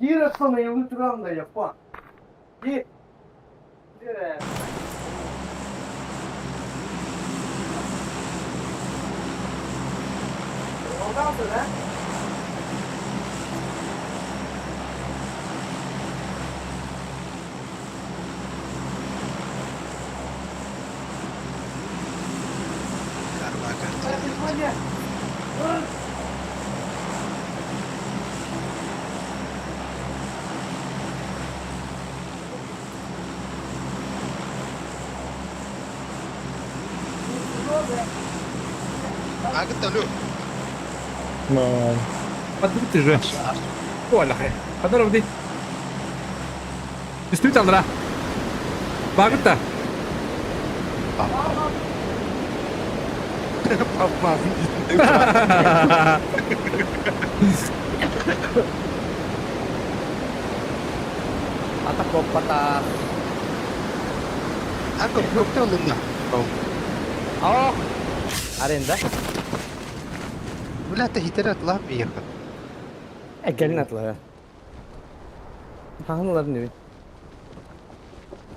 S11: Биир охсон ыйылыы туран да Япон. Биир. Биир. Ondan sonra
S7: Агыт өлү.
S1: Подбитый же. Оля, Ханаров ди. Түстүбүт алдыра. Багытта.
S11: Ата коппата.
S7: Анко көптө олунна.
S11: Ох. Аренда.
S7: Бля, ты хитер атлап ехал.
S11: Э, кэлин атлара. Хаһан не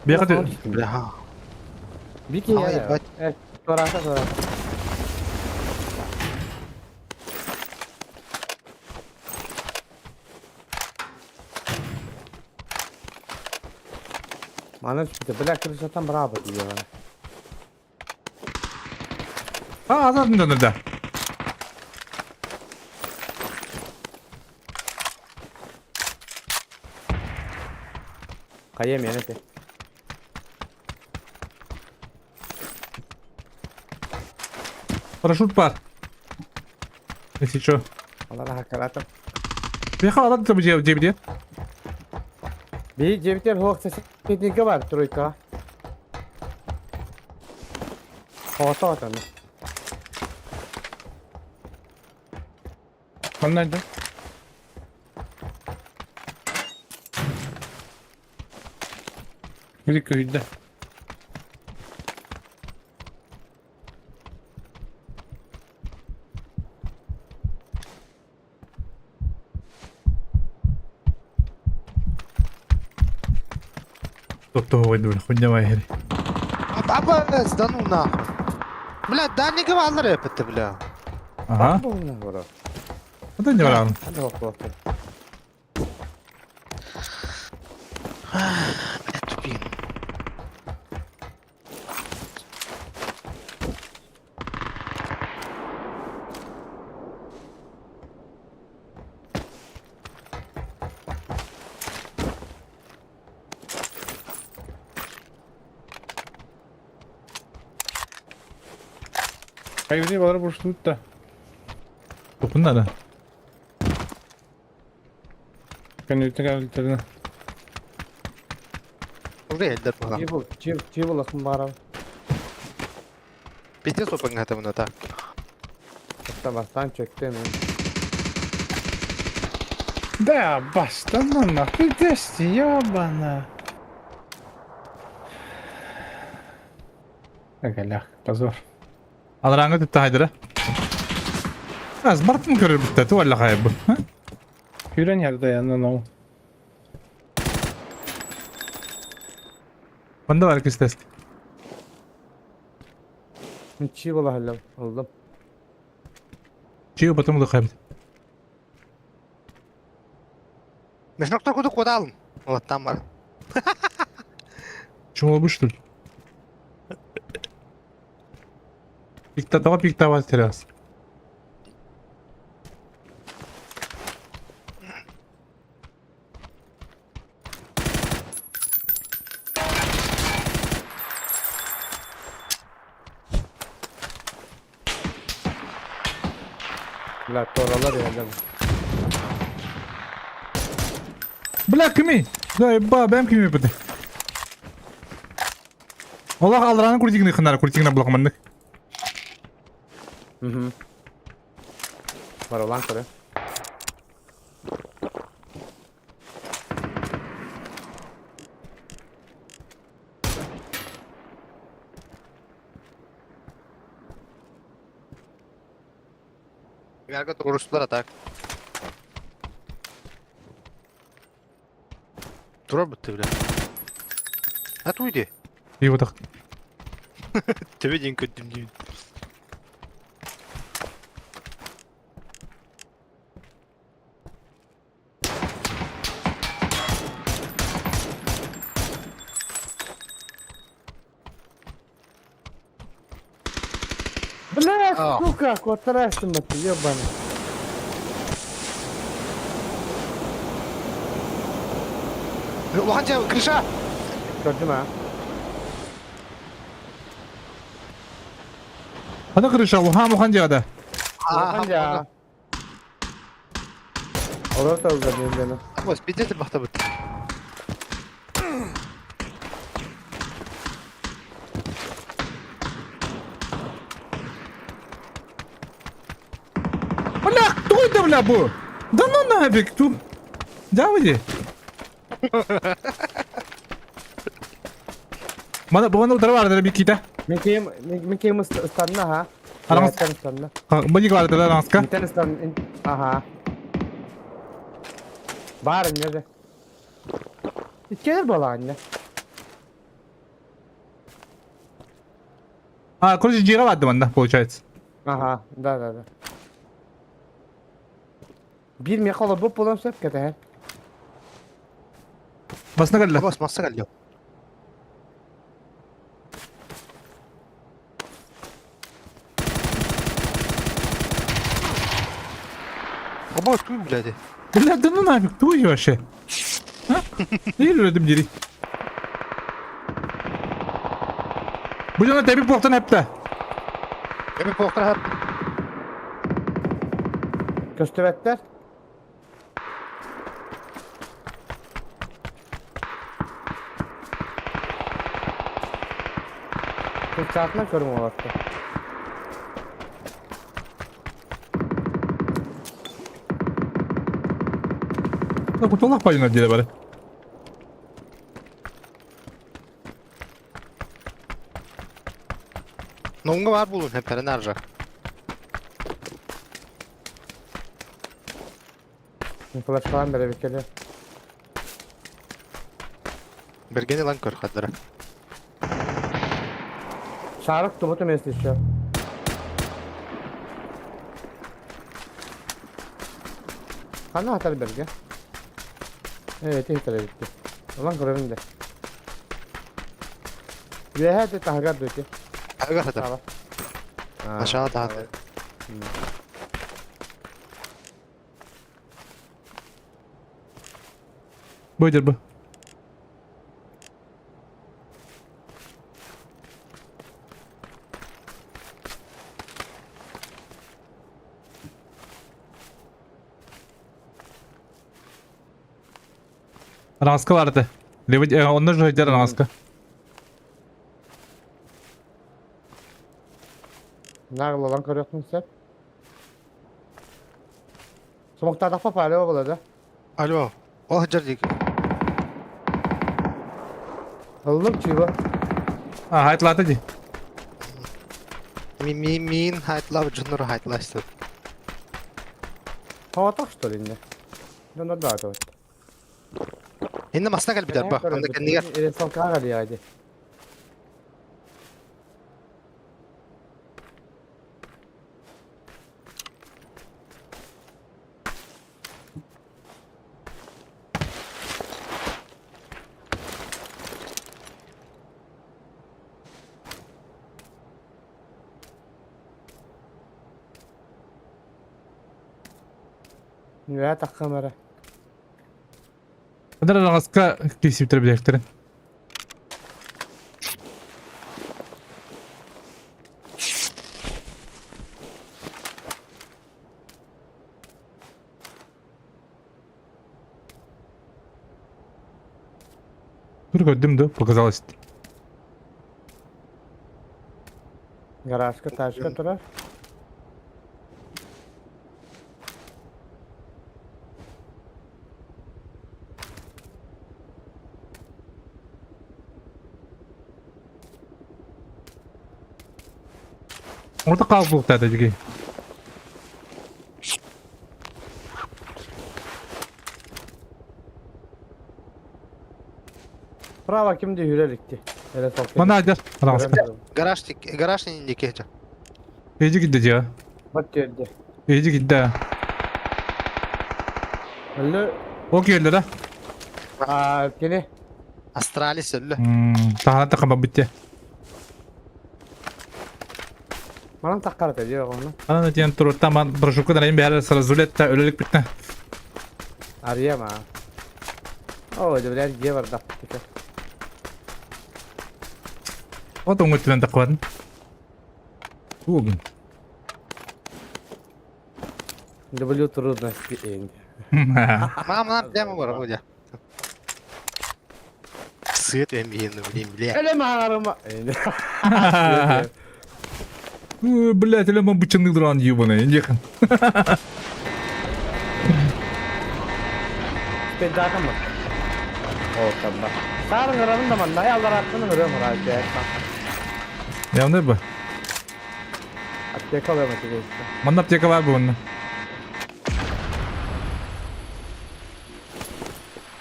S1: Бияка
S7: Бля.
S11: Бики
S7: Ай, ебать.
S11: Э, туораата туораата. Маны бля крышаттан браво диye.
S1: А, азатын да.
S11: Хайа мені.
S1: Парашют бар. Если чё.
S11: Алла хакаратым.
S1: Бияка алат да жебде.
S11: Би жебитер хуак соседники бар тройка. Хото отаны.
S10: Манна да. Били көйдө.
S1: Тоттоһуойду хуйня хери.
S7: Абас, да ну нахуй. Бля, да не говорил это, бля.
S1: Ага. Это не вариант.
S7: Бля, тупин.
S10: Хайбити балар бурштут да.
S1: Тупуннара.
S10: Кэнниттэн кэлбиттэринэ.
S7: Уже элдер була.
S11: Чибул, чибул ахын барам.
S7: Пиздец опыңа это так.
S11: Бастан чөктем.
S10: Да, баста ну нахуй дести, ёбана. Агалях, позор.
S1: Алраңы түтті хайдыра. Аз бартын көрөр бүтті, туалла хайбы.
S10: Хүрен ярда янна ноу.
S1: Мында бар кистес.
S11: Чибул ахылым, олдum.
S1: Чиу потом да хайбы.
S7: Мешноктор куду кодалым. Вот там бар.
S1: Чему бы что ли? Пикта, давай пиктовать теряс.
S11: Бля, торалар yerden.
S1: Бля, кими? Да, ба, бэм кими бит. Аллах алраны куртигни хынар, куртигна булак
S11: Мгм. Баралан көрө.
S7: Ярга турустулар атак. Тура бітті, бля. А туйди.
S1: И вот так.
S7: Тебе день көттім деймін.
S11: Бля,
S7: А.
S11: сука, котарашым бітті, ебаный.
S7: Улахан жа, крыша!
S11: Көрдүм ha.
S1: Ана крыша, уха мухан жада.
S11: Улахан жа. Олар да өлгөрдүм бени.
S7: Абас, пиздец бақта бітті.
S1: Бля, кто это, бля, бу? Да ну нафиг, ту. Давай. Мана буган утара бар бир кита.
S11: Мен кийим, мен кийим ыстанна ha.
S1: Арамыз-
S11: ыстанна.
S1: Бу бар да аска.
S11: Интен ыстан, ага. Бар эмне Иккелер бола анне.
S1: А, короче, жига барды манда, получается.
S11: Ага, да, да, да. Бир мехала боп болам сеп кете.
S1: Басына келді.
S7: Абас, масса келді. Абас, туй, блядь.
S1: Бля, да ну нафиг, туй вообще. А? Не өлдüm дери. Бу жана тебик боктан эпте.
S7: Эми поқтар
S11: Көстөбөттер. Кылчаатынан көрүм олатты.
S1: Кутулак пайына дире бары.
S7: Нонга бар булун хептерин аржа.
S11: Флешкалан бере бекеле.
S7: Бэргэн ылан көр хаддара.
S11: Шарик тубутум если еще. Ханна хатар бэргэ? Ээ, ити хитэр эбитти. Ылан көрөбүн да. Үөһээ да таһыгар да ити.
S7: Таһыгар хатар. Aşağı таһыгар.
S1: Бу бу. Араҥаска баар этэ. Левый, онно жойдер араҥаска.
S11: Наглалан көрүөхпүн сөп. Сомоктаатахпа палево була да.
S7: Алло, ол сылдьар дии.
S11: Ыллым чыыба.
S1: А, хайтлаата дии.
S7: Ми ми миин хайтлаабыт дьоннору хайтлаастым.
S11: Тоҕотох что ли инне? Дьоннор да атыбыт.
S7: Инне масна кэлбитэр ба, онно кэннигэр.
S11: Ресалкаға диэҕэ Үөһэ таххам эрэ.
S1: Ханна араҥаска киирсибиттэр билиэхтэрин. Тур көрдүм да, показалось.
S11: Гаражка тачка турар.
S1: Orada kalkılıktaydı дигей.
S11: Право ким де үреликти. Эле солк.
S1: Мана айдар. Араҥаска.
S7: Гараж гараж диэки сылдьар.
S1: Эйди кидде дьиэ.
S11: Бат тиэрде.
S1: Эйди кидде.
S11: Өллө
S1: Ол киэллэ да.
S11: а кини
S7: Астралис өллө.
S1: Таһана тахама битте.
S11: Манан таххарата дии оҕону.
S1: Анан диэн туруттан ман брошюрка дарайын бэһэр сразулетта өлөлүк бүтнэ.
S11: Ария ма. О, блядь, дьиэ бардах тика.
S1: Вот оҥоттунан таххабатын. Тугун.
S11: Люблю трудности энди.
S7: Мама, прямо бар, Володя. Сыт эмиин, блин, бля.
S11: Эле маарыма.
S1: Блять, эле ман бычыннык туран ебаный, индихан.
S11: Педакам ба. О, табба. Сарын ырабын да манна, алар аттын ырым ырабы.
S1: Явны ба.
S11: Аптека алыма тебе.
S1: Манна аптека бар бугунна.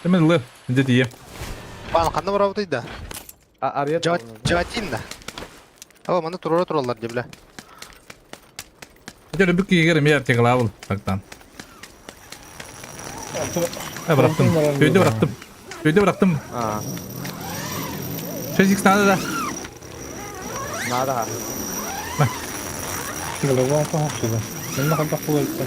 S1: Эмен лы, где тие.
S7: Пан ханна барабыт да.
S11: Ария.
S7: Жаватин да. Аба маны турура тураллар де бля.
S1: Хотя бүк кигер ме аптека лабыл, тактан. Бырахтым. Өйдө бырахтым. Өйдө бырахтым.
S11: А,
S1: 6x надо да.
S11: надо.
S10: Голова похоже. Мен ханта хуйта.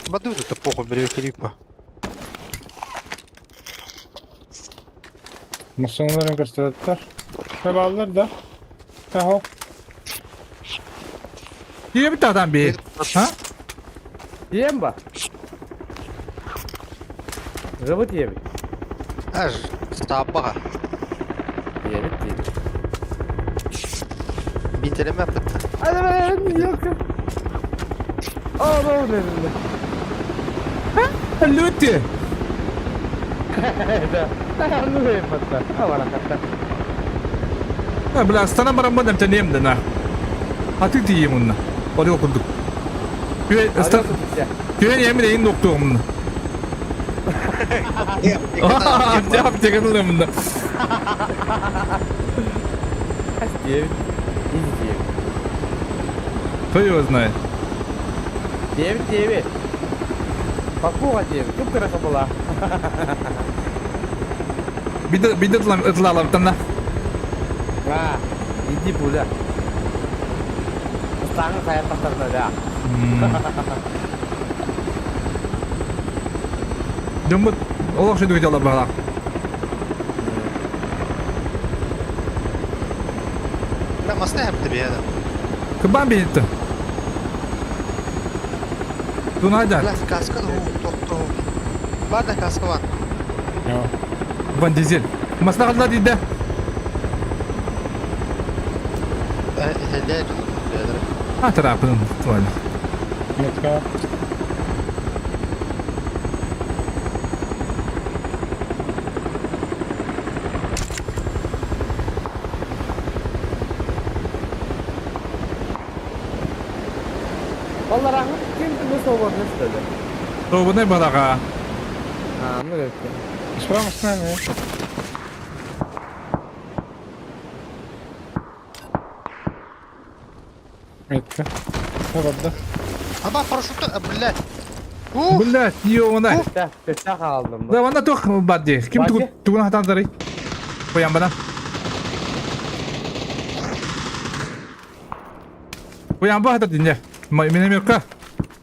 S7: Баду тут похуй бери клипа.
S10: Машиналарын көстөрөттөр. Баллар да. Ахо.
S1: Тие бит адам би. А?
S11: Ем ба. Живут еми.
S7: Аж стабага.
S11: Еми ти.
S7: Бинтереме аппетта.
S11: Hadi be yok. Aa ne ne
S1: Люти.
S11: Ne hatta. Avara hatta.
S1: Бля, астана бараммын эмтенем да на. Аты тием онна. Оды окурдук. Күн астан күн эмин эйин доктугум. Аптека ылыам да.
S11: Девять. Иди девять.
S1: Кто его знает?
S11: Девять, девять. Папуга девять. Тут хорошо была.
S1: Биде биде ытлалаптан да.
S11: А, иди пуля. Станы кая тахтарна да.
S1: Дьоммут олох шөйдүгү дьаллар баҕалаах.
S7: Да, масна хапты бия да.
S1: Кыбаан биһитти. Тунайда.
S7: Бля, каска да тохто. Бар да каска бар.
S1: Ван Дизель. Масна қалла дейді.
S7: Хеле.
S1: А, тарапын.
S10: Метка.
S11: Vallahi kim ne soğuğunu istedi.
S1: Soğuğunu балаға.
S11: А, ну это.
S10: Справа с нами. Метка. Правда.
S7: Аба парашютта, блядь. Ух,
S1: Блядь, ёна.
S11: Петя aldım.
S1: Да, вана тух бадди. Ким тугун хатандары? Қоян бана. Қоян ба хатар динде. Минометка.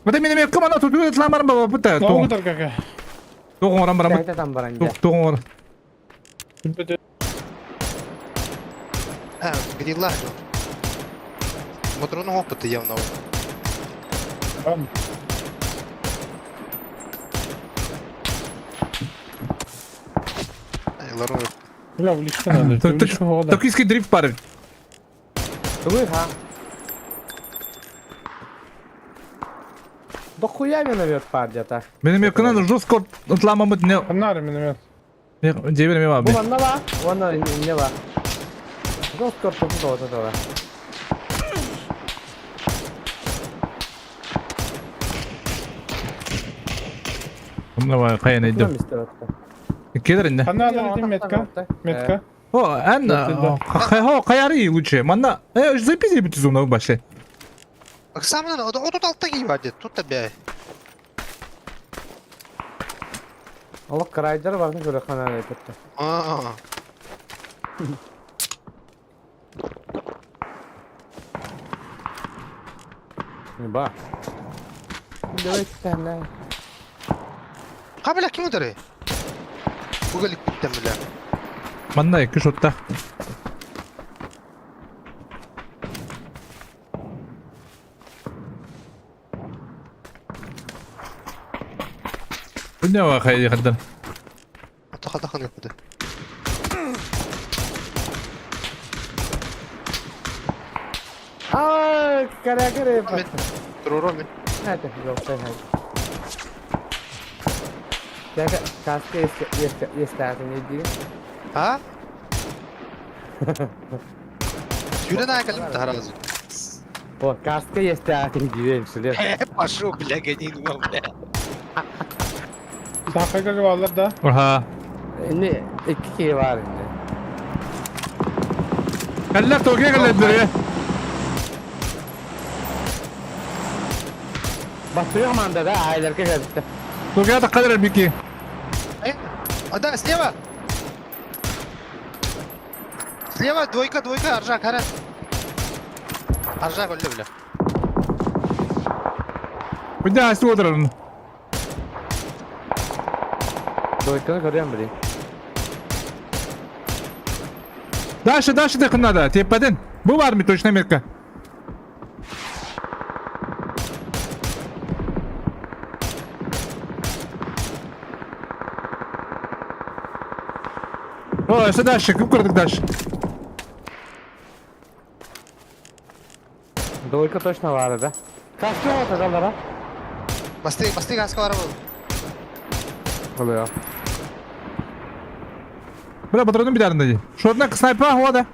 S1: Бата минометка мана тут ламарым баба бута.
S10: Тоғын кака.
S1: Тоғын оран барам.
S11: Петя там баранья.
S1: Тоғын оран.
S7: А, грила. Матрону опыта явно.
S10: Там. Бля, в личку надо. В личку вода.
S1: Токийский дрифт пары.
S11: Вы, ха. Да хуя миномет пар где-то.
S1: Минометканы жестко ламамыт не.
S10: Канары миномет.
S1: Жебер мен
S11: Бу
S1: abi.
S11: манна ба? Вон не ба. Жестко тут вот этого.
S1: Давай, қайын айдым. Келер инде.
S10: Канары метка. Метка.
S1: О, эн, хо, қаяры лучше. Манна, записи бит зумна башы.
S7: Самına o тут altta gibi vardı. Tut da be.
S11: Allah karaycılar var mı göre kanal etті.
S7: Aa.
S11: Ба. Давай тәнә.
S7: Ha бля kim öderi? Bu gelip bitti бля.
S1: Манна екі шотта. Bu ne var kaydı kadar?
S7: Ata хата хана yaptı.
S11: Ай, каря каря.
S7: Труру мен.
S11: Это yok sen hadi. Kanka kaskı eski eski eski ne diyeyim?
S7: Ha? Yürü на калим таразу.
S11: О, каска есть не diyeyim şuraya.
S7: Пошел, бля, гони, бля.
S10: Сақайға алар да.
S1: Аха.
S11: Ne iki kişi var indi.
S1: Каллар Токио каллар
S11: Batıyor manda da aileler geldi.
S1: Токио да кадр бики.
S7: А да, слева! Слева, двойка, двойка, аржак, хара. Аржак, өлді, бля.
S1: Куда асты отырын?
S11: Двойканы görüyorum bile.
S1: Дальше, дальше ты надо. Тепеден. Бу бар ми точно метка. О, что дальше? Кім көрдік дальше?
S11: Двойка точно var da. Kaskı var adamlara.
S7: Басты, басты каска бар бұл.
S11: Oluyor.
S1: Бля, патроны битәрінде. Шотна снайпер хода.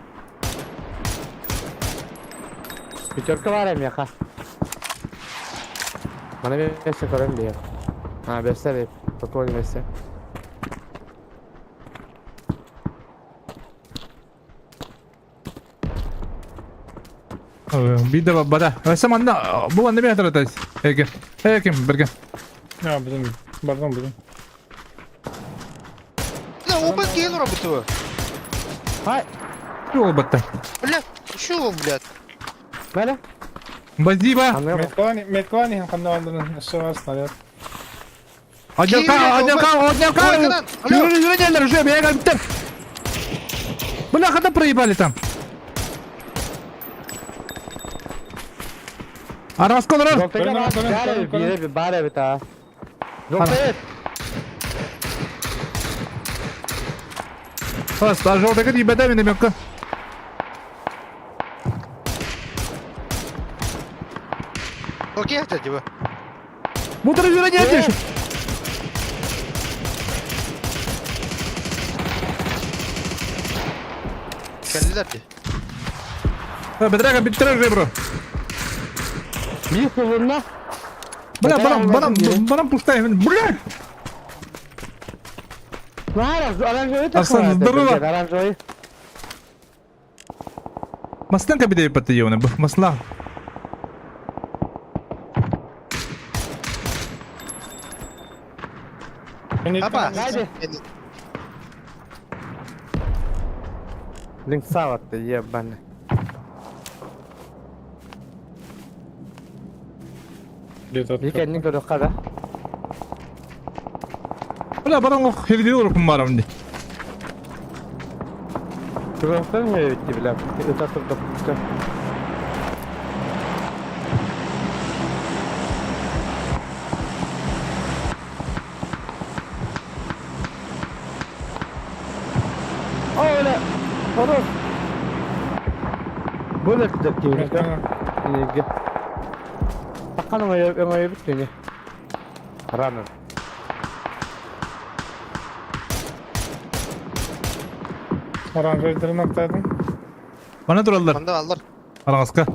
S11: Пятерка var hem yaka. Bana bir beş yakarım diye. Ha beşler hep. Спокойно beşler.
S1: Биир да бада. Өссө манна бу манна мен атарата. Эге. Эким берген.
S10: А, блин, бардым, блин.
S7: Бля, оба кейл работаю.
S11: Хай.
S1: Жол батта.
S7: Бля, что, блядь?
S11: Бәле.
S1: Спасибо.
S10: Метклани, метклани, ханна алдын, өссө вас снаряд.
S1: Отделка, отделка, отделка! Юрий, Юрий, Юрий, уже, я как Бля, когда проебали там? Араскол, рар!
S11: Бар эбит а. Жолтайет.
S1: Бас, а жолтайет ебата мен демекка.
S7: Окей, это типа.
S1: Мутор Юрий, не
S7: Кэллилэр дии.
S1: Бедрага биттер же бро.
S11: Биир сылынна.
S1: Бля, барам, барам, барам пустая. Бля! Арслан, здорово.
S11: Оранжевый.
S1: Масланка беде патыевна, масла.
S7: Апа.
S11: Хайде. Линксаватты, ебаный. Викендин көрөххө да.
S1: Бля, барам ох, хевдилер барам ди.
S11: Көрөхтөн битти бля. Ыта турдук. Оля! Хорош! Böyle кидеп Таккан оңой бүттү Ранын.
S10: Оранжевый аттадым.
S1: Бана тураллар.
S7: Манда аллар.
S1: Арагаска.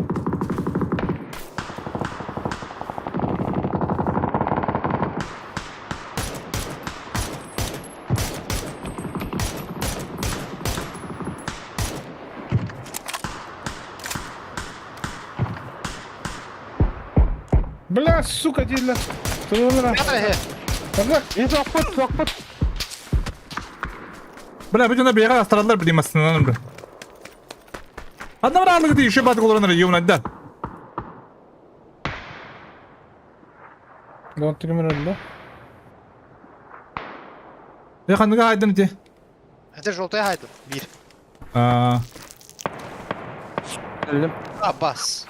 S10: Бля, сука, дедля. Турулара.
S11: И сокпут, сокпут.
S1: Бля, бүтүн бега астаралар билмесин бля. Одна бралык ди еще бат голорнар ювна да.
S10: Дон тример да.
S1: Я ханга хайдын ти.
S7: Это желтый хайдын. Бир.
S1: А,
S11: Өлдүм.
S7: А, бас.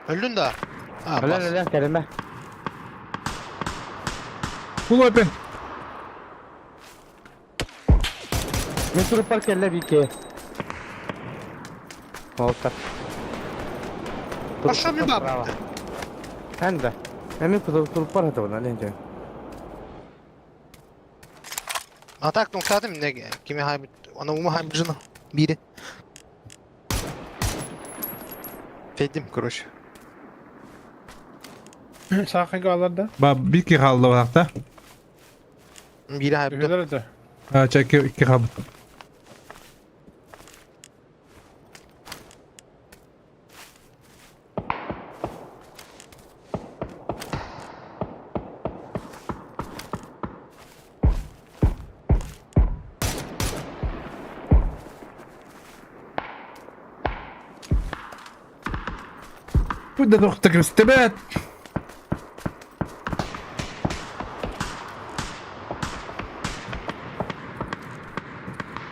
S7: Өлдүн да. А,
S11: Өлөн
S7: бас.
S11: өлөн кэлимэ.
S1: Full open.
S11: Мен туруппар кэллэ бике. Олтар.
S7: Пошел ми баб.
S11: Хэнда. Эми туруппар хата буна ленже.
S7: А так, ну кстати, мне кими хайбит, она ума хайбит жена. Бири. Федим, короче.
S10: Сақыға алар да.
S1: Ба бики халды вакта.
S7: Бири хайбит.
S10: Үхелер это.
S1: А, чеки икки хаб. Будь доктор Стебет.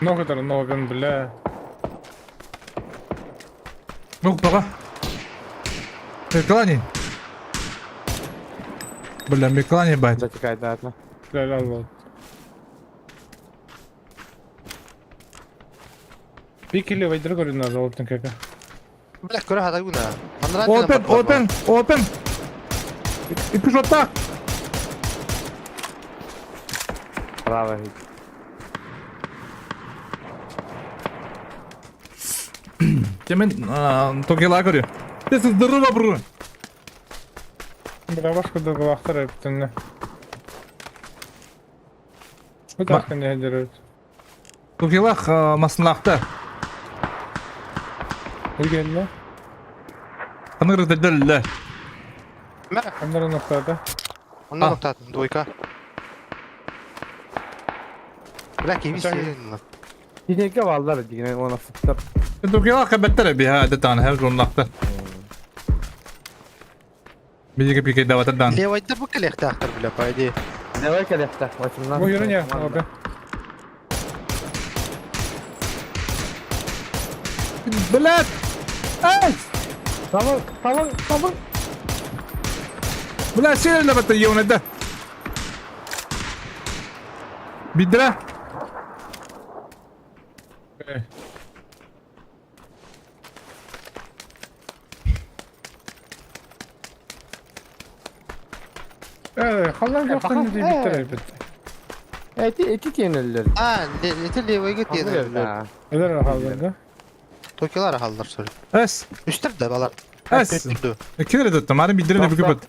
S10: Много тар, много, бля.
S1: Ну, пока. Миклани. Бля, Миклани, бать.
S11: Зачекай, да, да.
S10: Бля, ля, ля. Пикили вайдыр көрүн аз олтын кека.
S7: Бля, көрө хата гуна.
S1: Open, open, open. Икки шотта.
S11: Право.
S1: Темен токела көрү. Ты здорово, бро.
S10: Бля, башка догылақтар өптінні. Bu da ne ediyoruz?
S1: Токиолаах массыыналаахтар.
S10: Өлгөннө.
S1: Ханнык ырытырдыллар.
S10: Ханнарын охтоото.
S7: Онно охтоотун, двойка. Бля, кими сиэн.
S11: Тинекке баллар дигин оны сыттар.
S1: Токиолаах кэбэттэр биһа дэтаан һэр жоннахтар. Биһиги пикейдаватар дан.
S7: Левайдар бу кэлиэхтээхтэр бля, по идее.
S11: Левай кэлиэхтээх, 18.
S10: Бу юрыня, оба.
S1: Блядь! Эй!
S11: Табыл, табыл, табыл.
S1: Бля, сиэллэ бата еунада. Бидра.
S10: Халлан жоқтан диэбиттэр эбит.
S11: Эти эти тиэнэллэр.
S7: А, эти левыйга тиэнэллэр.
S10: Элер халларга.
S7: Токилар халлар сорри.
S1: Эс.
S7: Үстер да балар.
S1: Эс. Килер да тамары бидре не бүгүп.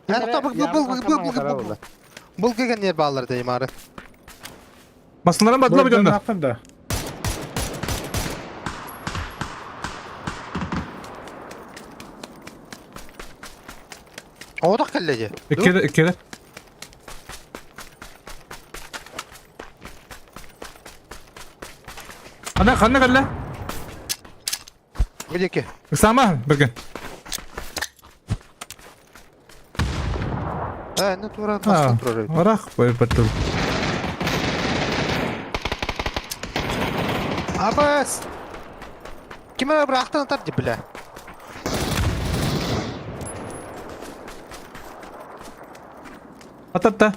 S7: Хата бу бу бу бу бу бу кеген не балар дейм ары.
S1: Басыларын бадыла бу
S10: да.
S7: Оодох кэллэ
S1: Иккилер, иккилер. Ана ханна кэллэ?
S7: Билеке.
S1: Сама бирген.
S7: Э, ну тура баста турар.
S1: Арах баттыл.
S7: Абас! Ким эрэ бырахтан атар ди бля.
S1: Ататта.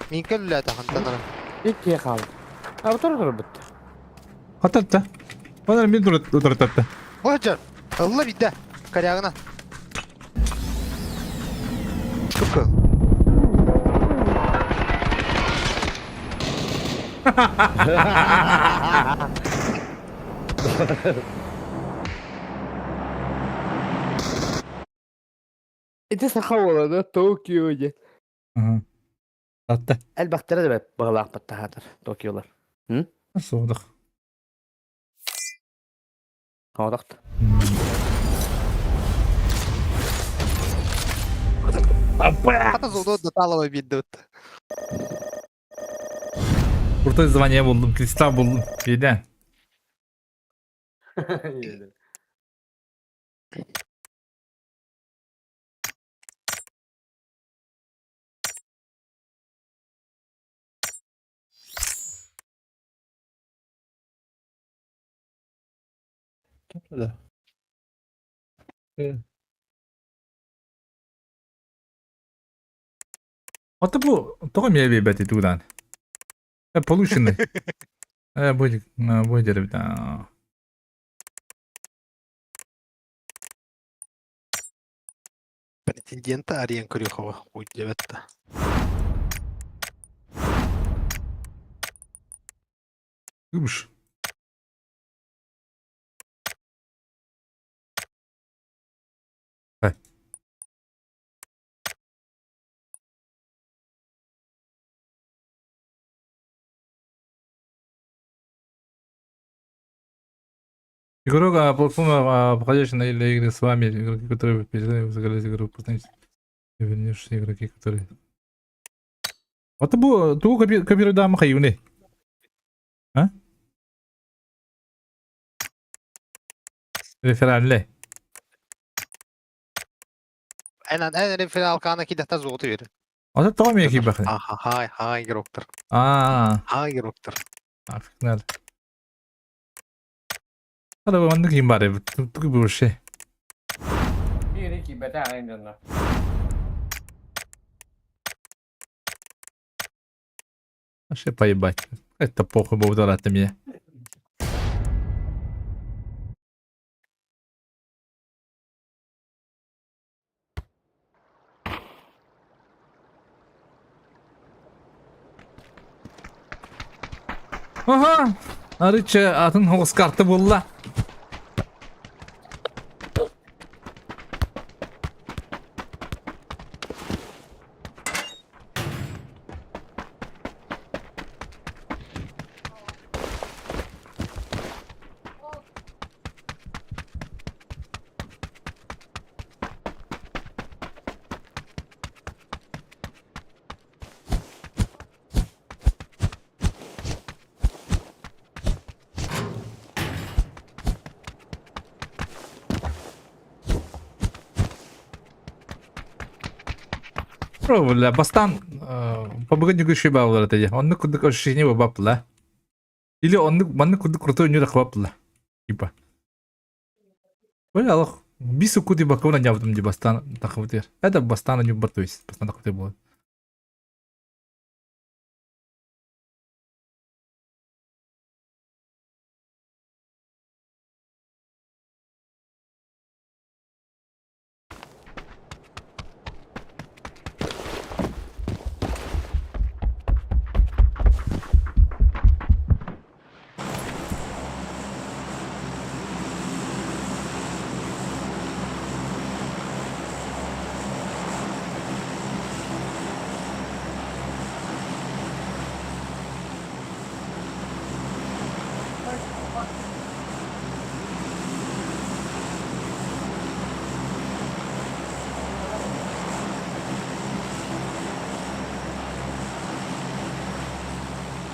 S7: Мин кэллэ тахантан ара.
S11: Икки хаал. А тур тур бит.
S1: Ататта. Онар мин турататта.
S7: Божар, ылла бидде. Корягына. Сука.
S11: Ити саха буолана Токио диэн.
S1: Атта.
S11: Элбэхтэрэ да баҕалаахпыт таһаатар Токиолар.
S1: Суодах.
S11: Оодохт.
S7: Хата золото доталова бидде.
S1: Крутой звание булдум, кристалл булдум. Кейден.
S10: Да.
S1: Ата бу тоҕо эмиэ биэрбэт тугудаан. Полученный. Будет, будет ребята.
S7: Претендента Ариен Крюхова. Хуй девятта.
S1: Губш. Игрок, платформа, входящая на или игры с вами, игроки, которые перестали загорать игру, познайте, вернешь игроки, которые... Это бу, ту копирую махаюны. А? Рефералле.
S7: Эн эн реферал кана кидата золото бер.
S1: Ата тоҕо эмиэ киирбэхин?
S7: Аха, хай, хай игроктар.
S1: Аа.
S7: Хай игроктар.
S1: Афигнал. Хара маннык ким бар эбит. Тугу вообще.
S11: Бири киирбэтэ аҕай дьонно.
S1: Вообще поебать. Это похуй будет орать на меня. Ага! Арыча атын хоҕус карта буолла. Бля, бастаан побыгын үгүс баалар этэ. Оннук курдук ощущение бапла. Или оннук маннык курдук крутой нюра хвапла. Типа. Бля, алох бис укути бакуна нябытым ди бастаан тахыбытыр. Это бастаан нюбар то есть бастаан тахыбытыр болады.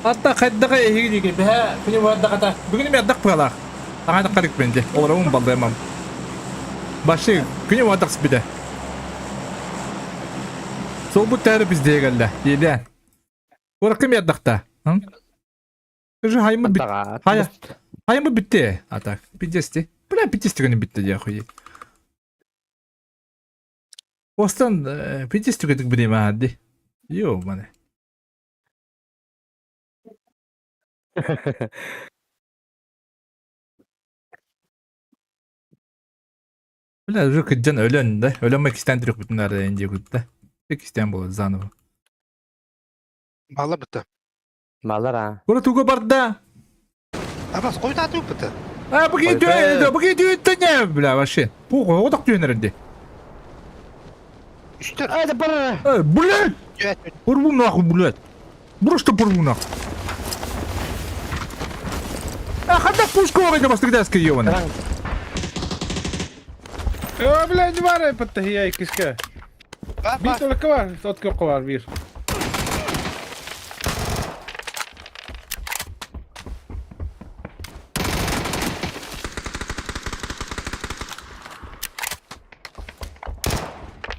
S1: Атта хайдаҕа эһиги диэки бэһэ күнү бардахата бүгүн эми ардах быалаах таҥа таххарык бенде олоробун балдыамам башы күнү бардах сиппитэ суолбут тәрі биздее кэллэ диэдэ Куоракка ми ардахта Скажи, хайымы бит... Хая... Хайымы битте. А так, пиздец Бля, пиздец түгені битте дия хуй. Остан пиздец түгедік білем ади. Йо, мане. Бля, уже кыджан өлөн да. Өлөн икистен түрік бүтін ары инде күтті. Икистен болады заново.
S7: Бала бітті.
S11: Балар а.
S1: Кура туга барда.
S7: Абас қойда бітті.
S1: А, бу кийдүү, бу кийдүү не, бля, вообще. Бу одак түйенеринди.
S7: Үстер.
S11: Это бар.
S1: Э, блядь! Порву нахуй, блядь. Просто порву нахуй. А, ханда пушку оҕойда бастыгдаска ебаный.
S10: Э, блядь, бар паттахия иккискэ. Биир только бар, тот көккө бар биир.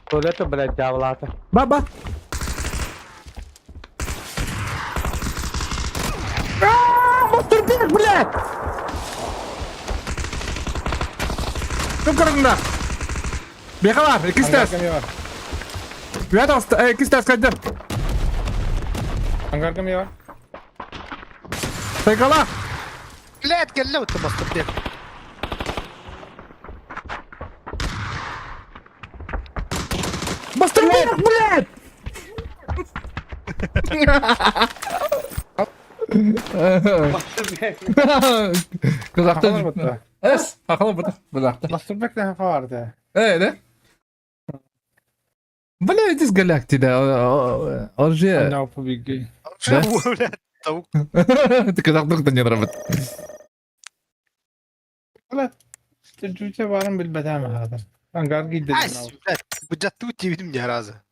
S11: Туалета, блядь, дьяволата.
S1: Баба. А, Мастурбек, блядь! Кім көрдіңдер? Беқалар, икки тас.
S10: Ангарга бар.
S1: Беқалар, икки тас кайдыр.
S10: Ангарга бар.
S1: Сайкала.
S7: Блядь, кэллэ бітті Мастурбек.
S1: Мастурбек, блядь!
S10: Хахалар
S1: Казахта.
S10: бутта.
S1: Эс, хахала бута. Бадахта.
S10: Мастурбек не хаварды.
S1: Э, да? Бля, иди с галактида. Орже.
S10: Анна побеги.
S1: Да?
S7: Блядь, таук.
S1: Ты казахтык не работает.
S10: Бля, жуча барын билбетем хазыр. Ангарга гидде.
S7: Ась, блядь, бу тибидим не разы.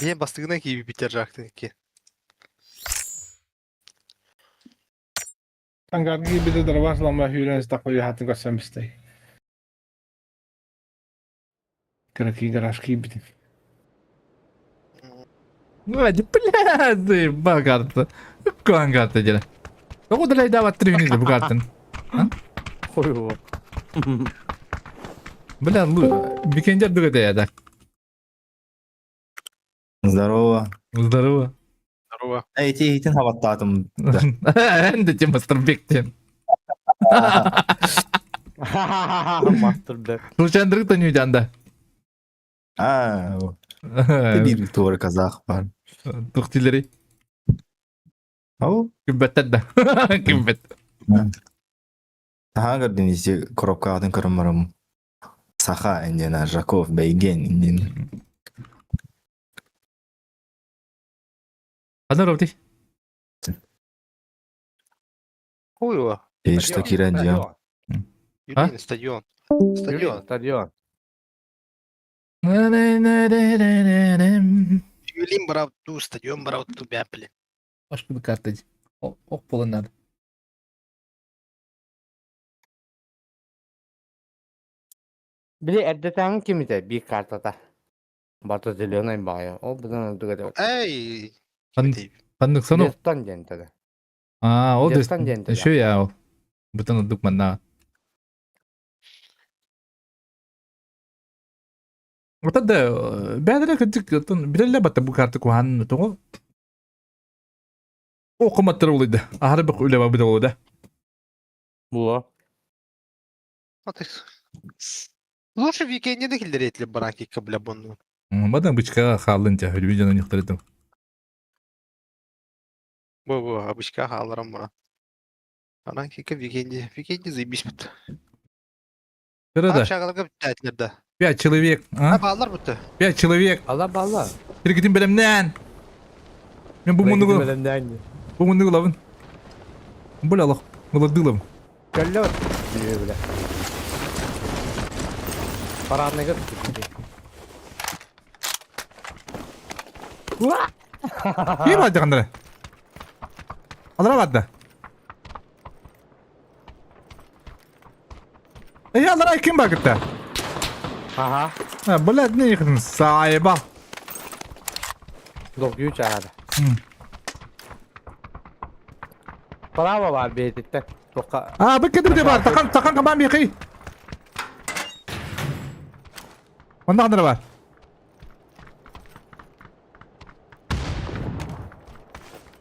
S7: Мен бастыгына кийип битер жакты ки.
S10: Ангарга гидде дарбас ламба хүрен стакой хатын көсөм истей. Краки гараж кийбит.
S1: Блядь, блядь, багарта. Куангарта дела. Тоҕо далайдаабат трибүнү бугартын.
S11: Хуй его.
S1: Бля, лу, бикендер дугада да.
S12: Здорово.
S1: Здорово.
S7: Здорово.
S12: Эй, ти итин хабаттаатым.
S1: Энди тем Мастурбектен.
S11: Мастурбек.
S1: Случайно не жанда.
S12: А, ты бир туары казах бар.
S1: Тухтилери.
S12: Ау?
S1: Кимбеттен да. Кимбет.
S12: Таха көрдүн ити коробка атын көрүм Саха индена Жаков Бейген инден.
S1: Ана робти.
S7: Хуй его.
S12: И что кирен дион?
S7: Юлин, стадион. Стадион.
S11: Стадион.
S7: Юлин барауту, стадион барауту, бяпли.
S1: Башка карта. Ок болонар.
S11: Били эрдетээҥ кимите биир картата. Барыта зеленай баҕайы. Ол быдан ордук этэ.
S7: Эй!
S1: Ханнык сону?
S11: Дестан диэн этэ.
S1: Аа, ол
S11: Дестан диэн этэ.
S1: Еще я ол. Бытан ордук манна. Ота да бэдэрэ кырдьык оттон билэллэр батта бу карта куһаан тоҕо Окуматтар улыйда. Аһары бөх үлэ бабыта болуда.
S11: Була.
S7: Лучше викенде да киллэриэтилер баракикка бля бонну.
S1: Бадан бычкаға хааллын тя, үлүбү дьоно ньухтарытым.
S7: Бу бу обычка хааларам мура. Баракикка викенде, викенде заебись бут.
S1: Да.
S7: Шагаларга бүттәтилер да.
S1: Пять человек, а?
S7: Баллар бутты.
S1: Пять человек.
S11: Алла балла.
S1: Тиргитин белемнән. Мен бу мундугу.
S11: Белемнән.
S1: Бу мундугу лабын. Бля лох, голодылым.
S11: Көллө. Бля. Парадныйга
S1: Ким барды кандара? Алара барды. Эй, алара ким бар кытта?
S11: Ага.
S1: Блядь, не их сайба.
S11: Долгую чаада. Право бар бейтиттен. Тоққа.
S1: А, бу кедир бар. Такан, такан кабан бихи. Онда кандара бар.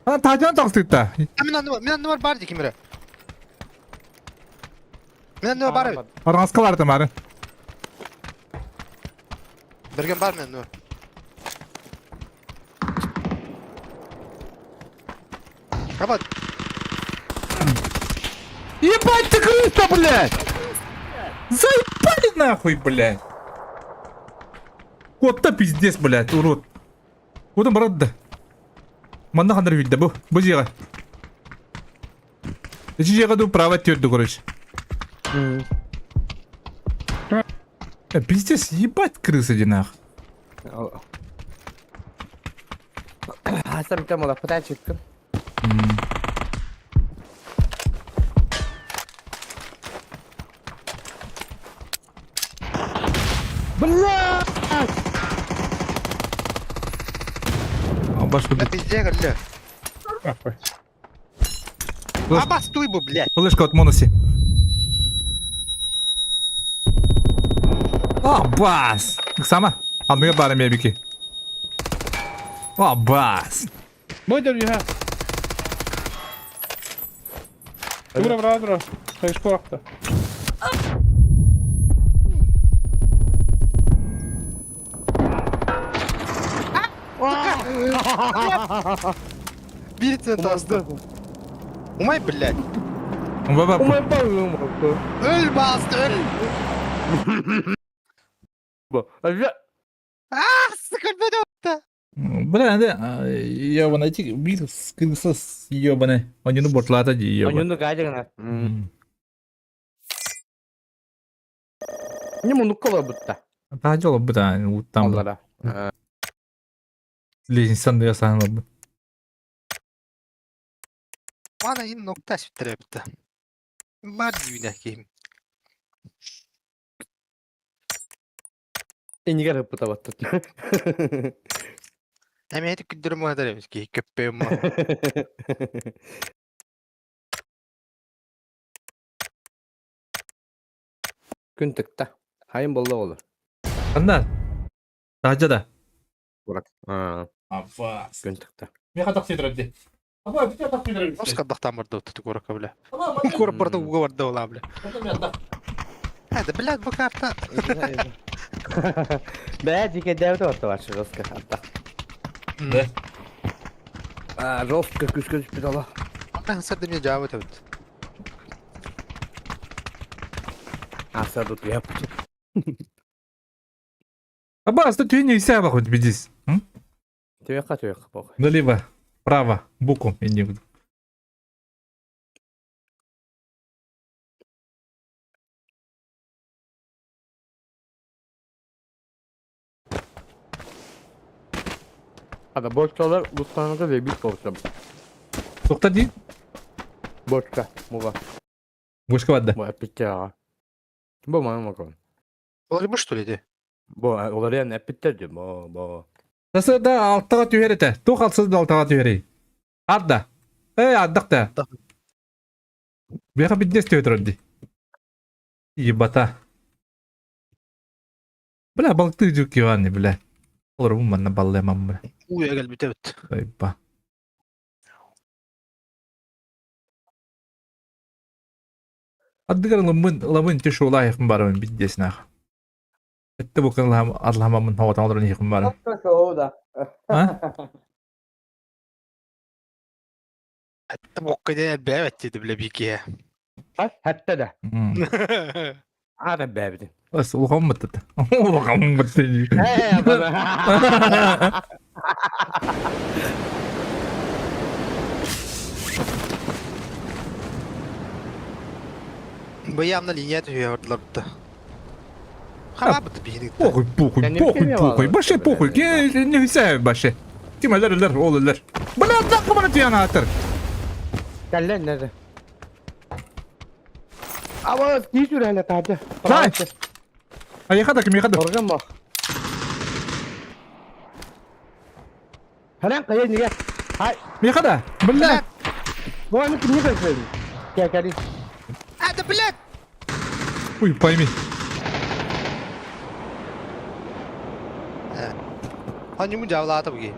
S1: А, тажан тақсытта.
S7: Мен анны мен анны бар бар дикимре. Мен анны бар.
S1: Арғаска бар тамары.
S7: Берген бар мен анны. Рабат.
S1: Ебать ты крыса, блядь! Заебали нахуй, блядь! Кот-то пиздец, блядь, урод. Куда брат да? Манна хандар видда бу. Бу жига. Эчи жига ду право твердо, короче. Пиздец, ебать крыса динах.
S11: Хасан там ола пытачыккын. Бля!
S1: Баш
S7: Да пизде, гля. Аба, стой бы, блядь.
S1: Флешка от Моноси. А, бас! Сама? Адмыга бары мебики. А, бас!
S10: Бойдер юха. Тура брадро. Хайшкорта.
S7: Бирится тасты. Умай, блядь.
S1: Баба.
S11: Умай баба.
S7: Öl bastı öl. Ah sıkılmadı оттı.
S1: Бля, да, ебаный, ти бит крыса ебаный. Они ну бортлата ди ебаный.
S11: Онюну кайдыгына. Не мунуккала бутта.
S1: Та жолы бу да, уттан.
S11: Аллара.
S1: Лестницаны да ясанып бу.
S7: Bana yine nokta süttüre bitti. Бар дүйнә кийим.
S11: Энигер бута баттыт.
S7: Әмәйт күндөрүм мадar эмес ки көппөм.
S11: Күн тыкта. Хайын болду олар.
S1: Анда. Тажа да.
S11: Бурак.
S1: Абас.
S11: Күн тыкта.
S1: Мен катак сүйдүрөп Аба, бите катак сүйдүрөп.
S7: Оска бактан барды отты корака бля. Кор барды уга барды ола бля. Hadi блядь, bu karta.
S11: Бә, жеке дәвді орта бар жестко. Атта.
S1: Да.
S11: А, жестко күшкө түшүп ала.
S7: Ben сырды мне жабы төбүт.
S11: Аса тут я.
S1: Абас, тут не вся хоть бедись.
S11: Төяққа төяққа бог.
S1: Налево, право, букву я не буду.
S11: Ада бочкалар лутканага вебит болсам.
S1: Тоқта ди?
S11: Бочка, муга.
S1: Бочка барды.
S11: Бу аппетте. Бу маны макон.
S7: Олар бы что ли де?
S11: Бу олорен эппиттер дии бу бу.
S1: Сасыда алтаға түһэр этэ. Туох алсыз да алтаға түһэрий? Арда. Эй, ардах да. Бияха биднес түһэ турар дии. Ебата. Бля, балыктыы дьүк Иван, бля. Олорбун манна баллыамам, бля.
S7: Уя кэлбитэ эбит.
S1: Айба. Ардыгар ылыммын, ылабын тишулаахым барабын биддеснаах. Этте бу кылаам алламамын хоҕотон олорон иһихим баран.
S11: да.
S1: А?
S7: Этте бокка диэн элбээбэт диэти бile биикиһэ.
S11: Хэтте да. Аата бэбитин.
S1: Ас улахан быттыта. Улахан бытты.
S7: Бу явно линия түһүө бардылар бытта. Хабабыт биһиги.
S1: Похуй, похуй, похуй, похуй. Баше похуй. Не хүсэ баше. Ким өлөр өлөр, ол өлөр. Бля, так бана түйен атыр.
S11: Кэллэн нere. Ава, кии сүрәле тады.
S1: Дай. Айха да ким да.
S11: Орган бак. Хәлән кая нигә? Хай.
S1: Миха да. Бля.
S11: Бу аны кимне көсән? Кә кәли.
S7: А, да блядь!
S1: Ой, пойми.
S7: Ханюму жавлаата буги.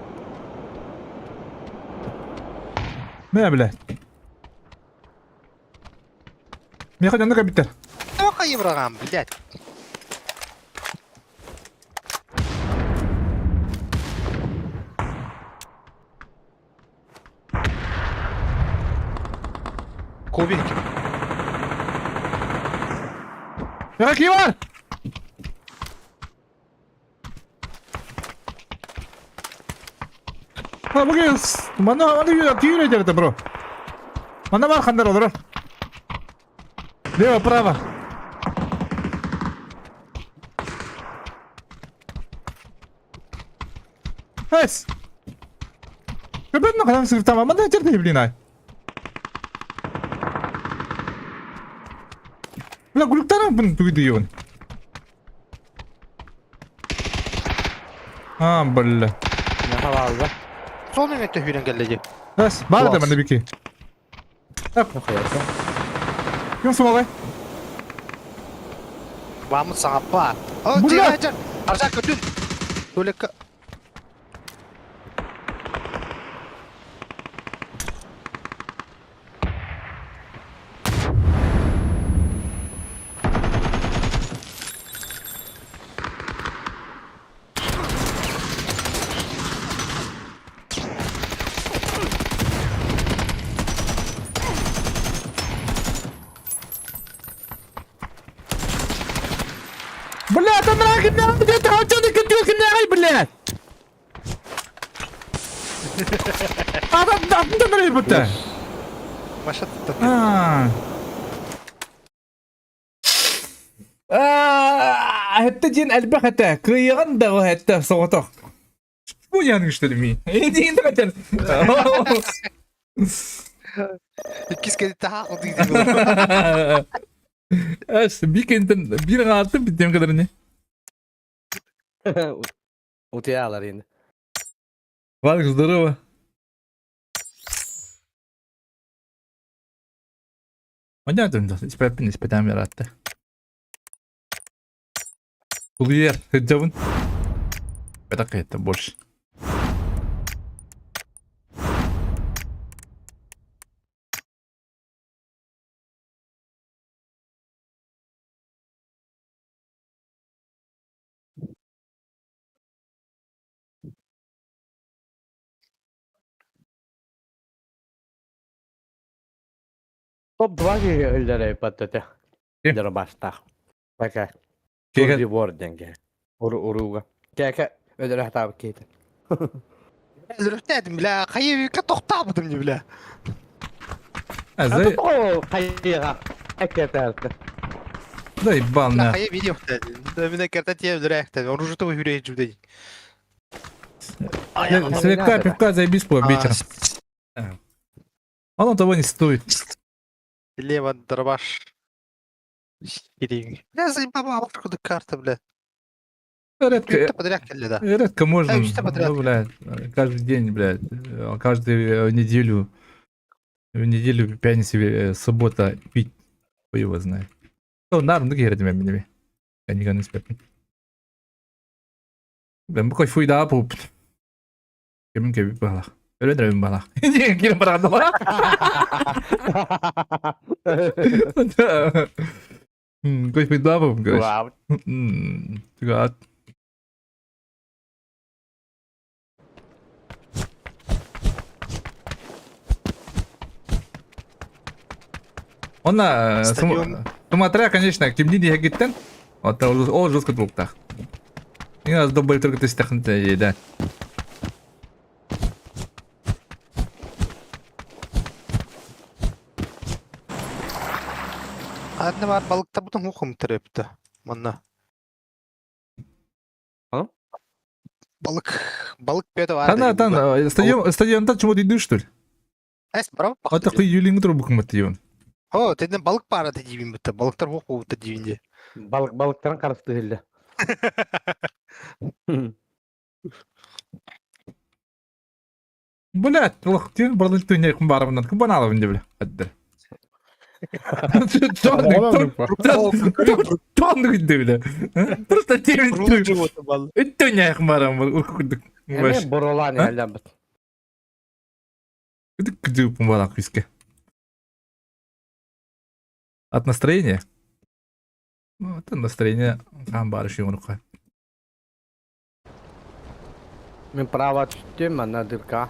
S1: Не, бля. Миха жанны кабиттер.
S7: Тоқа ебрагам, блядь. Кубик.
S1: Миха кивар. А, буги, мана мана күйір өйдерді, бро. Мана бар хандар олар. Лево, право. Эс. Көбін қадам сыртама, мана жерде блин ай. Бля, гулюктарым бұны түгіді еуін. А, бля.
S11: Не хавалда.
S7: Сол өтті хүрен келді.
S1: Эс, бар да мана бики.
S11: Не хуяса.
S1: Кім сумалай?
S7: Вамыт саңаппа. О,
S1: Бля!
S7: тига Аржак көтүн. Төлекке.
S1: Бля, там раки, бля, где ты хотел, ты кем блядь? А, да, да, да, да, да,
S7: Машат.
S1: А. А, это ден әлбәк это, кыйган да это соғытық. Бу яның что ли ми? Эдин хотел.
S7: Иккис келді таға қылды.
S1: Әш, бикентен bir аттым биттем kadar не.
S11: Утыялар инде.
S1: Валик, здорово. Понятно, испепин испетам яратты. Кулиер, хыджабын. Это это больше.
S11: Топ-2 киһи паттата.
S1: Ким?
S11: Дара бастах. Пока.
S1: Кеге
S11: Турди бор денге. Уру уруга. Кәкә өдөрө хатабы кейте.
S7: Өлөртәдім, бля. Қайы тоқтабыдым не, бля.
S1: Азай,
S11: Кайыга. Әкәтәртә.
S1: да ебал на.
S7: Қайы видео қтәді. Мене керті тие өлөрәктәді. Оружы туы хүрей жүдей.
S1: Слегка пивка заебись по вечером. Оно того не стоит.
S7: Лево дробаш. Херень. Бля, заебала, карта, бля.
S1: Редко,
S7: Подряд кэллэ да.
S1: редко можно,
S7: үстэ подряд.
S1: ну, блядь, каждый день, блядь, каждую неделю, в неделю, пятницу, суббота пить, хуй его знает. Ну, нар, ну, киһи этим мен Кэниган испэппин. Бэм бу кайфуйдаа бууппут. Кэмин кэбит баалах. Өлөн эрэбин баалах. Киирэн бараҕын Кайфуйдаа бууппун, короче. Түгаат. Онна
S7: Стадион.
S1: Суматра, конечно, кимни диһэгиттэн. Ота ол жестко тулуктаах. Иң аз доббай түргү түстэхин да.
S7: Ханна бар балыктабытын хухум төрөптө. Манна.
S11: А?
S7: Балык, балык бөтө бар.
S1: Тана тан стадион стадионда чему ты что ли?
S7: Эс браво.
S1: Ата кый юлиң тур букмат дион.
S7: О, теден балык бары дибин битте. Балыктар хух бутта дибинде.
S11: Балык балыктарын карысты хилде.
S1: Блядь, лох тен барлык түнә кым барымнан кым баналабын деп бля. Аддыр. Тонны күнде бля. Просто темин Үттүнә кым барым уркудук.
S11: Эме боролан әллән бит.
S1: Күдүк күдүк балак күскә. От настроения? Ну, это настроение там барыш юнука.
S11: Мен права түштүм, ана дырка.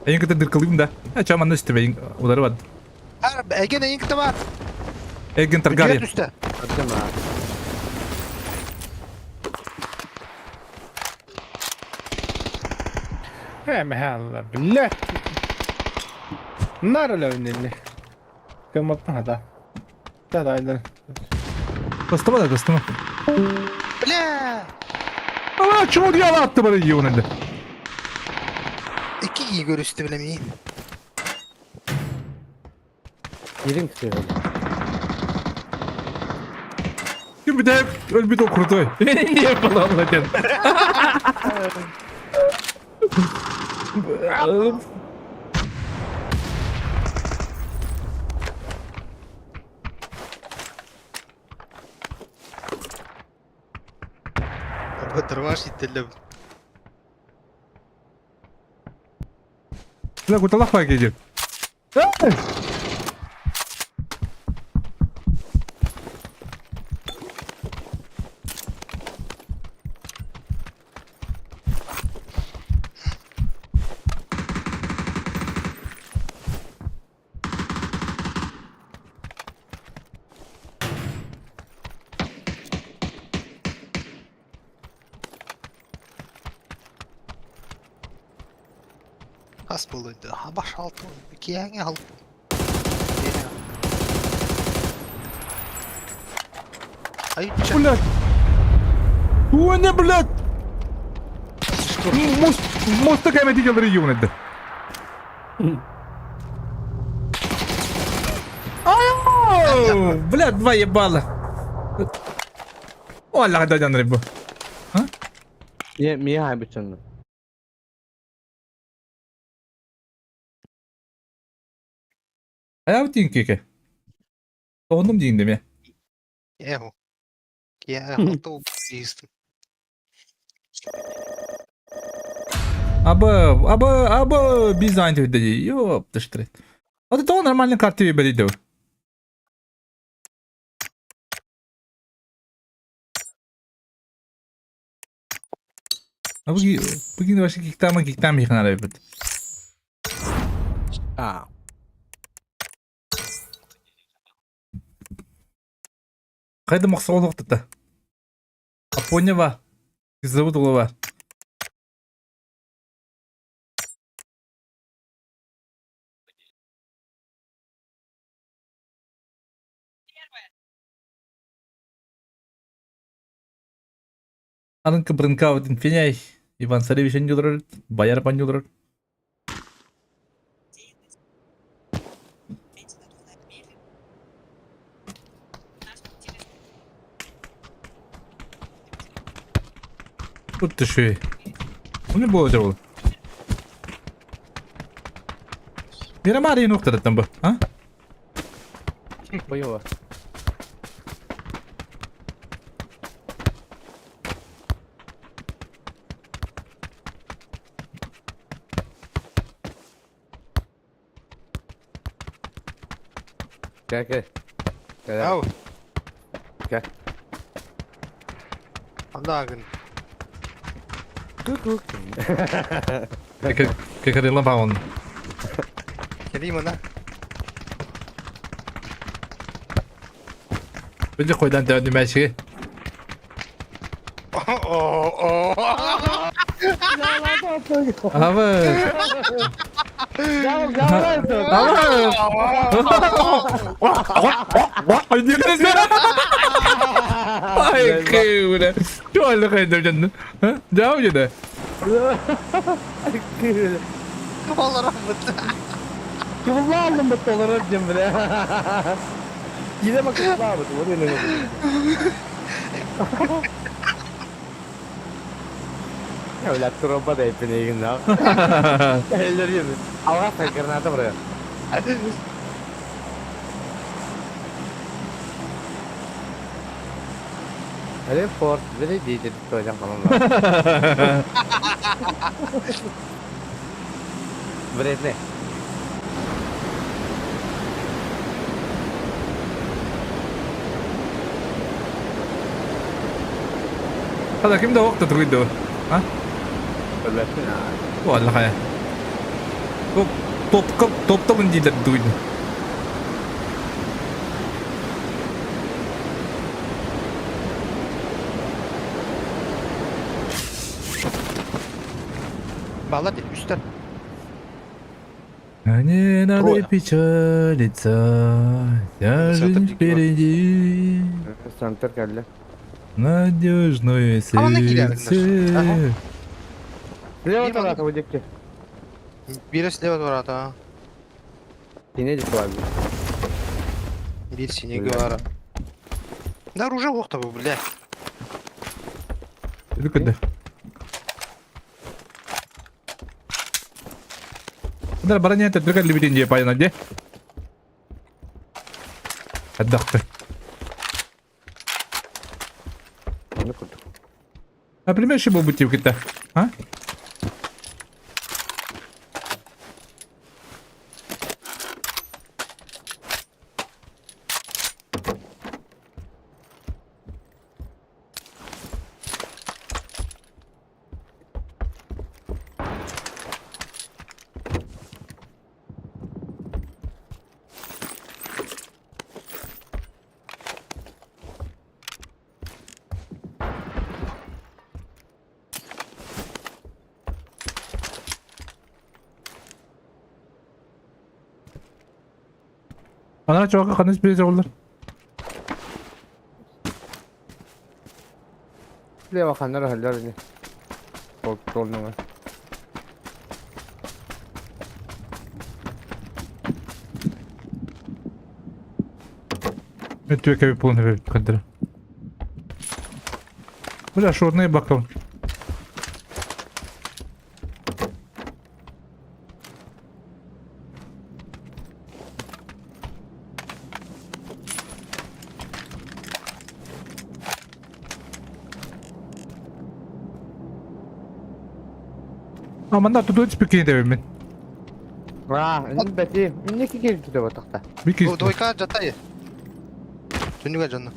S1: Эң кытыр дыркылыйм да. А чам аны үстүбө эң удары бар.
S7: Ар, эген эң кыты бар.
S1: Эгин Таргариен.
S7: Үстө.
S11: Көрдүм а.
S10: Э, блядь. Нарылövнелли. Кыматтан да. Да, да, да.
S1: Костыма да, костыма.
S7: Бля!
S1: Aa, чому дьявол атты бары юнынды.
S7: Iki iyi görüştü bilemeyim.
S11: Ирин ксегел.
S1: Ким бит өлбүт крутой. Не yapalım zaten.
S7: Дырваш ителле.
S1: Бля, куталах бар келди.
S7: Хас болуйду. Баш алты. Кияңе алып. Ай,
S1: Блядь. Ой, не, блядь. Мост, мост такая видел юнынды. Ай, блядь, два ебала. Оля, да, да, рыбу.
S11: Не, мия хайбычын.
S1: Аяв тинкеке. Тоғындым дейін деме.
S7: Эху. Кияңе алты дейстім.
S1: Абы, абы, абы, бизайн dedi. Ёп, ты А ты то нормальный карты береді. А бүгін вообще киктама киктам ихнар бит.
S11: А.
S1: Кайда моксолук та. Апоня Зовут голова. Анка брынка вот финяй. Иван Царевич анюлар, Бояр панюлар. Тут ты Оны буолар ол. Мирамар ең оқтараттан бу, а?
S11: Боева. Gel gel. Gel
S7: Ау.
S11: Gel.
S7: Анда агын.
S1: Кекарила баун.
S7: Келейм ана.
S1: Били койдан тәүді мәшіге. Абы. Ай, кеуре. Чуалы кайда жанны. Жау жеде.
S7: Олар бітті.
S11: Кımla aldım bu doları öpeceğim bile. Yine bak kımla abi. O ne Ya öyle tromba da hepine iyi günler. Elleri yedi. Allah sen granata buraya. Öyle fort, böyle değil dedi hocam falan. Вредны.
S1: Hada kim de waqt tugido. Ha? Wala kaya. Top top top top top hindi tugido.
S7: Bağlar üstten.
S1: Не надо печалиться, вся жизнь впереди.
S11: Центр geldi.
S1: Надежное
S7: А он на
S1: сердце.
S11: Слева tarafta bu dikki.
S7: Biri слева durata.
S11: Yine dik var.
S7: Bir синий var. Да оружие оқты bu, бля.
S1: Күнді. Bunlar bana niye tetrik либидин diye payına diye. Отдохты.
S11: Ne kurduk?
S1: Например, еще был бутивки-то. А? Ана чоға қаныс бере олар.
S11: Слева kanlar haller ini. Tol tolnuna.
S1: Өтүе кәбі полный бер кадыр. Бля, шорный бакал. Аманда тут спекин деп мен.
S11: А, ini beti. Ne ki geldi de batakta.
S1: Бики.
S7: Двойка жатай. Түнүгө жанна.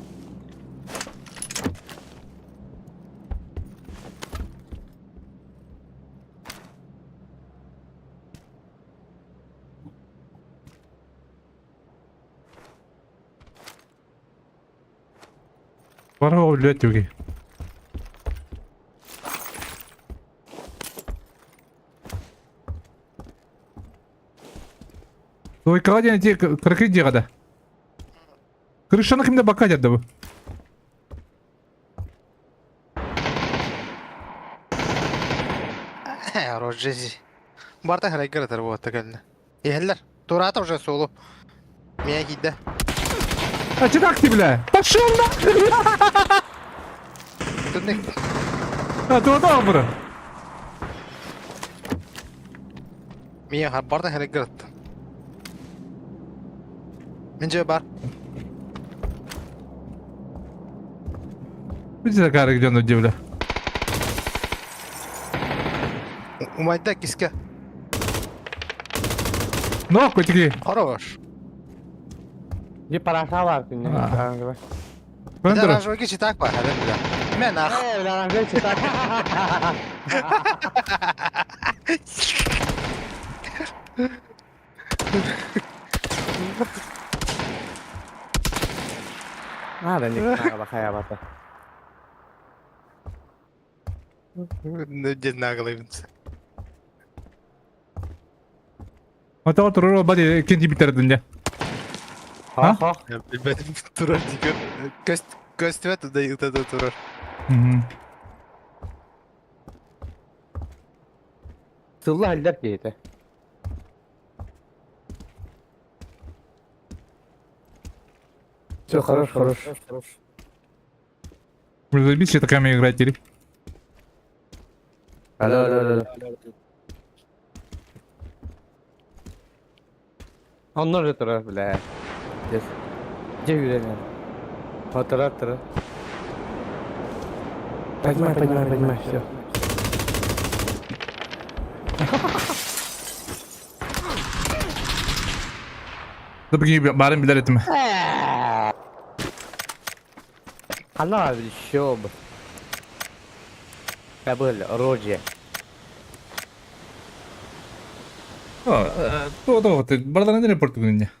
S1: Бара өлөт үги. Двойкаға дейін те кыркы дегада. Крышаны кімде бака деді бұл?
S7: Рожези. Барта харайгар атар bu geldi. Yeller. Турата уже солу. Меня кидді.
S1: А че так ты, бля? Пошел нахуй!
S7: Тут не.
S1: А, туота обра.
S7: Мия харбардан хэрэг гырытты. Мен же бар.
S1: Видите, такая где он удивля.
S7: Умайда киске.
S1: Ну, котики.
S7: Хорош.
S11: Не параша бар күнне.
S7: Бля, оранжевый читак бар, хәлем бля. Мен ах.
S11: Э, бля, оранжевый читак. А, да не хайабата.
S7: Ну, дед наглый.
S1: Ата турur бади кенти битердин я.
S11: Ха?
S7: Билбетим турар дигер. Көст көстүбөт да ытада турар.
S11: Сылла хәлләр кейте. Все, хорош, хорош.
S1: Вы заебись таками играть или?
S11: Алло, алло, алло. Оннор же турар, бля. Где үйренем? Турар, турар. Поднимай, поднимай, поднимай, все.
S1: Да бігін барын билер етім.
S11: Она еще бы. Кабыл, Роджи.
S1: То, то, ты бардан не репорт күнне.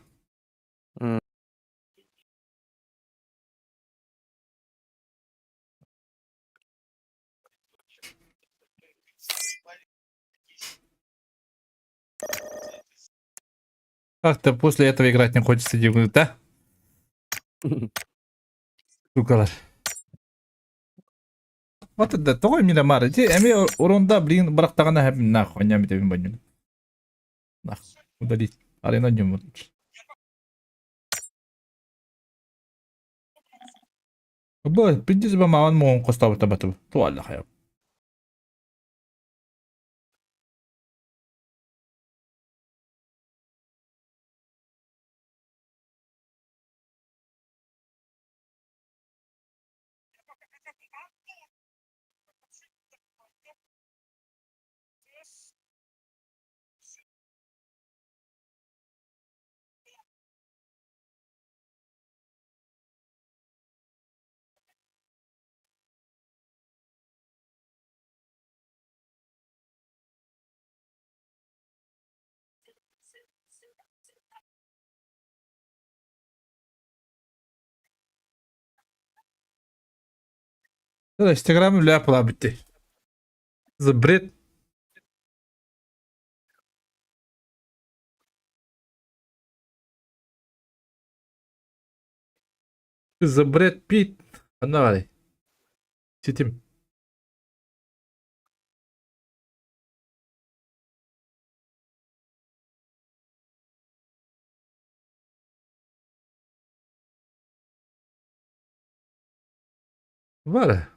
S1: Как-то после этого играть не хочется, да? Сукалар. Вот это тоҕо эмне мары ти эми урунда блин бырактагана хэп нахуй ням тебин баню. Нах, удалить. Арена нем. Бо, пиздец ба маван моон костабы табатып. Туалла хаяп. Инстаграм ляпала битти. За бред. За бред Пит. Анна Ситим. Var.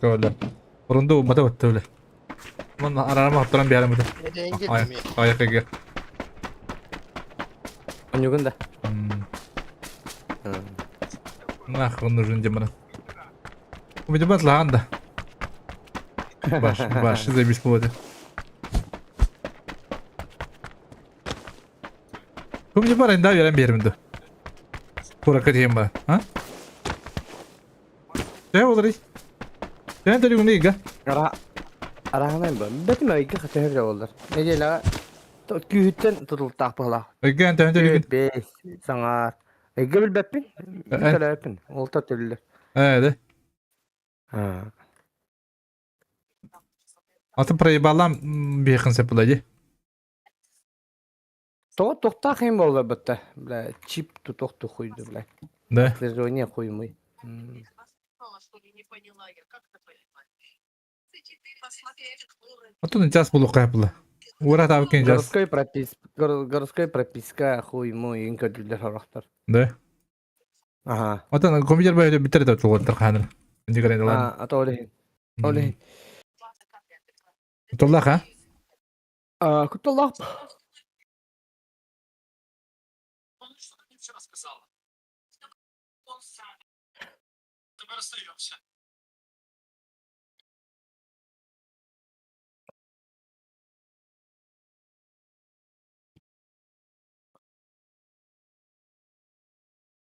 S1: Öyle. Orunda olmadı battı öyle. Lan arama haptaran bir aramadı. Ay, ay, ay,
S11: Анюгын да.
S1: Нахуй нужен демон. У меня батла анда. Баш, баш, заебись поводы. У меня пара да, верен бермedi. Курака дейм ба, а? Не olur? Sen de bunu iga.
S11: Ара Араһанай ба. Бэтим айга хатыһыр болдар. Неделя күүһүттэн тутултаах буолла.
S1: Ыган тэн төлүгүн.
S11: Бес саңар. Эге билбэппин. Төлөппүн. Ол та төллөр.
S1: Э, да. Аты проебалам бейхин сепулади.
S11: То тохтаах им болла бытта. Бля, чип тутохту хуйду, бля.
S1: Да.
S11: Отслеживание хуймый.
S1: А то не час булу кайпыла. Ура таабыккын дьас.
S11: Городской пропис городской прописка хуй муй иҥ көрдүүллэр сорохтор.
S1: Да.
S11: Аха.
S1: Отон компьютер бөйөтө бүтэр да тулуттар хааныр. Инди көрөн ылан.
S11: А, ата ол иһин. Ол иһин.
S1: Туллах а?
S11: А, кутталлаах.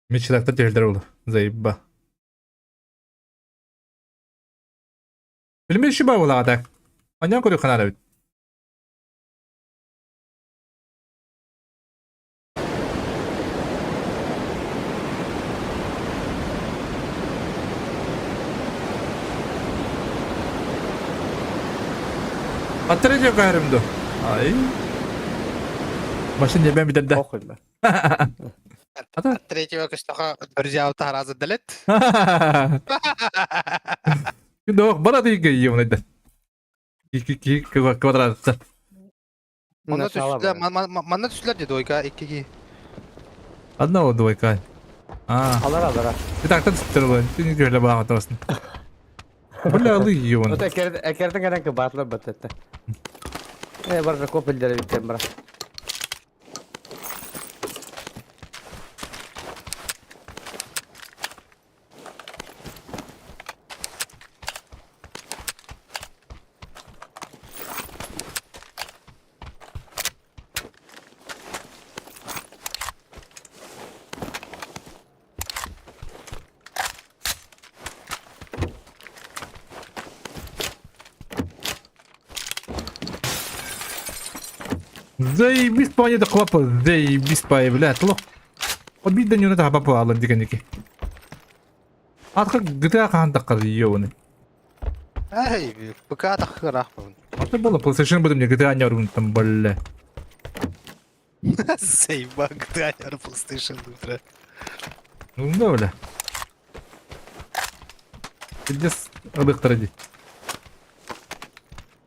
S1: Мечтактар түһэллэр ол. Заебба. Билмей шиба буолаҕа так. Аньан көрүк ханаар эбит. Аттара дьэ көһөрүм ду. Ай. Машин небен бүтэрдэ.
S11: Похуй бля.
S1: Ата.
S7: Третьего көстөҕө друзья таһаразы дэлэт.
S1: Дох, бара тиге йымнайда. Ики ки квадратта.
S7: Манна түстүлэр, манна түстүлэр дии двойка икки
S1: Одного двойка. А.
S11: Алар алара.
S1: Ты так так Ты не говорила баҕа тосн. Бля, алы йон.
S11: Ота экерден кэлэн кыбаатылар баттатта. Э барда копелдер биттен бара.
S1: Заебись по да хлопа, заебись по, блядь, лох. Обидно не надо попало, диканики. Атка GTA хаһан таххар ёбаный.
S7: Эй, ПК таххыраахпын.
S1: Это было PlayStation будем мне GTA не там, бля.
S7: Заеба, GTA не PlayStation утро.
S1: Ну да, бля. Пиздец, ылыктар иди.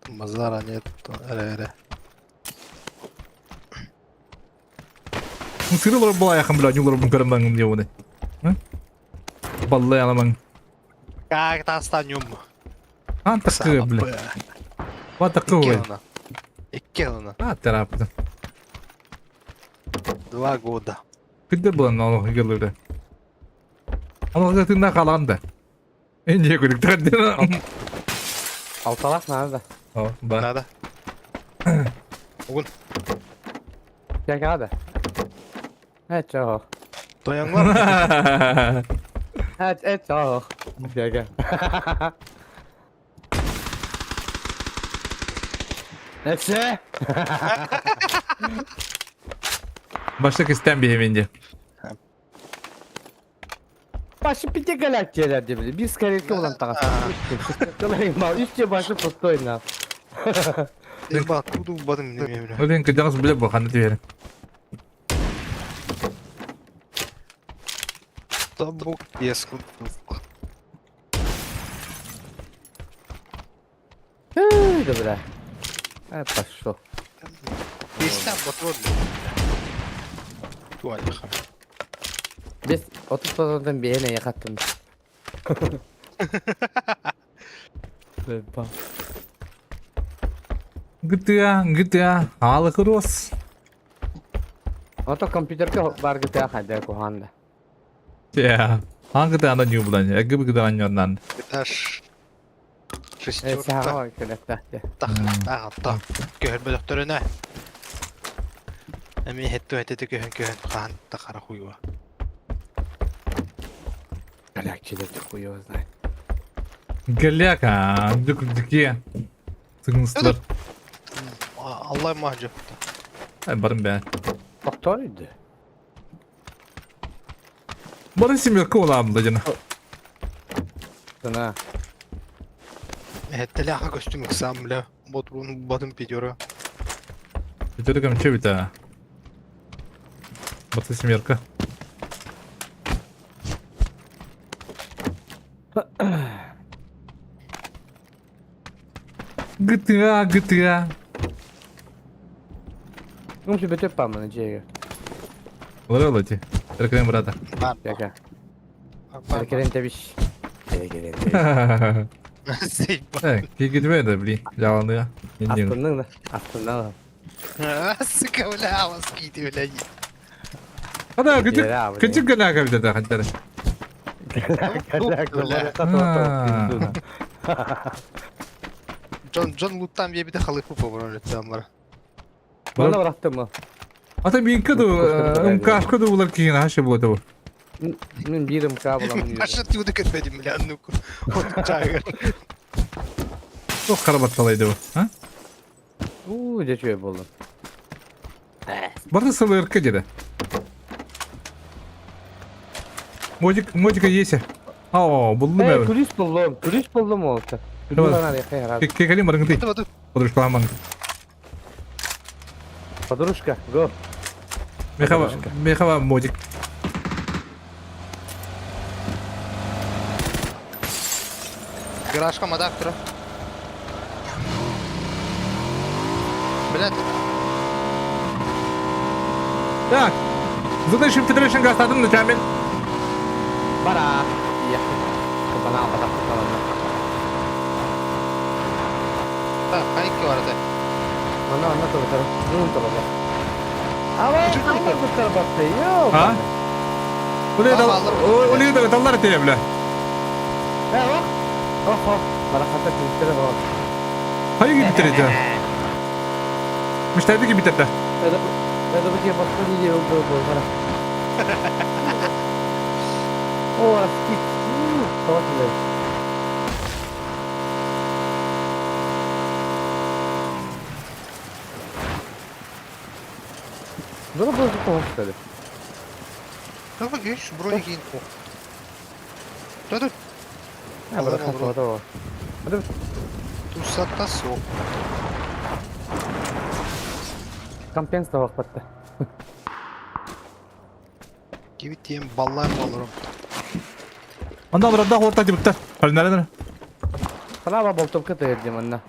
S7: Базара нет, эрэ эрэ.
S1: Ну сырылар была бля, нюлар бун карамбан ёбаный. Баллай аламаң.
S7: Как тастанюм.
S1: Ан такы, бля. Ва такы ой.
S7: Икки ылына.
S1: А, терапта.
S7: 2 года.
S1: Күндө була налог гелүдө. Алга тында калган да. Энде күлүктөр.
S11: Алталах надо.
S1: О, ба.
S7: Надо. Угун.
S11: Как надо? Это.
S7: Тояңлар.
S11: Это. Бега. Это.
S1: Башта кистен бихеменде.
S11: Башы пите галактиялар деп біле. Бир скорелке olan тағасы. Үсте башы пустой на.
S7: Еба, туду бадым неме бля.
S1: Олен кыдагыз биле бу ханы тибер.
S7: Табук еску.
S11: Добре. Э, пошел.
S7: Песня патрон. Туалиха.
S11: Без 30 патронтан бэйэне яхаттым. Ба.
S1: GTA, GTA, алы кросс.
S11: Ото компьютерка бар GTA хайда куханда.
S1: Я. Ан GTA анда нью булан. Эги GTA аннан.
S7: Этаж.
S11: Э,
S7: Шестерка.
S11: саға келетті.
S7: Тах, тах, тах. Көһөр бөлөктөрүнэ. Эми хетту хетту көһөн көһөн хаан тахара хуйва.
S11: Галактиялар хуй его знает.
S1: Галяка, дүк дүке. Сыгынсыздар.
S7: Аллай махжы.
S1: Ай, барым бә.
S11: Доктор иди.
S1: Бары семерка оламын да жана.
S11: Сына.
S7: Хеттеле аха көстүм ыксам бля. Ботрун бадым пидера.
S1: Пятерка че бит Баты семерка. GTA, GTA.
S11: Умсу бөтөп паманы дьиэгэ.
S1: Олар ол эти. Эркерен брата.
S11: Яка. Эркерен тебиш. Эркерен тебиш.
S1: Э, кигитбе да, блин, жаланыга.
S11: Астынның да, астынның.
S7: Сука, бля, ласките, бля.
S1: Ада, күтүк, күтүк гына кабита да хантара.
S7: Джон, Джон луттан биэбите халыпы поборон өттөмлөр.
S11: Бана бырахтым.
S1: Ата минка ду, МКшка ду булар кигин хашы булат бу.
S11: Мин биир МК буламын.
S7: Аша тюды кетпедим, бля, ну-ка. Вот чайгар.
S1: Çok карабатталайды бу. А?
S11: Уу, дьэ үчүгэй буолла.
S1: Барды сылырка деді. Модик, модика есть. О, булдum
S11: Э,
S1: ben.
S11: турист буллум, турист буллум ол.
S1: Кекелим барыңды. Подружка аман.
S11: Подружка, го.
S1: Мехава, мехава модик.
S7: Гаражка мадаптера. Блядь.
S1: Так. Задышим Federation гастадын нөтәмен.
S11: Бара. Я. Бана бара.
S7: Так, хайки бар это.
S11: Ана ана турар. Нун турар. Ава, ана куттар батты. Йо.
S1: А? Уле да, уле да таллар те бля.
S11: Э, ох. Ох, ох. Бара хата киттер бар.
S1: Хайы битирде. Мüşterdi gibi bitirdi.
S11: Это это бу басқа не oldu bu бара. О, скит. Тават Дора бу тават
S7: Давай, видишь, броники инфо. Да тут.
S11: А, бара хата тават.
S7: Тусата сок.
S11: Компенс тавак батты.
S7: Кибит баллар балларым.
S1: Анда бір анда орта дебітті. Қалинары
S11: Право болтовка тегердим анна.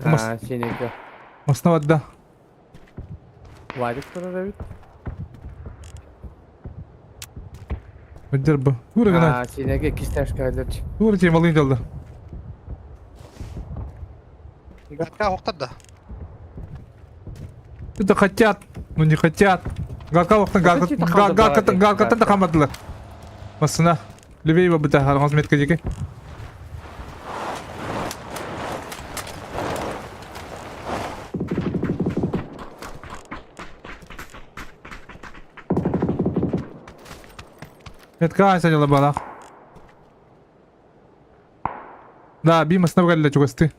S11: А, сенеки.
S1: Масна
S11: Вадик турар бит.
S1: Өддер бу. Тура гына.
S11: А, сенеки кисташка кайлар.
S1: Тура тем алын жалды.
S7: Гатка оқтар да.
S1: Это хотят, но не хотят. Галка вақтан галка галка галка та хамадылар. Масына. Левей бабыта харгаз метка жеке. Метка айса бала. Да, би масына галла чугасты.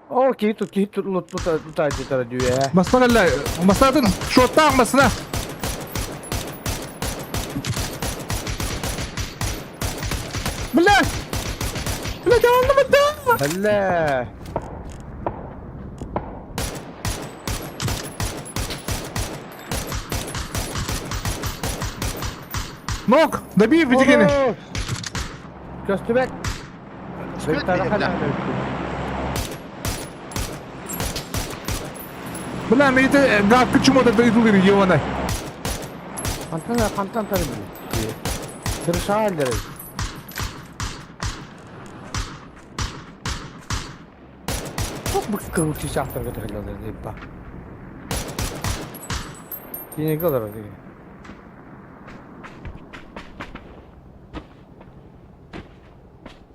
S11: О, кит кит лут лут лут тара дүйе.
S1: Масына галла, масына шоттан масына. Блядь! Блядь, я вам
S11: Бля.
S1: Нок! Добей битигени!
S11: Көстүбек.
S1: Бля, мен это гавка чмо-то дойдулыр, ебаный.
S11: Кантан кантан тары били. Тырышаалдыр. Çok быккы учачактар көтөрүлөр деп ба. Кийин олар деген.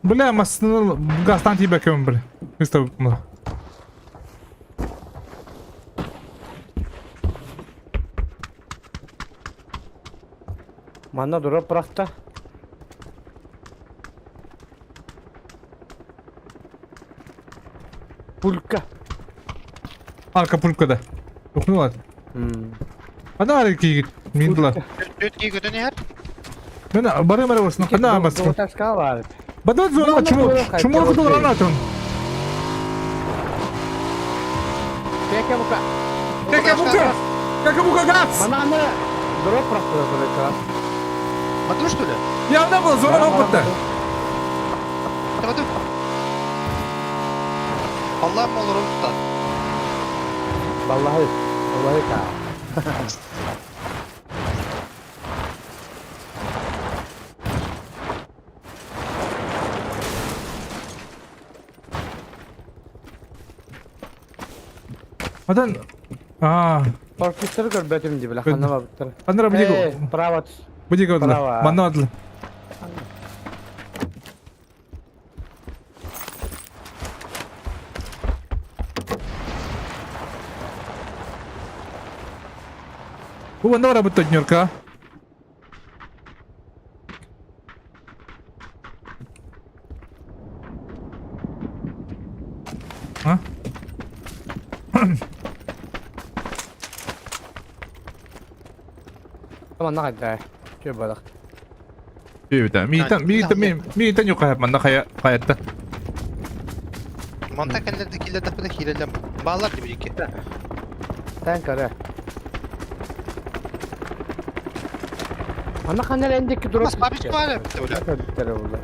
S1: Бля, масына гастан тибекем, бля. Выставок.
S11: Манна дура прахта. Пулька.
S1: Арка пулькада. Ухнула. Ана арки миндла.
S7: Өтке көтөн яр.
S1: Мен бары бары болсын. Кана амас.
S11: Ташка бар.
S1: Бадат зона чмо чмо кутул ранатон.
S11: Кеке бука.
S1: Кеке бука. Кеке бука газ.
S11: Мана аны дроп прахта да
S7: Мату что ли?
S1: Явно был зона опытта.
S7: Давай. Allah'ım olur tutar.
S11: Vallahi. Vallahi ka.
S1: Оттон аа
S11: Оркестры көрбөтүм дии бile ханна барбыттар.
S1: Анара бу
S11: Э, право.
S1: Бу диэки
S11: Право.
S1: одла. Манна одла. Бу манна барабыт Нюрка. А?
S11: Манна хайда. Чө балак.
S1: Бүүтэ. Миитэн миитэн миитэн юкайап манна хая хаятта.
S7: Манта кэллэрде киллэрдэхпинэ киирэллэр. Бааллар дии икки.
S11: Тэн көрө. Манна ханна эндики дроп.
S7: Бас бабич баар эбит бля.
S11: Көттөрө була.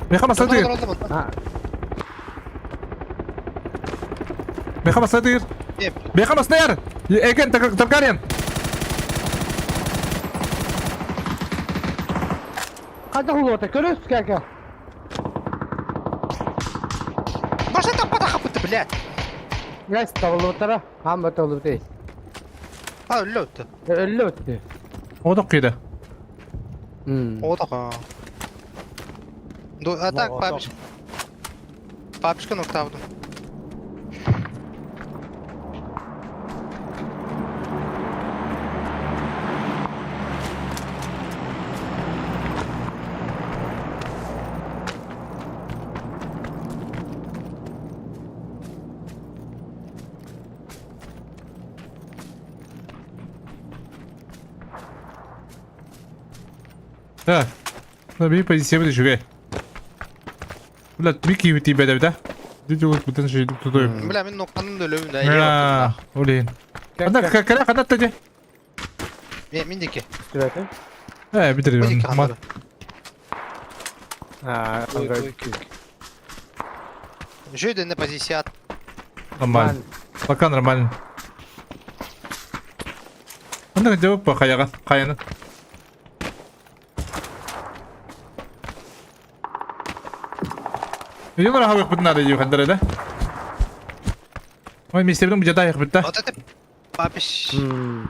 S1: Меха масатыр.
S11: А,
S1: Меха масатыр. Меха масатыр. Экен Таркариан.
S11: Ханна хулуота көрөс кәкә.
S7: Маша там патаха быты, блядь.
S11: Газ табылыбыттара. Хам табылыбыт.
S7: А, өллө өттө.
S11: Өллө өттү.
S1: Одок киде.
S11: М.
S7: О, А так, папич. Папичка ноктавдым.
S1: Так. На би позиция буде живе. Блядь, бики бити беде да. Дите вот бутын же тудой.
S7: Бля, мин ноктанын да өлөмүн да.
S1: А, блин. Анда кара када тажы.
S7: Мен деки.
S11: Үстүбәтин.
S1: Э, битер.
S7: Бу деки ханнары.
S11: А,
S7: Жөйден на позиция.
S1: Нормально. Пока нормально. Анда жауап па каяга, каяны. Юлар хабык бутын ары юхандар да. Ой, мистердин бу жада бутта.
S7: Вот это папич.
S11: М.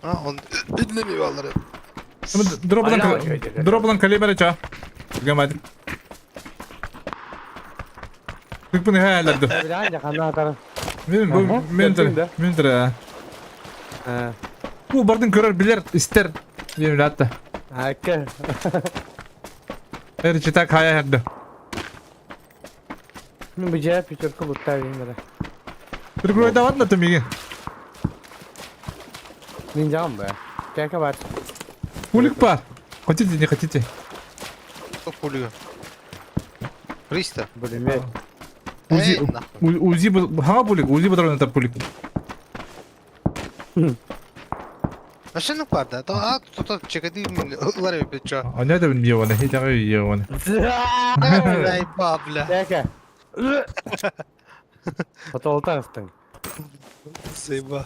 S7: А, он dinlemiyor vallahi.
S1: Дробдан дробдан калибр ча. Гамад. Күпүн хәләрде.
S11: Билан ханна тар.
S1: Мен бу мен дер, мен дер.
S11: А,
S1: Бу бардын көрөр билер, истер. Дем латта.
S11: аке.
S1: Эр чита кая хәдде.
S11: Мен бу жа пятерка бутта бейм
S1: Бир күрөй да ватна тымиге.
S11: Мин жагам ба. Кәкә бар.
S1: Пулик бар. Хотите, не хотите?
S7: Пулю. Риста.
S11: Блин,
S1: Узи, узи, ха пулик, узи патрон это пулик.
S7: Машина бар да. А, тут чекади лари бича.
S1: А не это ебаный, я ебаный.
S7: Ай, бабля.
S11: Кәкә. Фотолтан
S7: Заеба.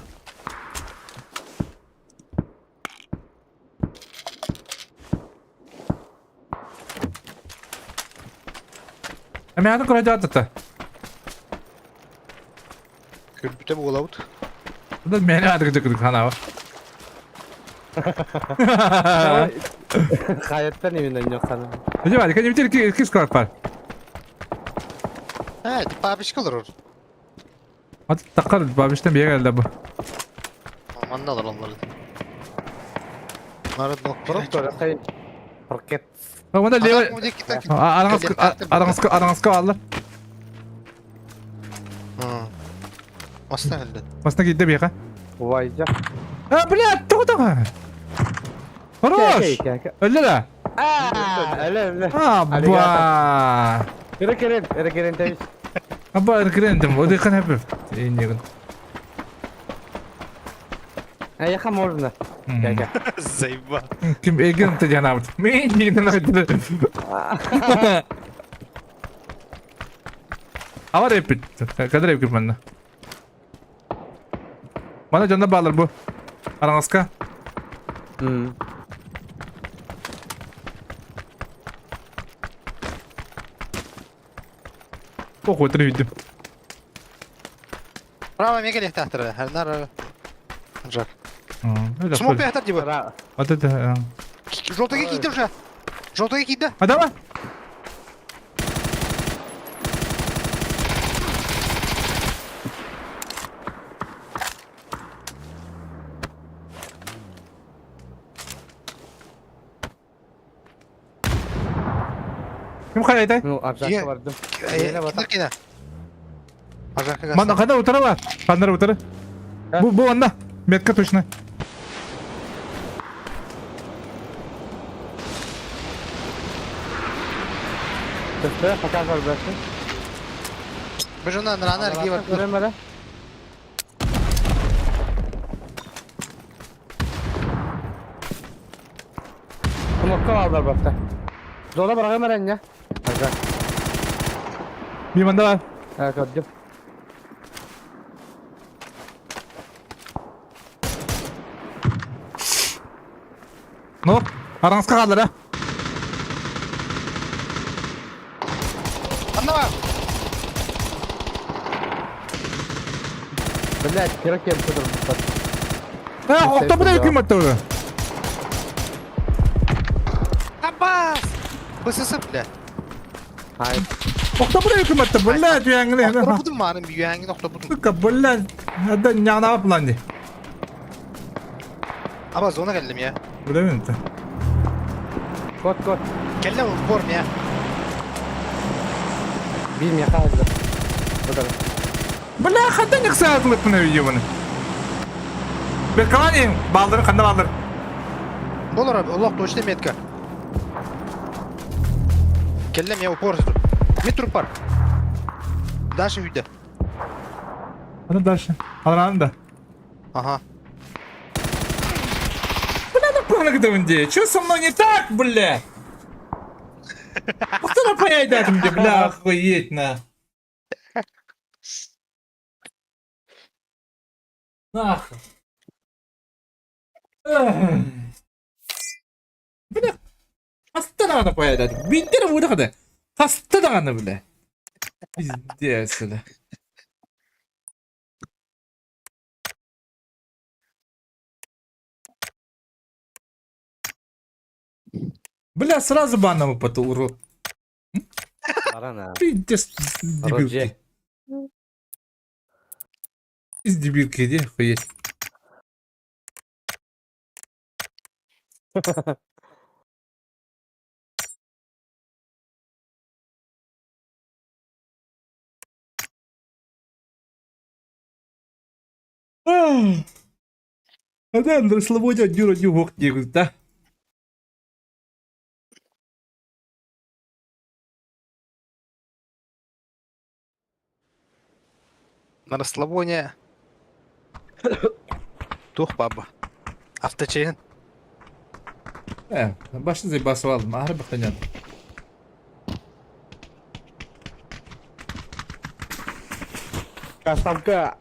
S1: А меня такой радиатор-то.
S7: Көрбүтэ буолабыт.
S1: Да меня надо где-то ханава.
S11: Хаяттан именно не хана.
S1: Иди, Вадик, они видели кис бар.
S7: Э, папичка олорор.
S1: Hadi takar babişten bir geldi bu.
S7: Манна алар онлары. Нары нок
S11: Просто кай. Ракет.
S1: Onda leve Arangız arangız aldı.
S7: Маста элде.
S1: Masna gitti bir yaka.
S11: Вайжа.
S1: А, блядь, тоқтама. Хорош. Öldü la.
S11: А, әле, әле.
S1: Абба.
S11: Эрекерен, эрекерен табис.
S1: Абба, эркерендим. O дықан хәпіп. Эйнегін.
S11: Аяха можно. Кәкә.
S7: Заеба.
S1: Ким эгин ты жанабыт. Мен нигден айтты. Авар эпит. Кадыр эпит манна. Мана дьонно баалар бу. Араҥаска. Ох, өтөр үйдүм.
S7: Право мега лехтахтара. Нар Жак. Смок пехтар диба.
S1: Вот это.
S7: Желтый киди уже. Желтый киди.
S1: А давай. Ким хайдай?
S11: Ну, Аржакка бардым.
S7: Кина кина. Аржакка.
S1: Мана када утара бар. Ханнар утара. Бу бу онна. Метка точно.
S11: Төстө, хата көрбөсүн.
S7: Быжына нрана арги бар.
S11: Көрөм Кнопка алдар бапта. Зона барагым эрэнне. Ага.
S1: Миманда бар.
S11: Ә, көрдүм.
S1: Ну, араҥаска хааллар, а?
S7: Анна бар.
S11: Блять, керек кем көтөр.
S1: Э, охтобуна үкүм аттыбы.
S7: Аббас! БСС, бля.
S11: Ай.
S1: Охтобуна үкүм атты, бля, түйәңгіле.
S7: Охтобудум марын бүйәңгін охтобудум.
S1: Сука, бля, это няна планди.
S7: Аба зона келдим я.
S1: Билемин та.
S11: Кот, кот.
S7: Келдим упор я.
S11: Бир мияка алды. Бұдар.
S1: Бля, хаттан якса атылып мына видеоны. Бекалани, балдыр, канда балдыр.
S7: Болор abi, Allah точно метка. Келдим я упор. Метр бар. Дальше үйде.
S1: Аны дальше. Алран да.
S7: Ага.
S1: Бля, ну понял, где он где? Чё со мной не так, бля? Кто на понять дать мне, бля, охуеть на. Нахуй. Эх. Бля, хаста понять дать. Биттер выдохда. Хаста даҕаны, бля. Пиздец, бля. Бля, сразу баном потом, урод.
S11: Барана.
S1: Пиздец, дебилки. Из дебилки, иди, охуеть. Адам, свободе дюра дюгок да?
S7: На расслабоне. Тух баба. Авточейн.
S1: Э, башын зай басып алдым, ары бақтан.
S11: Кастамка.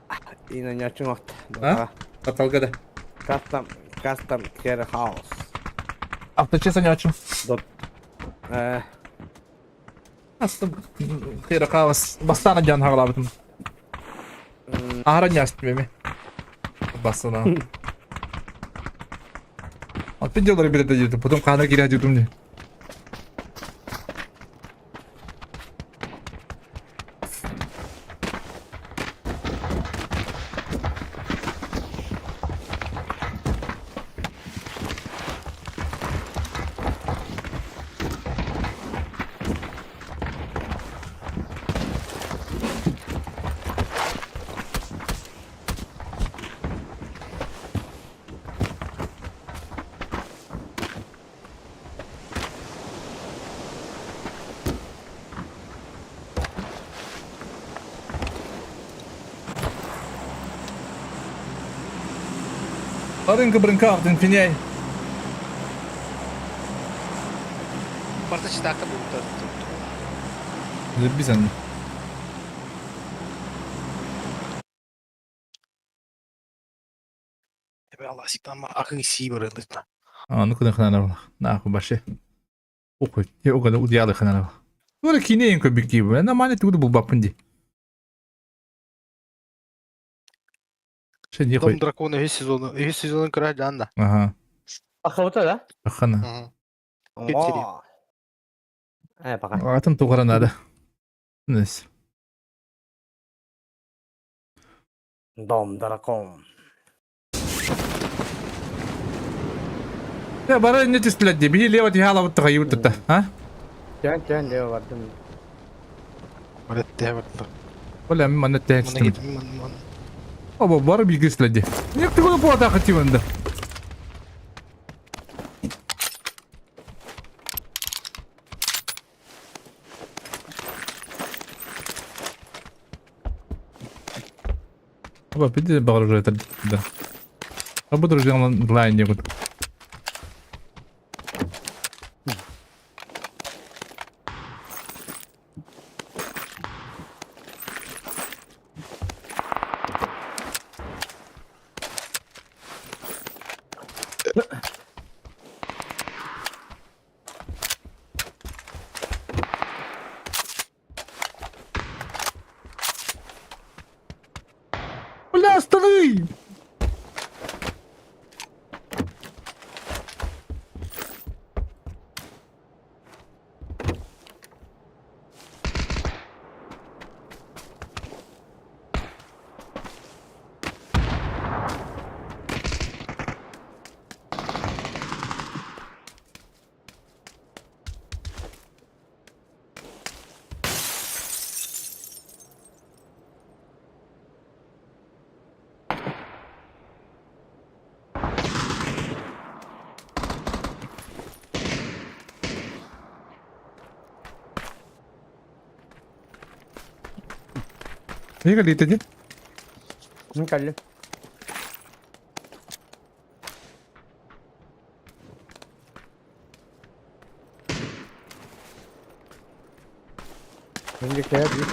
S11: Ина не чуңат.
S1: А? Каталга да.
S11: Кастам, кастам кер хаус.
S1: Авточеса не очум.
S11: Э,
S1: Астым хыра кавас бастана жан хагалабытым. Ара няст меме. Бастана. Опять дело ребята дедим, потом кана киря дедим мне. Рынка брынка, инфиняй.
S7: Барта читакта будет.
S1: Забись они.
S7: Ахы сии барылытна.
S1: Аны кына ханана нахуй баше. Ухуй, я угада удьялы ханана. Тура кине ең көбік кейбі. Нормально тугуду булбаппын ди. Ше не
S7: Дом
S1: хой.
S7: дракона үс сезону, үс сезонун көрө жанда.
S1: Ага.
S11: Ахабыта да?
S1: Ахана.
S7: Кепсери.
S11: Э, пока.
S1: Атын тугара надо. Нес.
S11: Дом дракон.
S1: Я бара не түстүлэр дии. Биһи лево тиһэ алабыт тахайыбыт тутта. А?
S11: Тэн тэн лево бардым.
S7: Барытты барытты.
S1: Оля мин манна тэһэ
S7: Мана
S1: түстүм.
S7: кит ман ман.
S1: Оба бары бииргэ түстүлэр дии. Не тугу буотаах тиибэнда. Оба биди баҕар уже да. Оба друзья онлайн не будут. Бля, останови! Эйга литэди.
S11: Мин кэллим. Şimdi kaya bir.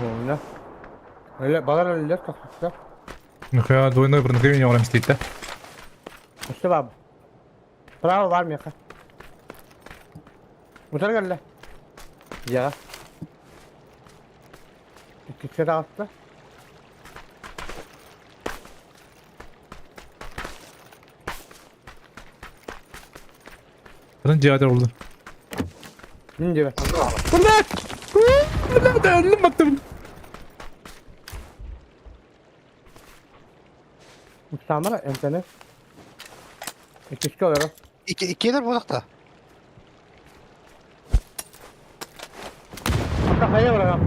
S11: Oyna. Öyle balar öyle kalkışta.
S1: Нахуя двойной проникновение оҥорон истийтэ.
S11: İşte bab. Bravo var mı yaka? Utar gel Ya. İki kere attı.
S1: Атын дьиэҕэ олордо.
S11: Min gibi.
S1: Блядь! Блядь, өллүм баттым.
S11: Müsamara internet. İki kişi olur.
S7: İki ikiler bu da.
S11: Kafaya bırakam.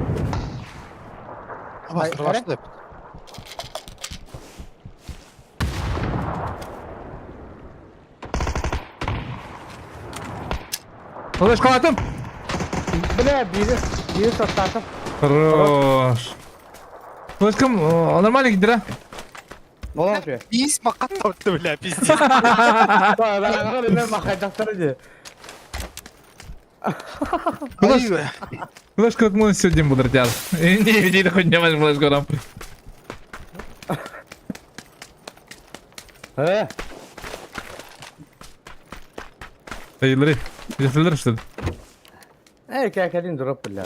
S7: Ama
S11: Ay,
S7: sırlaştı.
S1: Флешкалаатым!
S11: Бля, biri, biri sattı.
S1: Хорош. Флешкам нормально киирдэ.
S11: Olan diyor.
S7: Biz makat taptı bile пиздец.
S11: Ben ben bakacaklar diye.
S1: Флеш... Флешка мы сегодня буду ртяз. Не видели хоть не можешь флешку там.
S11: He.
S1: Sayılır. Yazılır что ли?
S11: Erkek erkeğin drop bile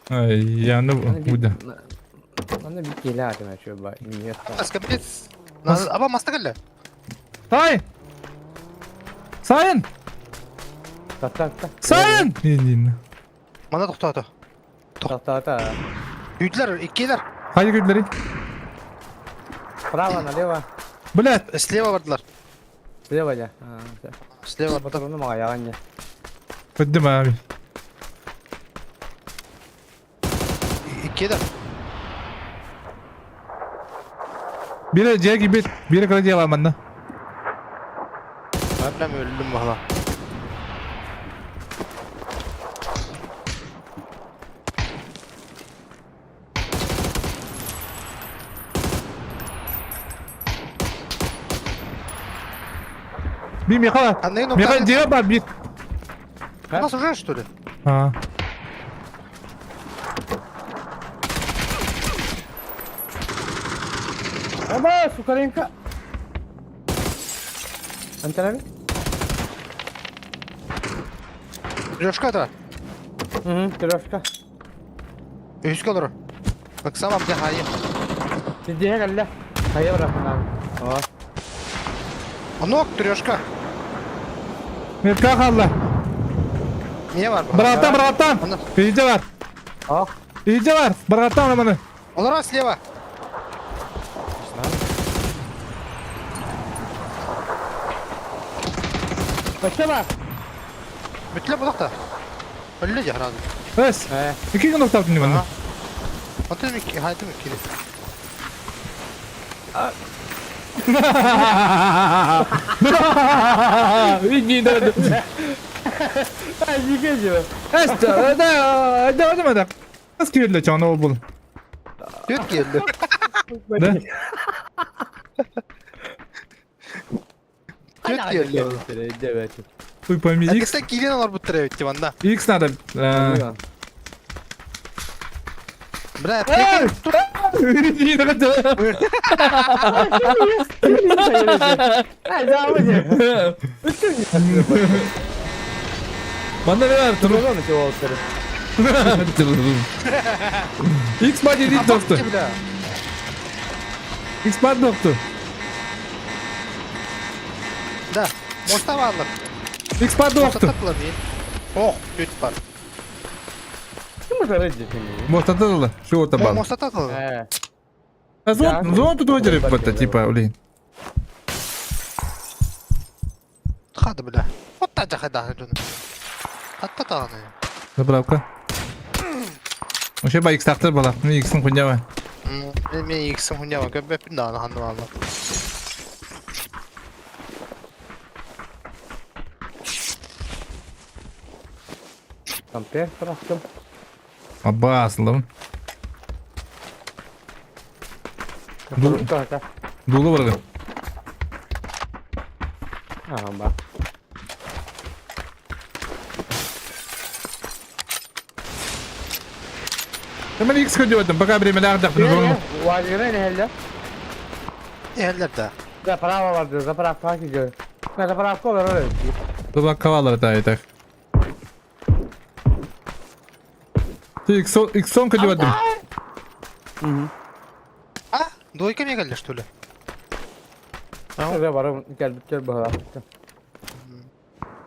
S11: bu.
S1: Ай, я ну буде.
S11: Anne bir kele atma şu bak. Niye?
S7: Капец. Аба маста келле.
S1: Сай! Сайын!
S11: Tatta tatta.
S1: Сайын! Не, не, не.
S7: Мана тоқтады.
S11: Tatta tatta.
S7: Үйдлер, иккилер.
S1: Хайда көрділер?
S11: Право налево.
S1: Блядь!
S7: Слева бардылар.
S11: Слева я.
S7: Слева барды.
S11: Патроны мага яган я.
S1: Көттім abi.
S7: Иккилер.
S1: Бире жеги бит, бире кыра дела манна.
S7: Мен өлдүм бала.
S1: Би Михаил.
S7: Қандай
S1: Михаил жеге бар бит.
S7: У нас уже что ли?
S1: А.
S11: Аба, Сукаренко. Антарами?
S7: Трешка это.
S11: Угу, трешка.
S7: Үскө олорор. Ыксам абдя хайы.
S11: Сидиһэ кэллэ. Хайа бырахтаан. Оо.
S7: Онуок трешка.
S1: Метка хаалла.
S7: Не бар бу?
S1: Быраттан, быраттан.
S7: Онно.
S1: Иһдьэ бар.
S11: Ох.
S1: Иһдьэ бар. Быраттан аны.
S7: Олорор слева.
S11: Өссө бар.
S7: Бүтле булак та. Өллө же сразу.
S1: Эс. Ики гын октавтын диман.
S7: Отын мик хайтым кири.
S1: Иди, да, да. Эс, да, да, да, да, да. Хас кирле чаны ол бул.
S7: Түт келди.
S1: Да?
S7: Түт келди.
S1: Хуй пойми, X.
S7: Это кирен алар буттыр эбит диванда.
S1: X надо.
S7: Бля,
S1: Иди, да, да. Манна ver тур. X body değil dostum. X body dostum.
S7: Да, моста баалар.
S1: X body dostum.
S7: Ох, түт бар.
S1: Моста тадылы. Şu orta bal.
S7: Моста тадылы.
S1: Зон, зон тут өдөрүп бата, типа, блин.
S7: Хады бля. Отта жахада дүн. Хатта таганы.
S1: Заправка. Вообще ба X тактыр бала. Мен X-ин хуйнява.
S7: Мен X-ин хуйнява көбөпүн да аны ханды бала.
S11: Тампер бырахтым.
S1: Абасылым. Дулу баргын.
S11: Ага,
S1: Мен X көдүөтүм, пока время дагы
S11: Вагера не хелле?
S7: Эхеллер да.
S11: Заправа барды, заправка киге. На заправка бар öyle.
S1: Тула кавалар та так. Ты X X-он көдүөтүм.
S7: А, двойка мне келди, что ли?
S11: Ага, барым, кел кел бала.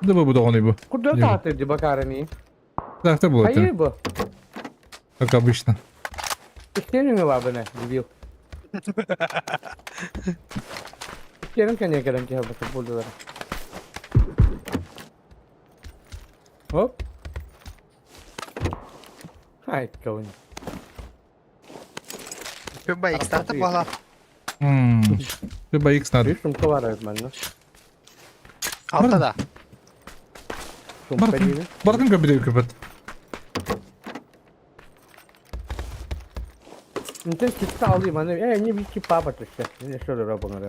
S1: Да бу догоны бу.
S11: Куда тааты ди бакарыми?
S1: Так, это было.
S11: Хайы бу.
S1: Как обычно.
S11: Истерин лабыны, дебил. Истерин кене керен ке бу булдылар. Оп. Ай, кауни.
S7: Күбә X тартып бала.
S1: Күбә X надо.
S11: Сумка бар манна.
S7: Алта да.
S1: Бардын, бардын көбү көбөт.
S11: Интен китте alayım hani. E ne bir ki papa işte. Ne şöyle rabını.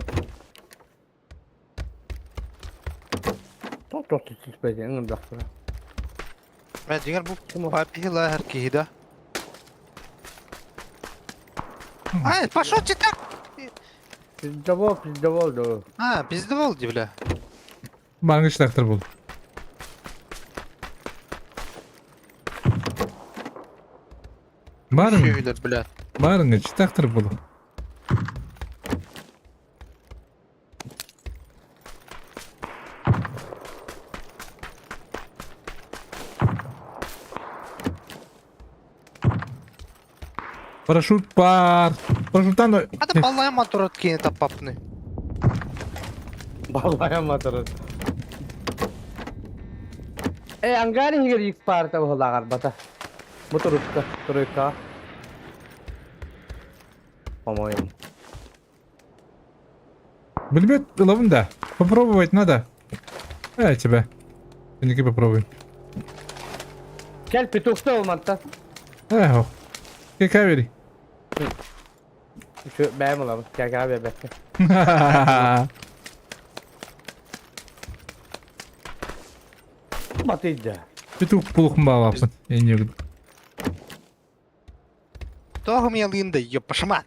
S11: Тот тот тиспеди, ыңын дактыра.
S7: Мен дигән бу папи лахер киһи да. Ай, пошел читак.
S11: Пиздовол, пиздовол, да.
S7: А, пиздовол, бля.
S1: Баргыч тактыр бул. Барын,
S7: Сүйүлөр, бля.
S1: барыңыч тактыр бул. Парашют пар. Парашюттан
S7: Ата баллая моторот кийин таппапны.
S11: Баллая моторот. Э, ангари хигер ик парта булагар бата. Моторутка, тройка. По-моему.
S1: Билбет ловым да. Попробовать надо. А тебя. Ники попробуй.
S11: Кел петухта olmakta.
S1: Эх. Какая вери?
S11: Şu бэм olalım. Gel gel be be. Батыйда.
S1: Петух плохо балапын. Я не люблю.
S7: Тоғым елында, ёпашмат.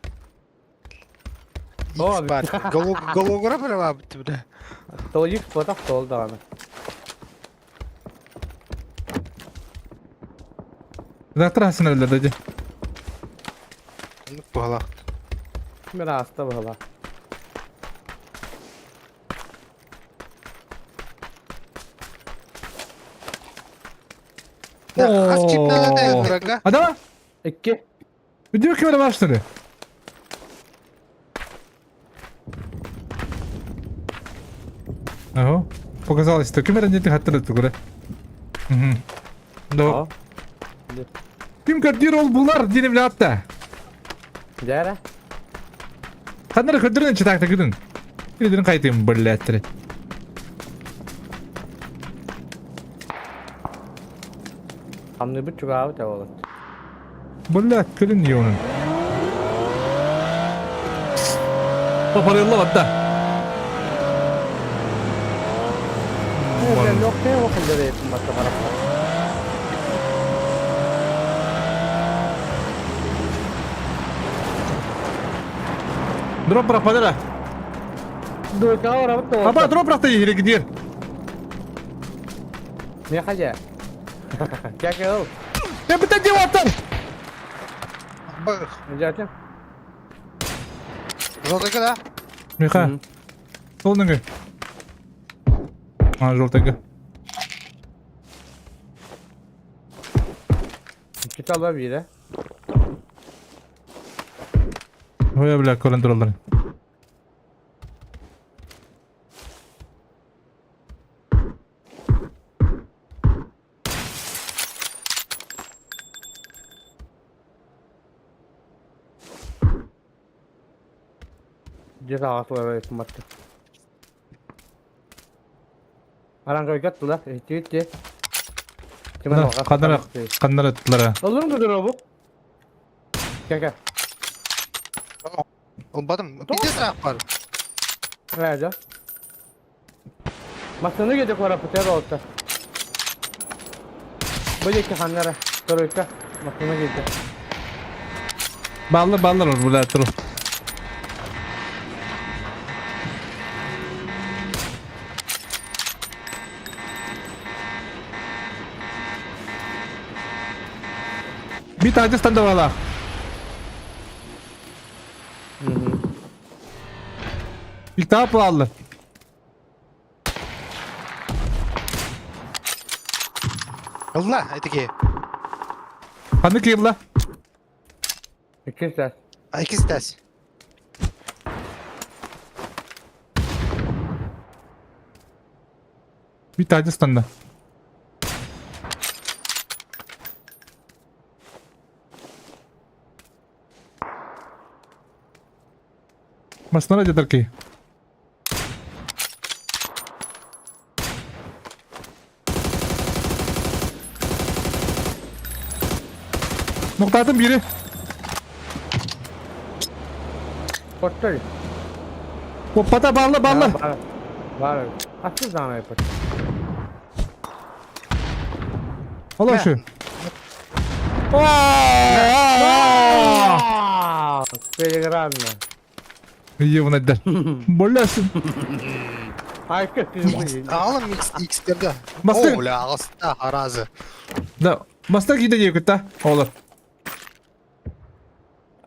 S7: Икс бар. Голограф бит бля.
S11: То икс потах тол даҕаны.
S1: Завтра хасына өллөр деді.
S7: Оннук быһалаах.
S11: Мен ааста быһалаах.
S7: Хас чип надо
S1: Адама?
S11: Икки.
S1: Видео камера var что ли? Ага. Показалось, что камера не хаттыр тугура. Угу. Да. Ким квартира ол булар динем лапта.
S11: Дәрә.
S1: Ханнар көдөрүн чытакта күдүн. Күдүн кайтым блядь.
S11: Хамныбыт чугаабыт болот.
S1: Блядь, көлүн ёнун. Папарылла батта. Дроп пропадала. Папа, дроп рахта или где?
S11: Не хажа. Как ел?
S1: Я бы так делал там.
S11: Жатын.
S7: Желтый да?
S1: Миха. Солнышко. А, желтый.
S11: Китала бире.
S1: Ой, бля, көрін туралар.
S11: Жер ағасы матты. Аранга гаттыла, тиитти.
S1: Каннара, каннара ттылара.
S11: Олорун көдөрө бу. Кәкә.
S7: Олбадым. Пиздец рақ бар.
S11: Рәжә. Масыны кеде кора путер oldu. Böyle ki hanlara. Тройка. Масыны кеде.
S1: Баллы, баллы, бля, туру. Bir tane standa var. Bir daha pahalı.
S7: Ылла, айтеке.
S1: Ханы кыйла.
S11: İki ses.
S7: Икс тәс.
S1: Bir tane standa. Маснара дедерки. Ноктатын biri.
S11: Kottol.
S1: Оппата баллы баллы.
S11: Бар. Асыл зана yapar.
S1: Ала şu.
S11: Телеграмма.
S1: Ебаный Боласың.
S11: Айка
S7: Алым X X-терді.
S1: Басты.
S7: О, бля, ағыста, аразы.
S1: Да, баста кейде дейік та. Олар.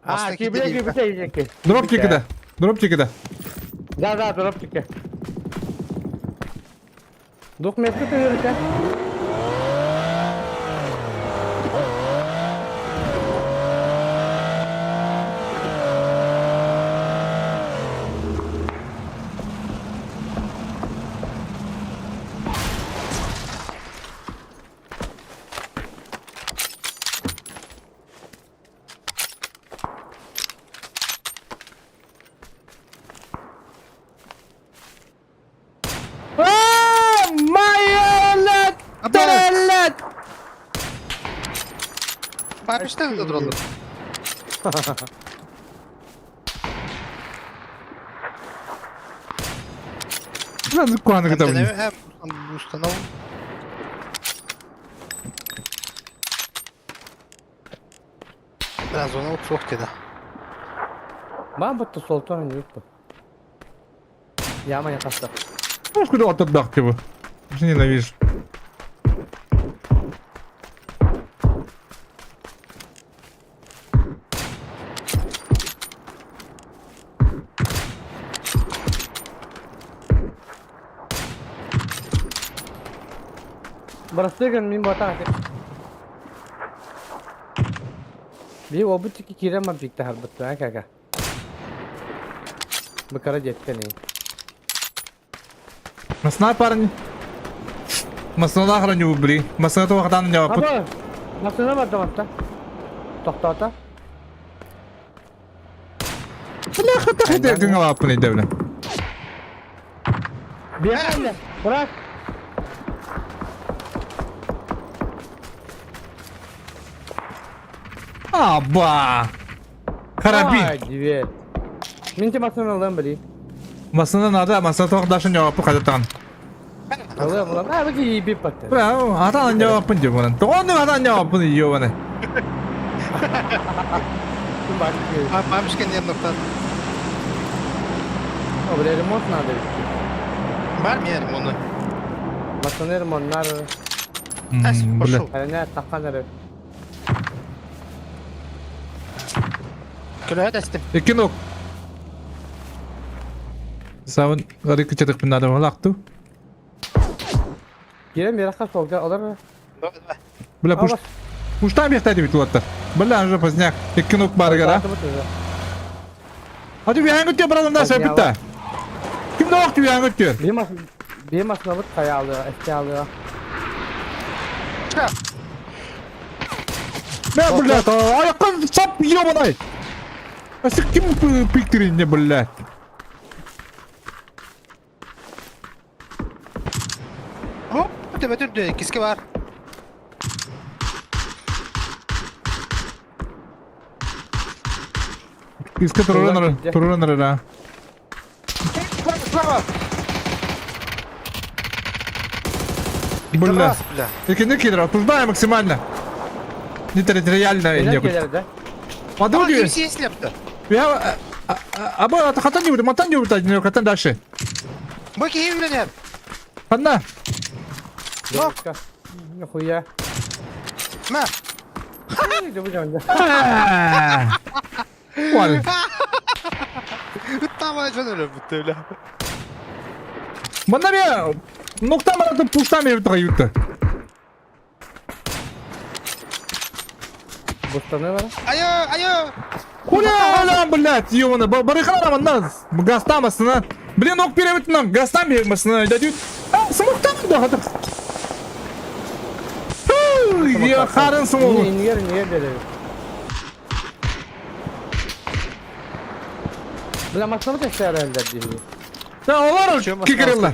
S11: А, кибре кибре кибре.
S1: Дроп да. Дроп да.
S11: Да, да, дроп тике. Двух метров ты верите?
S1: Майолет!
S7: Папишта да дроп.
S1: Надо куаны готовы.
S7: Установ. Бля, зона вот сотки, да.
S11: Мам бутто солтан yok. Яма не таста.
S1: Ну, куда отдах типа. Ненавижу.
S11: Бырастыы мин буотах этим. Би обут тики киирэн барбикта харбыттаа кага. Быкара деттен эй.
S1: Масна парни. Масна храню бри. Масна то вахтан не опыт.
S11: Аба! Масына барда матта. Тохтоото.
S1: Бля, хата хата гыңа лапын иде бля.
S11: Биэхэ Bırak.
S1: Аба. Карабин.
S11: Ай, дверь. Мин те масына ылам били.
S1: Масына надо, масына тоқ дашын жауапы қайтатан.
S11: Ылам, ылам. А, бу ебип батты.
S1: Бля, атан жауапын деп оның. Тоғаны атан жауапын ебаны.
S7: Бабушка не нуктан.
S11: О, бля, ремонт надо.
S7: Бар мен ремонт.
S11: Масына ремонт надо.
S1: Бля.
S11: Хайна таққан әрі.
S7: Көлөһөт эстим.
S1: Икки ног. Савын гары кычатык надо лакту.
S11: Кирен бераққа солга олар.
S1: Бля, пуш. Пуштан бехтайды бит улаттар. Бля, уже поздняк. Икки ног бар гара. Hadi bir hangi götür bırakalım da sen bitti. Kim ne vakti bir hangi götür?
S11: Benim aslında kaya alıyor, eski alıyor.
S1: Ne блядь, ayaktan sap yiyor bana. Asık kim piktirin ne блядь?
S7: Hop, төбө түрдө, киске бар.
S1: Киске туруран туруран да. Бля. Икини кидер, обсуждаем максимально. Не территориально не. Подруги. Я аба хатан не буду, матан не буду, не хатан дальше.
S7: Баки евленер.
S1: Ханна.
S7: Нок.
S11: Нихуя.
S7: На.
S1: Вал.
S7: Там жөнөлө бүттү бля.
S1: Мында мен нокта мараты пуштам беріп тұрған
S11: Бустаны бар.
S7: Айо, айо.
S1: Куля, ла, блядь, ёбана, барыхана манна, гастамасына. Блин, ок перебит нам, гастам бермасына, дадют. А, смоктам да хатыр. Я харын смогу.
S11: Не, не, не, Бля, машина тестер элдер дейdi.
S1: Да, олар кикирилла.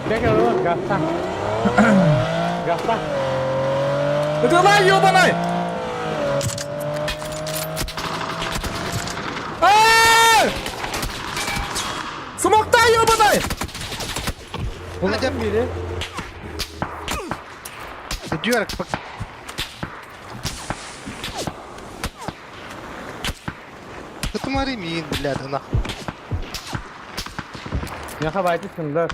S11: Бека олар гаста. Гаста.
S1: Это лай, ёбаный! Эй! Смокта, ёбаный!
S11: Bunlardan biri.
S7: Дюрк. Тумари мин, блядь, нахуй.
S11: Не хавайте сындар.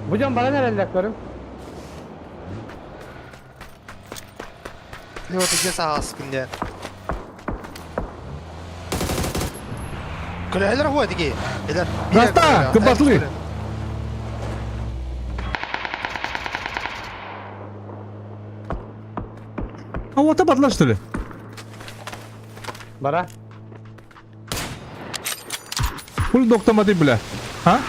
S11: Bucan bana nerede көрüm?
S7: Вот где сағас күнде. Көләлер ғой деге. Элер.
S1: Гаста, кымбатлы. А вот это что ли?
S11: Бара.
S1: Хули доктор бля. А?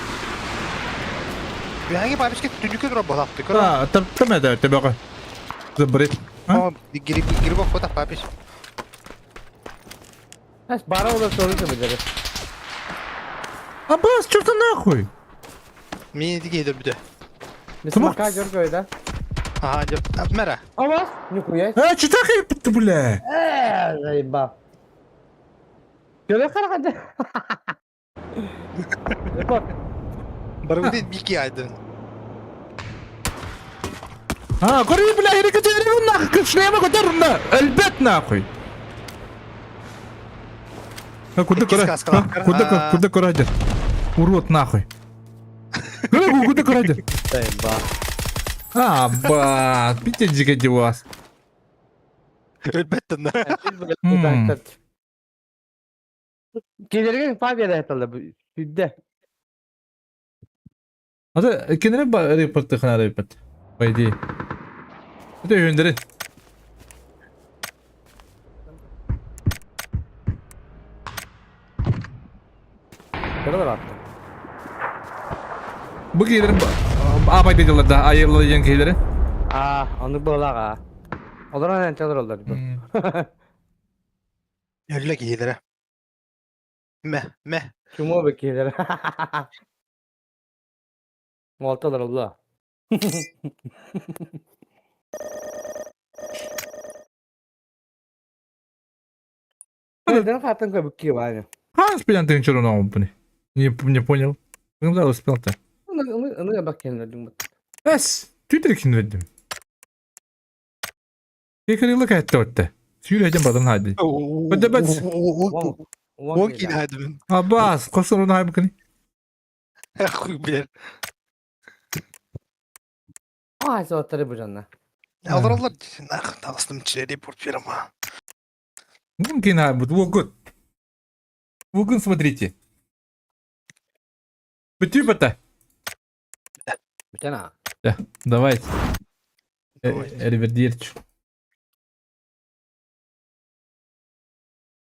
S7: Биһаги бабишке түнүкө тура болапты.
S1: Да, там там это тебе. Забрит.
S7: О, гири гири бок папиш.
S11: Эс бара olur soru biliri.
S1: Аббас, что ты нахуй?
S7: Мин диге иде бүдө.
S11: Смока жөр көйдө.
S7: Ага, жок. Мера.
S11: Абас, нихуя.
S1: А, что ты, бля?
S11: Э, заебал. Көре караганда.
S7: Барбыды бики айдын.
S1: А, көрүй, бля, эрикетери нахуй, шлема көтөр өлбөт нахуй. Куда кора? Куда куда кора Урод нахуй. Куда кора? А, ба, пите дикети вас.
S7: Өлбөттөн.
S11: Келерген победа эталла бүдде.
S1: Аты кинere репорты хана репорт. По идее. Это өндөрүн.
S11: Кыралар атты.
S1: Бу киһилэрин аабай дедилер да айылла диэн киһилэри.
S11: Аа, ону буолаҕа. Олорон энчэлэр оллар.
S7: Өллө киһилэрэ. Мэ, мэ.
S11: Чумо бу киһилэр. Молталар олла. Neden хатын көбүк Ваня?
S1: А, спилян ты ничего нового, Не, не понял. Ну да, успел-то.
S11: Ну, я бак
S1: Эс, Твиттер кинредим. Кекерилик айтты өтті. Сүйрәден бадан хайды. Бәдә бәт.
S7: Он кин хайдым.
S1: Абас, қосыр оны хайбы кini.
S7: Хуй билер.
S11: Ай, соттары бу жанна.
S7: Алар нах тагыстым репорт берем.
S1: Мумкин хайбы, вот Бүгін смотрите. Бүтүү бата.
S11: Бүтәна.
S1: Давайте. Ревердирчу.